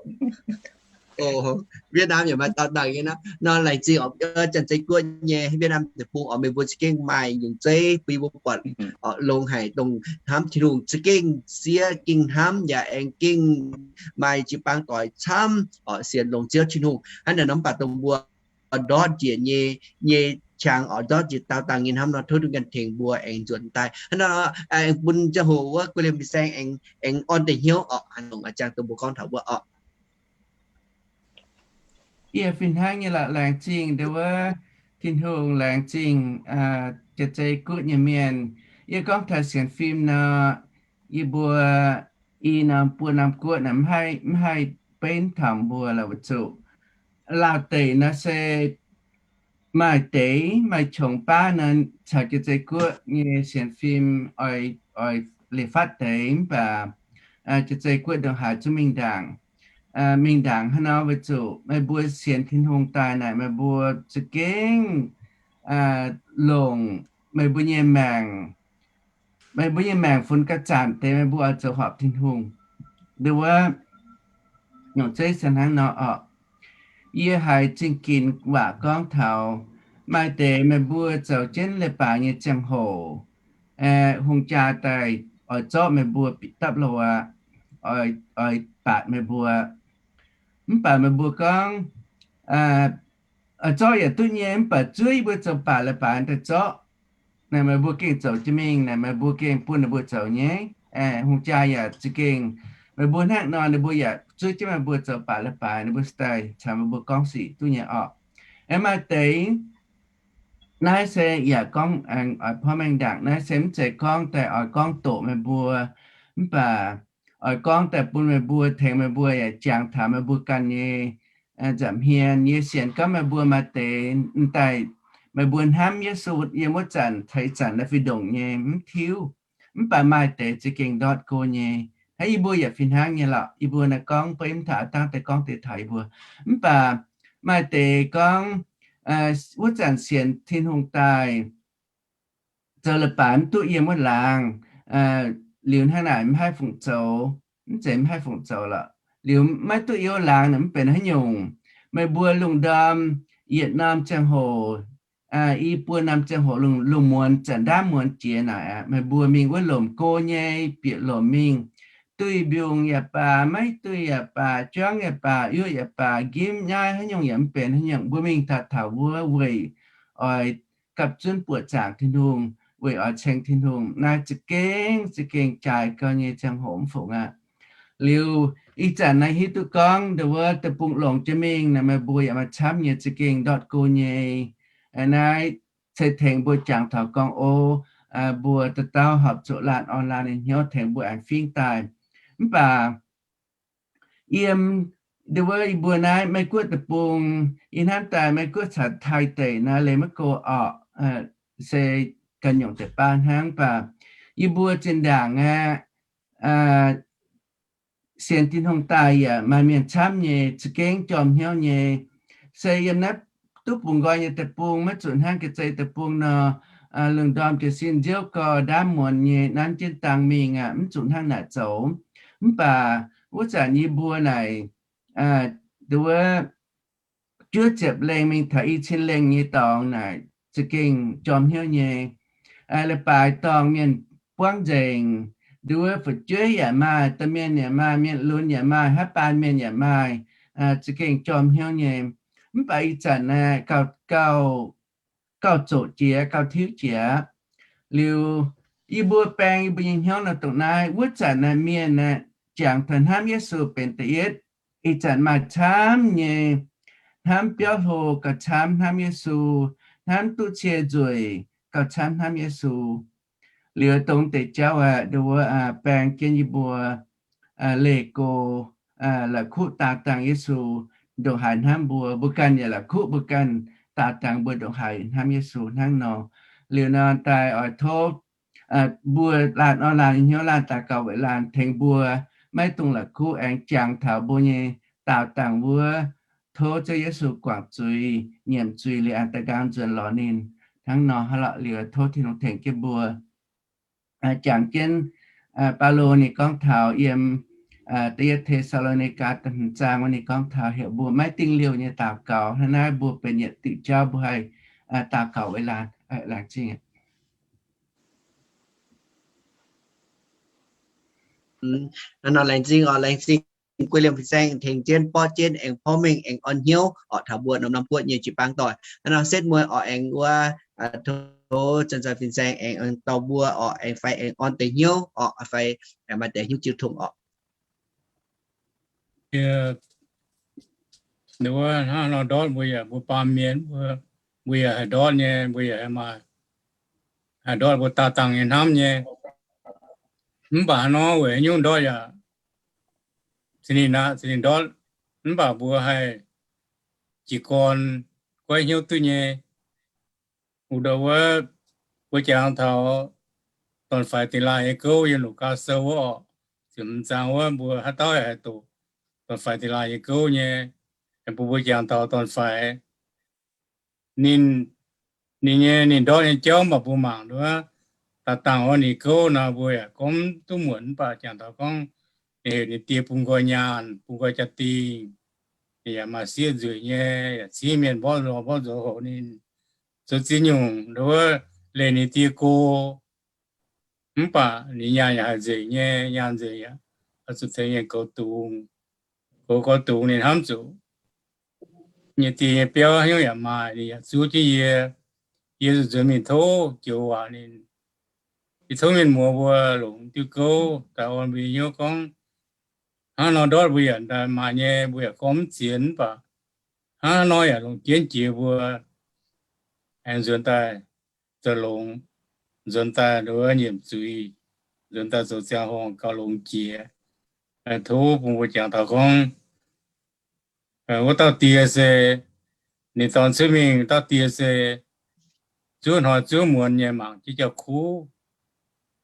Vietnam yaac maaih daauh dangh nyei nor, laengz zingh orqc, Janx-Zei Guoqv nyei Vietnam deic-bung orqc, meih mbuo za'gengh maaih nyungc zeiv bun yie mbuo buatc orqc, longx haic dongh hnamv Tin-Hungh za'gengh siev gengh hnamv yaac aengx gengh maaih jiu-baang doic camv orqc, sienx longx Ziouv Tin-Hungh hnangv naaic nor. Mv baac dongh mbuo ndortv njiec nyei, nyei qangx orqc, ndortv njiec daauh dangh nyei hnamv nor, tov Tin-Hungh ganh tengx mbuo aengx nzuonx daaih hnangv naaiv nor. Aengx bun ziangh hoc wuov guei liemh fin-saeng aengx, aengx orn deix hnyouv orqc, hnangv nor a'jangv dongh mbuo gorngv taux wuov orqc. Yie fih hnangv nyei lorqc, laengz zingh ndau wuov Tin-Hungh, laengz zingh Janx-Zei Guoqv nyei mienh. Yie gorngv taux sienx fim nor, yie mbuo i norm buo norm guoqv naaic mv haih, mv haih benx taux mbuo lorqc, weic zuqc Laauv deic nor se maaih deix maaih qongx baav nor caux Janx-Zei Guoqv nyei sienx fim oix, oix leiz-fatv deix, mv baac Janx-Zei Guoqv ndongc haaix zungv mingh ndaangc, mingh ndaangc hnangv nor, weic zuqc meih mbuo sienx Tin-Hungh daaih naaic, meih mbuo za'gengh longc meih mbuo nyei maengc, meih mbuo nyei maengc funx gauh zanc deix, meih mbuo oix zoux horpc Tin-Hungh. Ndau wuov nyungc zeiv se hnangv nor orqc. Yie haiz zingh ginx waac gorngv taux maaih deix meih mbuo zoux jienv leiz-baaix nyei ziangh hoc, hungh jaa daaih oix zorqv meih mbuo bieqc dapv loh aqv, oix, oix baatc meih mbuo. Mv baac meih mbuo gorngv, oix zorqv yaac duqv nyei, mv baac zuov yie mbuo zoux baac leiz-baaix daaih zorqv. Naaic meih mbuo gengh zoux jienv mingh, naaic meih mbuo gengh bun ninh mbuo zoux nyei. Hungh jaa yaac za'gengh, meih mbuo hnangv nor ninh mbuo yaac zuov jienv meih mbuo zoux baac leiz-baaix, ninh mbuo se daaih caux meih mbuo gorngv sic duqv nyei orqc. Aengx maaih deix naaiv se yaac gorngv aengx oix porv mengh ndaangc, naaiv se mv zeiz gorngv daaih oix gorngv doqc meih mbuo, mv baac oix gorngv daaih bun meih mbuo, tengx meih mbuo yaac jangx taux meih mbuo ganh nyei nza'hmien. Yie sienx gorngv meih mbuo maaih deix daaih, meih mbuo hnamv Yesu yiem wuov zanc caux ih zanc naaiv fih ndongc nyei mv tiuv. Mv baac maaih deix za'gengh ndortv go nyei. Hnangv yie mbuo yaac fih hnangv nyei lorqc. Yie mbuo naaiv gorngv beiv mv taux aav dangv deix gorngv deix taux yie mbuo. Mv baac maaih deix gorngv wuov zanc sienx Tin-Hungh daaih zoux leiz-baaix mv duqv yiem wuov laangz, liuz hnangv naaic mv haih fungc zoux, mv zeiz mv haih fungc zoux lorqc, liuz maiv duqv yiem wuov laangz naaic mv benx haaix nyungc. Meih mbuo lungh ndorm yietc norm ziangh hoc, i buo norm ziangh hoc lungh, lungh muonz zanc ndaamv muonz jiex naaic aqv, meih mbuo mingh wuov lomc go nyei bieqc lomc mingh, duih mbiungc yaac baac, maiv duih yaac baac, juangv yaac baac, yuoqv yaac baac, njimv nyaiv haaix nyungc yaac mv benx haaix nyungc, mbuo mingh taux taux wuov weic oix gapv zunv buoqc zaangc Tin-Hungh, weic oix ceng Tin-Hungh. Naaiv za'gengh, za'gengh jaaix gau nyei ziangh hoc mv fungc aqv. Liuz ih zanc naaiv hiuv duqv gorngv ndau wuov deic-bung longx jienv mingh naaic, meih mbuo yaac maaih camv nyei za'gengh ndortv go nyei. Naaiv se tengx mbuo jangx taux gorngv, o, mbuo dauh dauh horpc zuqc laanh orn laanh nyei hnyouv tengx mbuo aengx fingx daaih. Mv baac yiem ndau wuov yie mbuo naaiv Meiv Guoqv deic-bung, yie hnamv daaih Meiv Guoqv caux Taiv deic naaiv leiz maiv go orqc, se ganh nyungc deix baav hnangv. Mv baac yie mbuo zinh ndaangc aqv, sienx Tin-Hungh daaih yaac maaih mienh camv nyei, za'gengh jorm hnyouv nyei. Se yiem naaiv duqv bungx nqoi nyei deic-bung, maiv zuqc hnangv Janx-Zei deic-bung nor, lungh ndorm jiez sin nziouv gau, ndaamv muonz nyei, nanv jienv dang mingh aqv, mv zuqc hnangv naaic zoux. Mv baac wuov zanc yie mbuo naaic, ndau wuov juov ziepc lengh mingh taux i cin lengh nyei dorngx naaic za'gengh jorm hnyouv nyei. Leiz-baaix dorngh mienh buangv nzengc, ndau wuov fu'jueiv yaac maaih, domh mienh yaac maaih, mienh lunx yaac maaih, haaix baan mienh yaac maaih, za'gengh jorm hnyouv nyei. Mv baac ih zanc naaic gauh, gauh, gauh zoqc jiex, gauh tiuv jiex. Liuz yie mbuo baeng yie mbuo nyei hnyouv nor dongh naaiv, wuov zanc naaic mienh aeqv, jangx taux hnamv Yesu benx da'yietv. Ih zanc maaih camv nyei hnamv biauv hlo gauh camv hnamv Yesu, hnamv duqv cie nzueic gauh camv hnamv Yesu. Liuz dongh deix jauv aeqv, ndau wuov baeng jienv yie mbuo leih go, la'kuqv daaux dangh Yesu ndongc haaix hnamv mbuo, mbuo ganh yaac la'kuqv mbuo ganh daaux dangh mbuo ndongc haaix hnamv Yesu hnangv nor. Liuz nor daaih oix tov mbuo laanh orn laanh nyei hnyouv, laanh daux gaux weic laanh tengx mbuo, maiv dungx la'kuqv, aengx jangx taux mbuo nyei daaux dangh wuov. Tov Ziouv Yesu guangc zuiz, nyiemc zuiz liuz, aengx daaih nqaang nzuonx lorz ninh. Hnangv nor hnangv lorqc, liuz tov Tin-Hungh tengx jienv mbuo. Jangx jienv Baulo ninh gorngv taux yiem da'yietv Te^saa^lo^ni^gaa da'hmz zaang wuov, ninh gorngv taux heuc mbuo maiv dingh liouh nyei daux gaux. Hnangv naaiv mbuo benx yietc diuc jauv, mbuo haih daux gaux weic laanh. Laengz zingh. Hnangv nor laengz zingh oc, laengz zingh guei liemh fin-saeng tengx jienv borqv jienv aengx porv mengh aengx orn hnyouv orqc taux mbuo norm-norm guoqv nyei jiu-baang doic. Hnangv nor setv mueiz orqc aengx wuov, tov zanc-zanc fin-saeng aengx dorh mbuo orqc aengx fai aengx orn deix hnyouv orqc fai aengx maaih deix hnyouv jiu tong orqc. Wuov hnangv nor ndortv mbuo yaac mbuo baamh mienh, mbuo yaac haih ndortv nyei, mbuo yaac haih maaih, haih ndortv mbuo daauh dangh nyei hnamv nyei. Mv baac hnangv nor weic haaix nyungc ndortv yaac cin ninh aqv, cin ninh ndortv. Mv baac mbuo haih jiez gorn goiv hnyouv duqv nyei. Wuov ndau wuov, mbuo jangx taux dorn-faix dingh laaih nyei gouv yiem Lugaa Sou wuov orqc, ziepc hmz zaang wuov, mbuo haaix dauh haih doqc dorn-faix dingh laaih nyei gouv nyei. Bun mbuo jangx taux dorn-faix, ninh, ninh nyei, ninh ndortv nyei jauv mv baac mbuo mangc wuov, daauh dangh wuov ninh gouv nor mbuo yaac gorngv duqv muonc, mv baac jangx taux gorngv ninh heuc ninh die bun nqoi nyaanh, bun nqoi jaa-dingh, ninh yaac maaih sieqv nzueic nyei, yaac cingv mienh mborqv nzox mborqv nzox houc ninh, zoux ziex nyungc wuov leih ninh die go. Mv baac ninh nyaanh yaac haih nzengc nyei, nyaanh nzengc yaac oix zuqc tengx mienh goux dungz. Goux gau dungz ninh hnamv zuqc nyei die nyei biauv hnyouv yaac maaih, ninh yaac zuov jienv yie. Yie zuqc nzuonx mingh tov joux waac ninh. Yie tov mienh muoz mbuo longc diuh gouv daaih orn mbuo nyei hnyouv gorngv, hnangv nor ndortv mbuo yaac maaih nyei, mbuo yaac gorngv mv ziex, mv baac hnangv nor yaac longc jienv jiex mbuo aengx nzuonx daaih zoux longx, nzuonx daaih nduov nyiemc zuiz, nzuonx daaih zoux ziangh horngh gauh longx jiex. Tov bun mbuo jangx taux gorngv, wuov dauh die se, ninh dorn cuotv mingh, dauh die se zuov hnoi zuov muonz nyei mangc jienv jauv-kuv.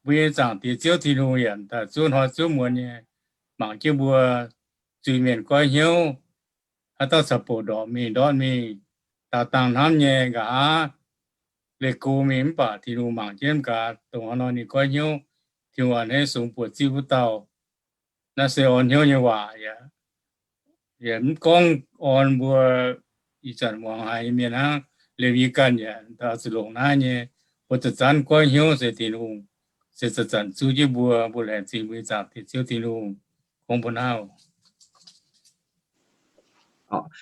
Mbuo nyei Zaangc Diex Ziouv Tin-Hungh yaac daaih zuov hnoi zuov muonz nyei mangc jienv mbuo zuiz-mienh goiv hnyouv. Haaix dauh caux bouc ndorqc mingh ndortv mingh, daauh dangh hnamv nyei, nqa'haav leih go mingh, mv baac Tin-Hungh mangc jienv mv gaax, dongh hnangv nor ninh goiv hnyouv, Tin-Hungh a'hneiv sungx buoqc zipv wuov dauh. Naaiv se orn hnyouv nyei waac yaac, yaac mv gorngv orn mbuo ih zanc muangx haiz nyei mienh hnangv. Liemh yie ganh yaac zuqc longc naaiv nyei. Mbuo zanc-zanc goiv hnyouv se Tin-Hungh se zanc-zanc zuov jienv mbuo. Mbuo laengz zingh mbuo nyei Zaangc Diex Ziouv Tin-Hungh gorngv mbuo naaiv.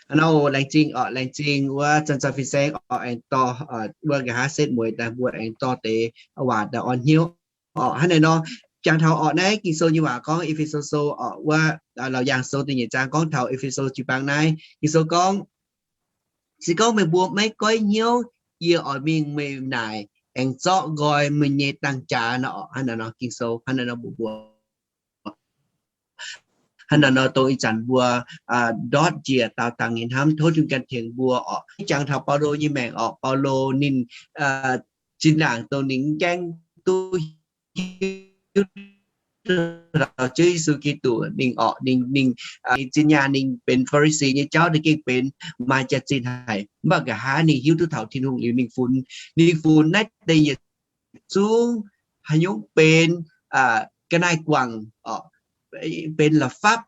Hnangv nor laengz zingh orqc, laengz zingh wuov zanc-zanc fin-saeng orqc aengx dorh wuov nqa'haav setv mueiz daaih mbuo aengx dorh deix waac daaih orn hnyouv orqc. Hnangv naaiv nor, jangx taux orqc naaiv Ging-Sou nyei waac gorngv, E^fe^so Sou orqc wuov, Laauc Yaangh Sou da'nyeic zaang gorngv taux E^fe^so jiu-baang naaiv. Ging-Sou gorngv, se gorngv meih mbuo maiv goiv hnyouv, yie oix mingh meih naaic aengx zorqv nqoi meih nyei dangh jaax nor orqc. Hnangv naaiv nor Ging-Sou hnangv naaiv nor mbuox mbuo. Hnangv naaiv nor dongh ih zanc mbuo ndortv njiec daauh dangh nyei hnamv, tov Tin-Hungh ganh tengx mbuo orqc. Jangx taux Baulo nyei maengc orqc, Baulo ninh zinh ndaangc dongh ninh mv gaengh duqv hiuv taux Ziouv Yesu Giduc, ninh orqc, ninh, ninh zinh nyaanh ninh benx Faa^li^si nyei jauv ninh gengh benx maaih jaax-zinh haic. Mv baac nqa'haav ninh hiuv duqv taux Tin-Hungh liuz ninh funx, ninh funx naaiv deix yietc zungv haaix nyungc benx ga'naaiv-guangc, benx la'fapv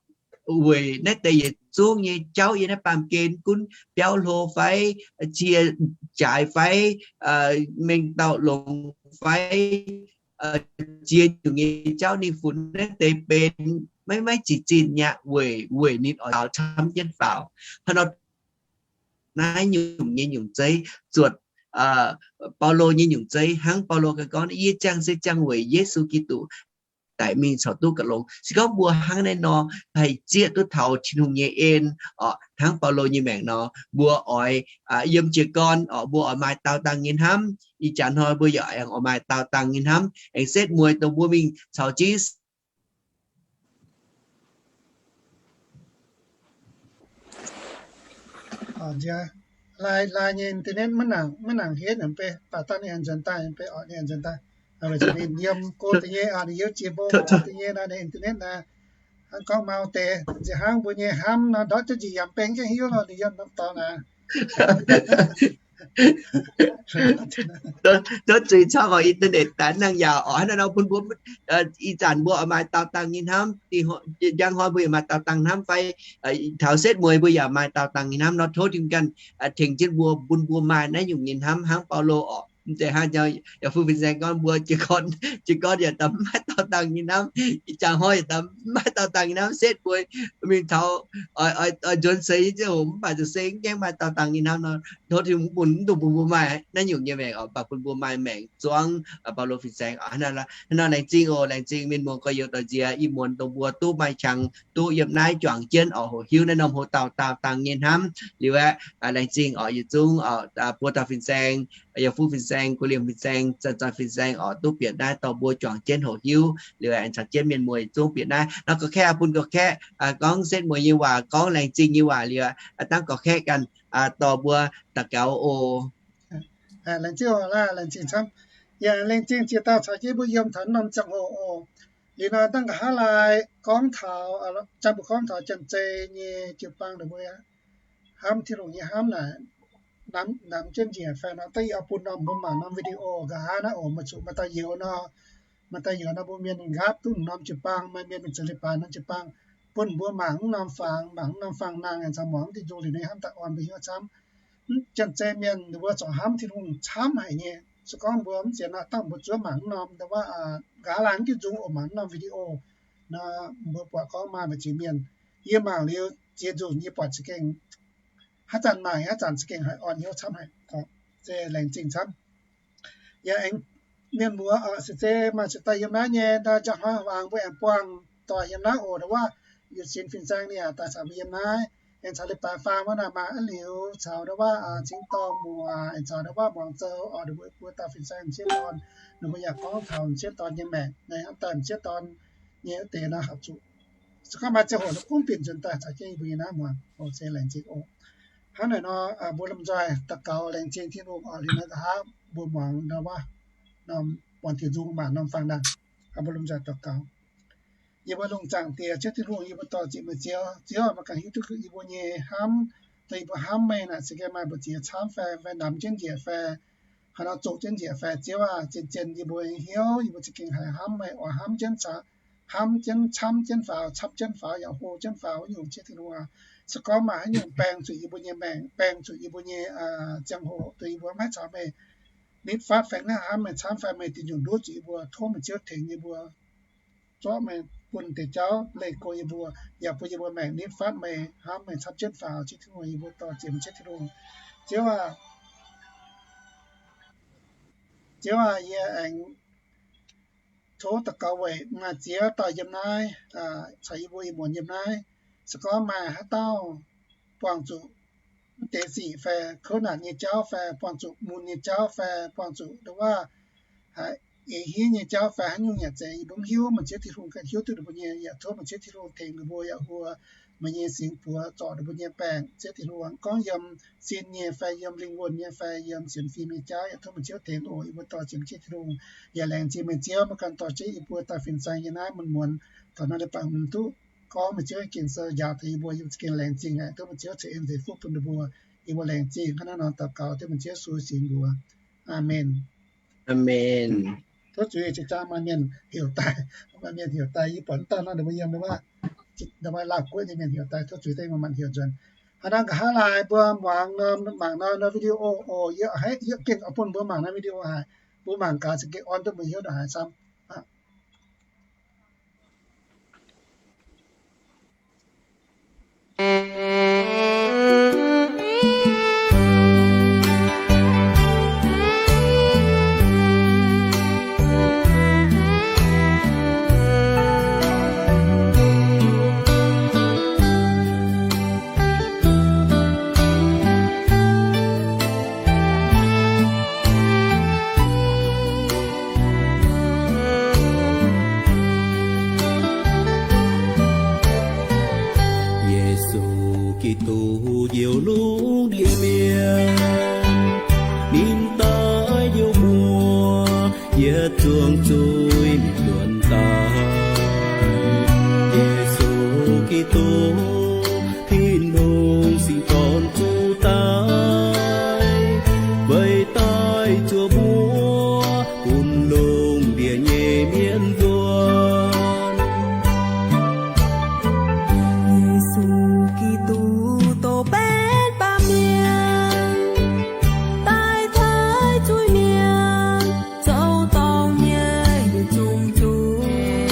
weic naaiv deix yietc zungv nyei jauv yiem naaiv baamh gen, gunv biauv hlo fai, cie jaaix fai, mengh dauh longx fai, ziex nyungc nyei jauv ninh funx naaiv deix benx maiv, maiv zic zinh nyei weic, weic ninh oix caux camv jienv faaux. Hnangv nor naaiv nyungc nyei nyungc zeiv zuotc Baulo nyei nyungc zeiv hnangv Baulo ganh gorngv, yie ziangh se ziangh weic Yesu Giduc daic mingh caux duqv gauh longx. Se gorngv mbuo hnangv naaiv nor haih zieqv duqv taux Tin-Hungh nyei en orqc, hnangv Baulo nyei maengc nor, mbuo oix yiem jiez gorn orqc, mbuo oix maaih daauh dangh nyei hnamv. Ih jaax hnoi mbuo yaac aengx oix maaih daauh dangh nyei hnamv, aengx setv mueiz dongh mbuo mingh caux Ziouv Lai, lai nyei internet maiv nangc, maiv nangc hietv, baac dangh ninh aengx nzuonx daaih, baac orqc ninh aengx nzuonx daaih. Weic zuqc ninh yiem go deix nyei, ninh hiuv jiex mbuo deix nyei naaiv internet naaiv. Hnangv gorngv mau deix nziex hnangv mbuo nyei hnamv nor, ndortv jienv njiec yaac beng jienv hiuv nor, ninh yiem norm dorngx naaiv. Tov zuiz caux oix internet daaih nangh yaac oc. Hnangv naaiv nor bun mbuo, ih zanc mbuo oix maaih daauh dangh nyei hnamv, njang hnoi mbuo yaac maaih daauh dangh hnamv fai taux setv mueiz mbuo yaac maaih daauh dangh nyei hnamv nor, tov Tin-Hungh ganh tengx jienv mbuo, bun mbuo maaih naaiv nyungc nyei hnamv hnangv Baulo oc. Mv zeiz hnangv yaac fu fin-saeng gorngv mbuo jiez gorn, jiez gorn yaac daaih mv maaih daauh dangh nyei hnamv, ih jangx hnoi yaac daaih mv maaih daauh dangh nyei hnamv, setv mueiz mingh taux oix nzuonx seix nyei ziangh hoc mv baac zuqc se mv gaengh maaih daauh dangh nyei hnamv nor, tov Tin-Hungh bun, mv dungx bun mbuo maaih naaiv nyungc nyei maengc oc, mv baac bun mbuo maaih maengc zuangv Baulo fin-saeng oc. Hnangv naaiv laengz zingh oc, laengz zingh mienh muoz gorx-youz doic nziex ih muonz dongh mbuo duqv maaih qangx duqv yiem naaiv juangc jienv oc, hoqc hiuv naaiv norm hoc dauh daauh dangh nyei hnamv liuz aeqv, laengz zingh oc, yietc zungv oc, buo dauh fin-saeng, yaac fu fin-saeng, guv liemh fin-saeng, zanc zoih fin-saeng oc, duqv bieqc naaiv dorh mbuo juangc jienv hoqc hiuv liuz aengx caux jienv mienh muoz yietc zungv bieqc naaiv nor, gorx-kaeqv bun gorx-kaeqv gorngv setv mueiz nyei waac, gorngv laengz zingh nyei waac liuz, dangv gorx-kaeqv ganh dorh mbuo daux gaux oc. Laengz zingh oc, laengz zingh camv. Yaac laengz zingh ziex dauh caux jienv mbuo yiem taux norm ziangh hoc oc. Liuz nor dangh nqa'haav laai gorngv taux, jang mbuo gorngv taux janx-zei nyei jiu-baang ninh mbuo hnamv Tin-Hungh nyei hnamv naaic, namx jienv njiec fai nor, da'yietv oix bun norm mbuo mangc norm video nqa'haav naaiv oc, meih zuqc maaih daaih youz nor, maaih daaih youz nor mbuo mienh mingh nqaapv duqv norm jiu-baang, maaih mienh mingh zoux leiz-baaix norm jiu-baang, bun mbuo mangc mv norm fangx, mangc mv norm fangx nangh, aengx caux muangx mv diuh nzung liuz naaiv hnamv daaih orn mbuo hnyouv camv. Janx-zei mienh ninh mbuo corc hnamv Tin-Hungh camv haic nyei. Se gorngv mbuo mv ziex nor, dangh mbuo zuov mangc mv norm, nqa'haav laai mv diuh nzung oc, mangc mv norm video nor, mbuo buatc gorngv maaih mbu'ziex mienh, yie mangc liuz ziex nzunc yie buatc za'gengh haaix zanc mangc haaix zanc za'gengh haih orn hnyouv camv haic. Se laengz zingh camv. Yaac aengx mienh muoz se zeiz maaih cingx daaih yiem naaiv nyei, njang hnoi hmuangx mbuo aengx buangh doic yiem naaiv oc. Nda'wuov yietc sin fin-saeng ninh yaac daaih caux mbuo yiem naaiv, aengx caux leiz-baaix faam wuov naaic maaih a'liuz caux nda'wuov cingx dorngh muoz, aengx caux nda'wuov muangx zoux oc, ninh mbuo buo dauh fin-saeng m'sieqv dorn, ninh mbuo yaac gorngv taux m'sieqv dorn nyei maengc, naaiv hnamv daaih m'sieqv dorn nyei wuov deix nor haih zuqc, se gorngv maaih ziangh hoc nor kungx binc nzuonx daaih caux jienv yie mbuo nyei naaiv muangx oc. Se laengz zingh oc. Hnangv naaic nor, mbuo lomh nzoih daux gaux laengz zingh Tin-Hungh oc. Liuz naaiv nqa'haav mbuo muangx nda'wuov norm buangh diuh nzung mangc norm fangx nangh. Mbuo lomh nzoih daux gaux. Yie mbuo lungh zaangc Diex, Ziouv Tin-Hungh, yie mbuo dor-ziec meih Ziouv. Ziouv, meih ganh hiuv duqv yie mbuo nyei hnamv, dongh yie mbuo hnamv meih naaic za'gengh maaih mbu'ziex camv fai, fai namx jienv njiec fai, haaix nor zoqc jienv njiec fai, Ziouv aac, zien-zien yie mbuo hnyouv, yie mbuo za'gengh haih hnamv meih, oix hnamv jienv caux, hnamv jienv camv jienv faaux, camv jienv faaux, yaac hlo jienv faaux wuov nyungc, Ziouv Tin-Hungh aac. Se gorngv maaih haaix nyungc baeng zuqc yie mbuo nyei maengc, baeng zuqc yie mbuo nyei ziangh hoc, dongh yie mbuo maiv caux meih nitv fatv fai maiv hnamv meih camv fai, meih diuh nzung nduov zuqc yie mbuo, tov meih Ziouv tengx yie mbuo, zorqv meih bun deix jauv leih go yie mbuo, yaac bun yie mbuo maengc nitv fatv meih, hnamv meih camv jienv faaux, Ziouv Tin-Hungh, yie mbuo dor-ziec meih, Ziouv Tin-Hungh. Ziouv aac, Ziouv aac, yie aengx tov daux gaux weic maaih ziex dauh yiem naaiv, caux yie mbuo ih muonz yiem naaiv, se gorngv maaih haaix dauh buangh zuqc mv deix sic fai kouv naanc nyei jauv fai buangh zuqc mun nyei jauv fai buangh zuqc nda'wuov haiz eix hiuv nyei jauv fai haaix nyungc yaac zeiz, yie mbuo mv hiuv. Meih Ziouv Tin-Hungh ganh hiuv duqv ninh mbuo nyei, yaac tov meih Ziouv Tin-Hungh tengx ninh mbuo yaac huo meih nyei singx buoz zorc ninh mbuo nyei baengc, Ziouv Tin-Hungh. Gorngv yiem sin nyei fai yiem lingh wuonh nyei fai yiem sienx fim nyei jauv, yaac tov meih Ziouv tengx oc. Yie mbuo dor-ziec meih, Ziouv Tin-Hungh. Yaac laengz zingh meih Ziouv, meih ganh dorh jienv yie mbuo dauh fin-saeng yiem naaiv muonz-muonz taux naaiv leiz-baaix hmz duqv gorngv meih Ziouv Ging-Sou njaaux taux yie mbuo, yie mbuo za'gengh laengz zingh haic. Tov meih Ziouv ceix en ceix fuqv bun ninh mbuo. Yie mbuo laengz zingh hnangv naaiv nor daux gaux dengv meih Ziouv Yesu singx mbuox. Aamen. Aamen. Tov zuiz, zinh ndaangc maaih mienh heuc daaih, maaih mienh heuc daaih, yie buatc mv daaih nor ninh mbuo yiem, ninh mbuo maaih Laauh Guoqv nyei mienh heuc daaih, tov zuiz dengv maaih mienh heuc nzuonx. Hnangv naaiv nqa'haav laai mbuo muangx norm, mangc norm, norm video oc. Yie, yie gengh oix bun mbuo mangc norm video haic. Mbuo mangc gaax za'gengh orn duqv mbuo hnyouv ndongc haaix camv. yietc zungv zuiz mingh nzuonx daaih. Yesu Giduc, Tin-Hungh Singx Dorn, zuqc daaih, weic daaih zuov mbuo, bun lungh ndiev nyei mienh nzuonx. Yesu Giduc, dongh benx baamh mienh, daaih taaih zuiz-mienh, zoux dorngc nyei yietc zungv zuiz.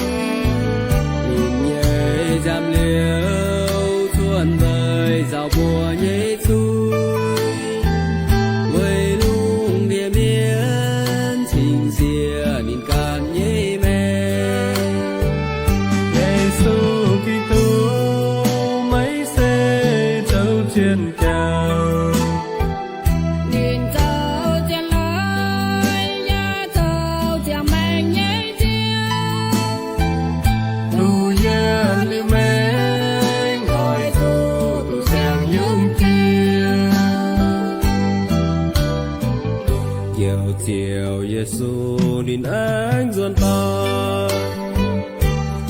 Ninh nyei nziaamv-liouh cuotv nzengc nzauh mbuo nyei zuiz, weic lungh ndiev mienh cingx siev ninh ganh nyei maengc. Yesu Giduc, meih se zoux zien jauv. Ninh zoux zien leiz yaac zoux ziangh maengc nyei Ziouv. Duqv yietc liuz maengc oix zuqc duqv siang-yungz jiex. Njoux Ziouv Yesu ninh aengx nzuonx daaih,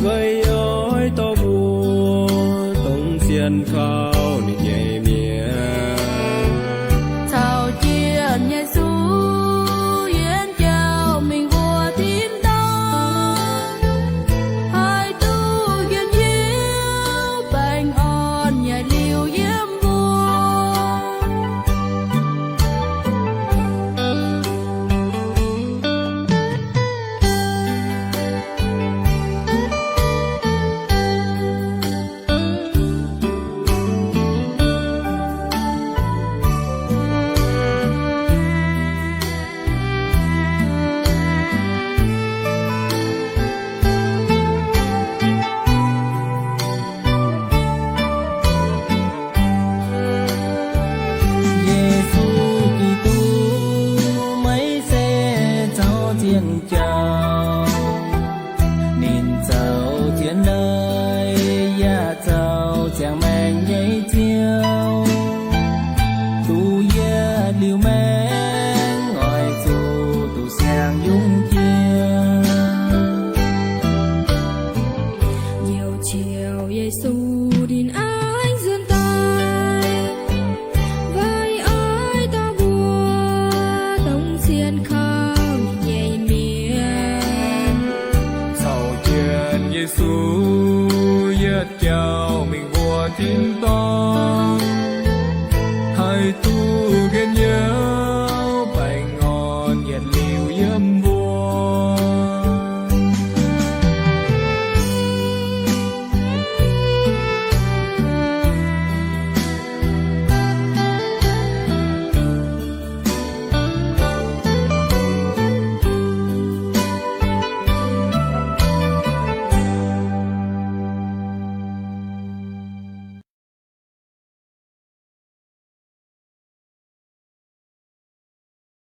weic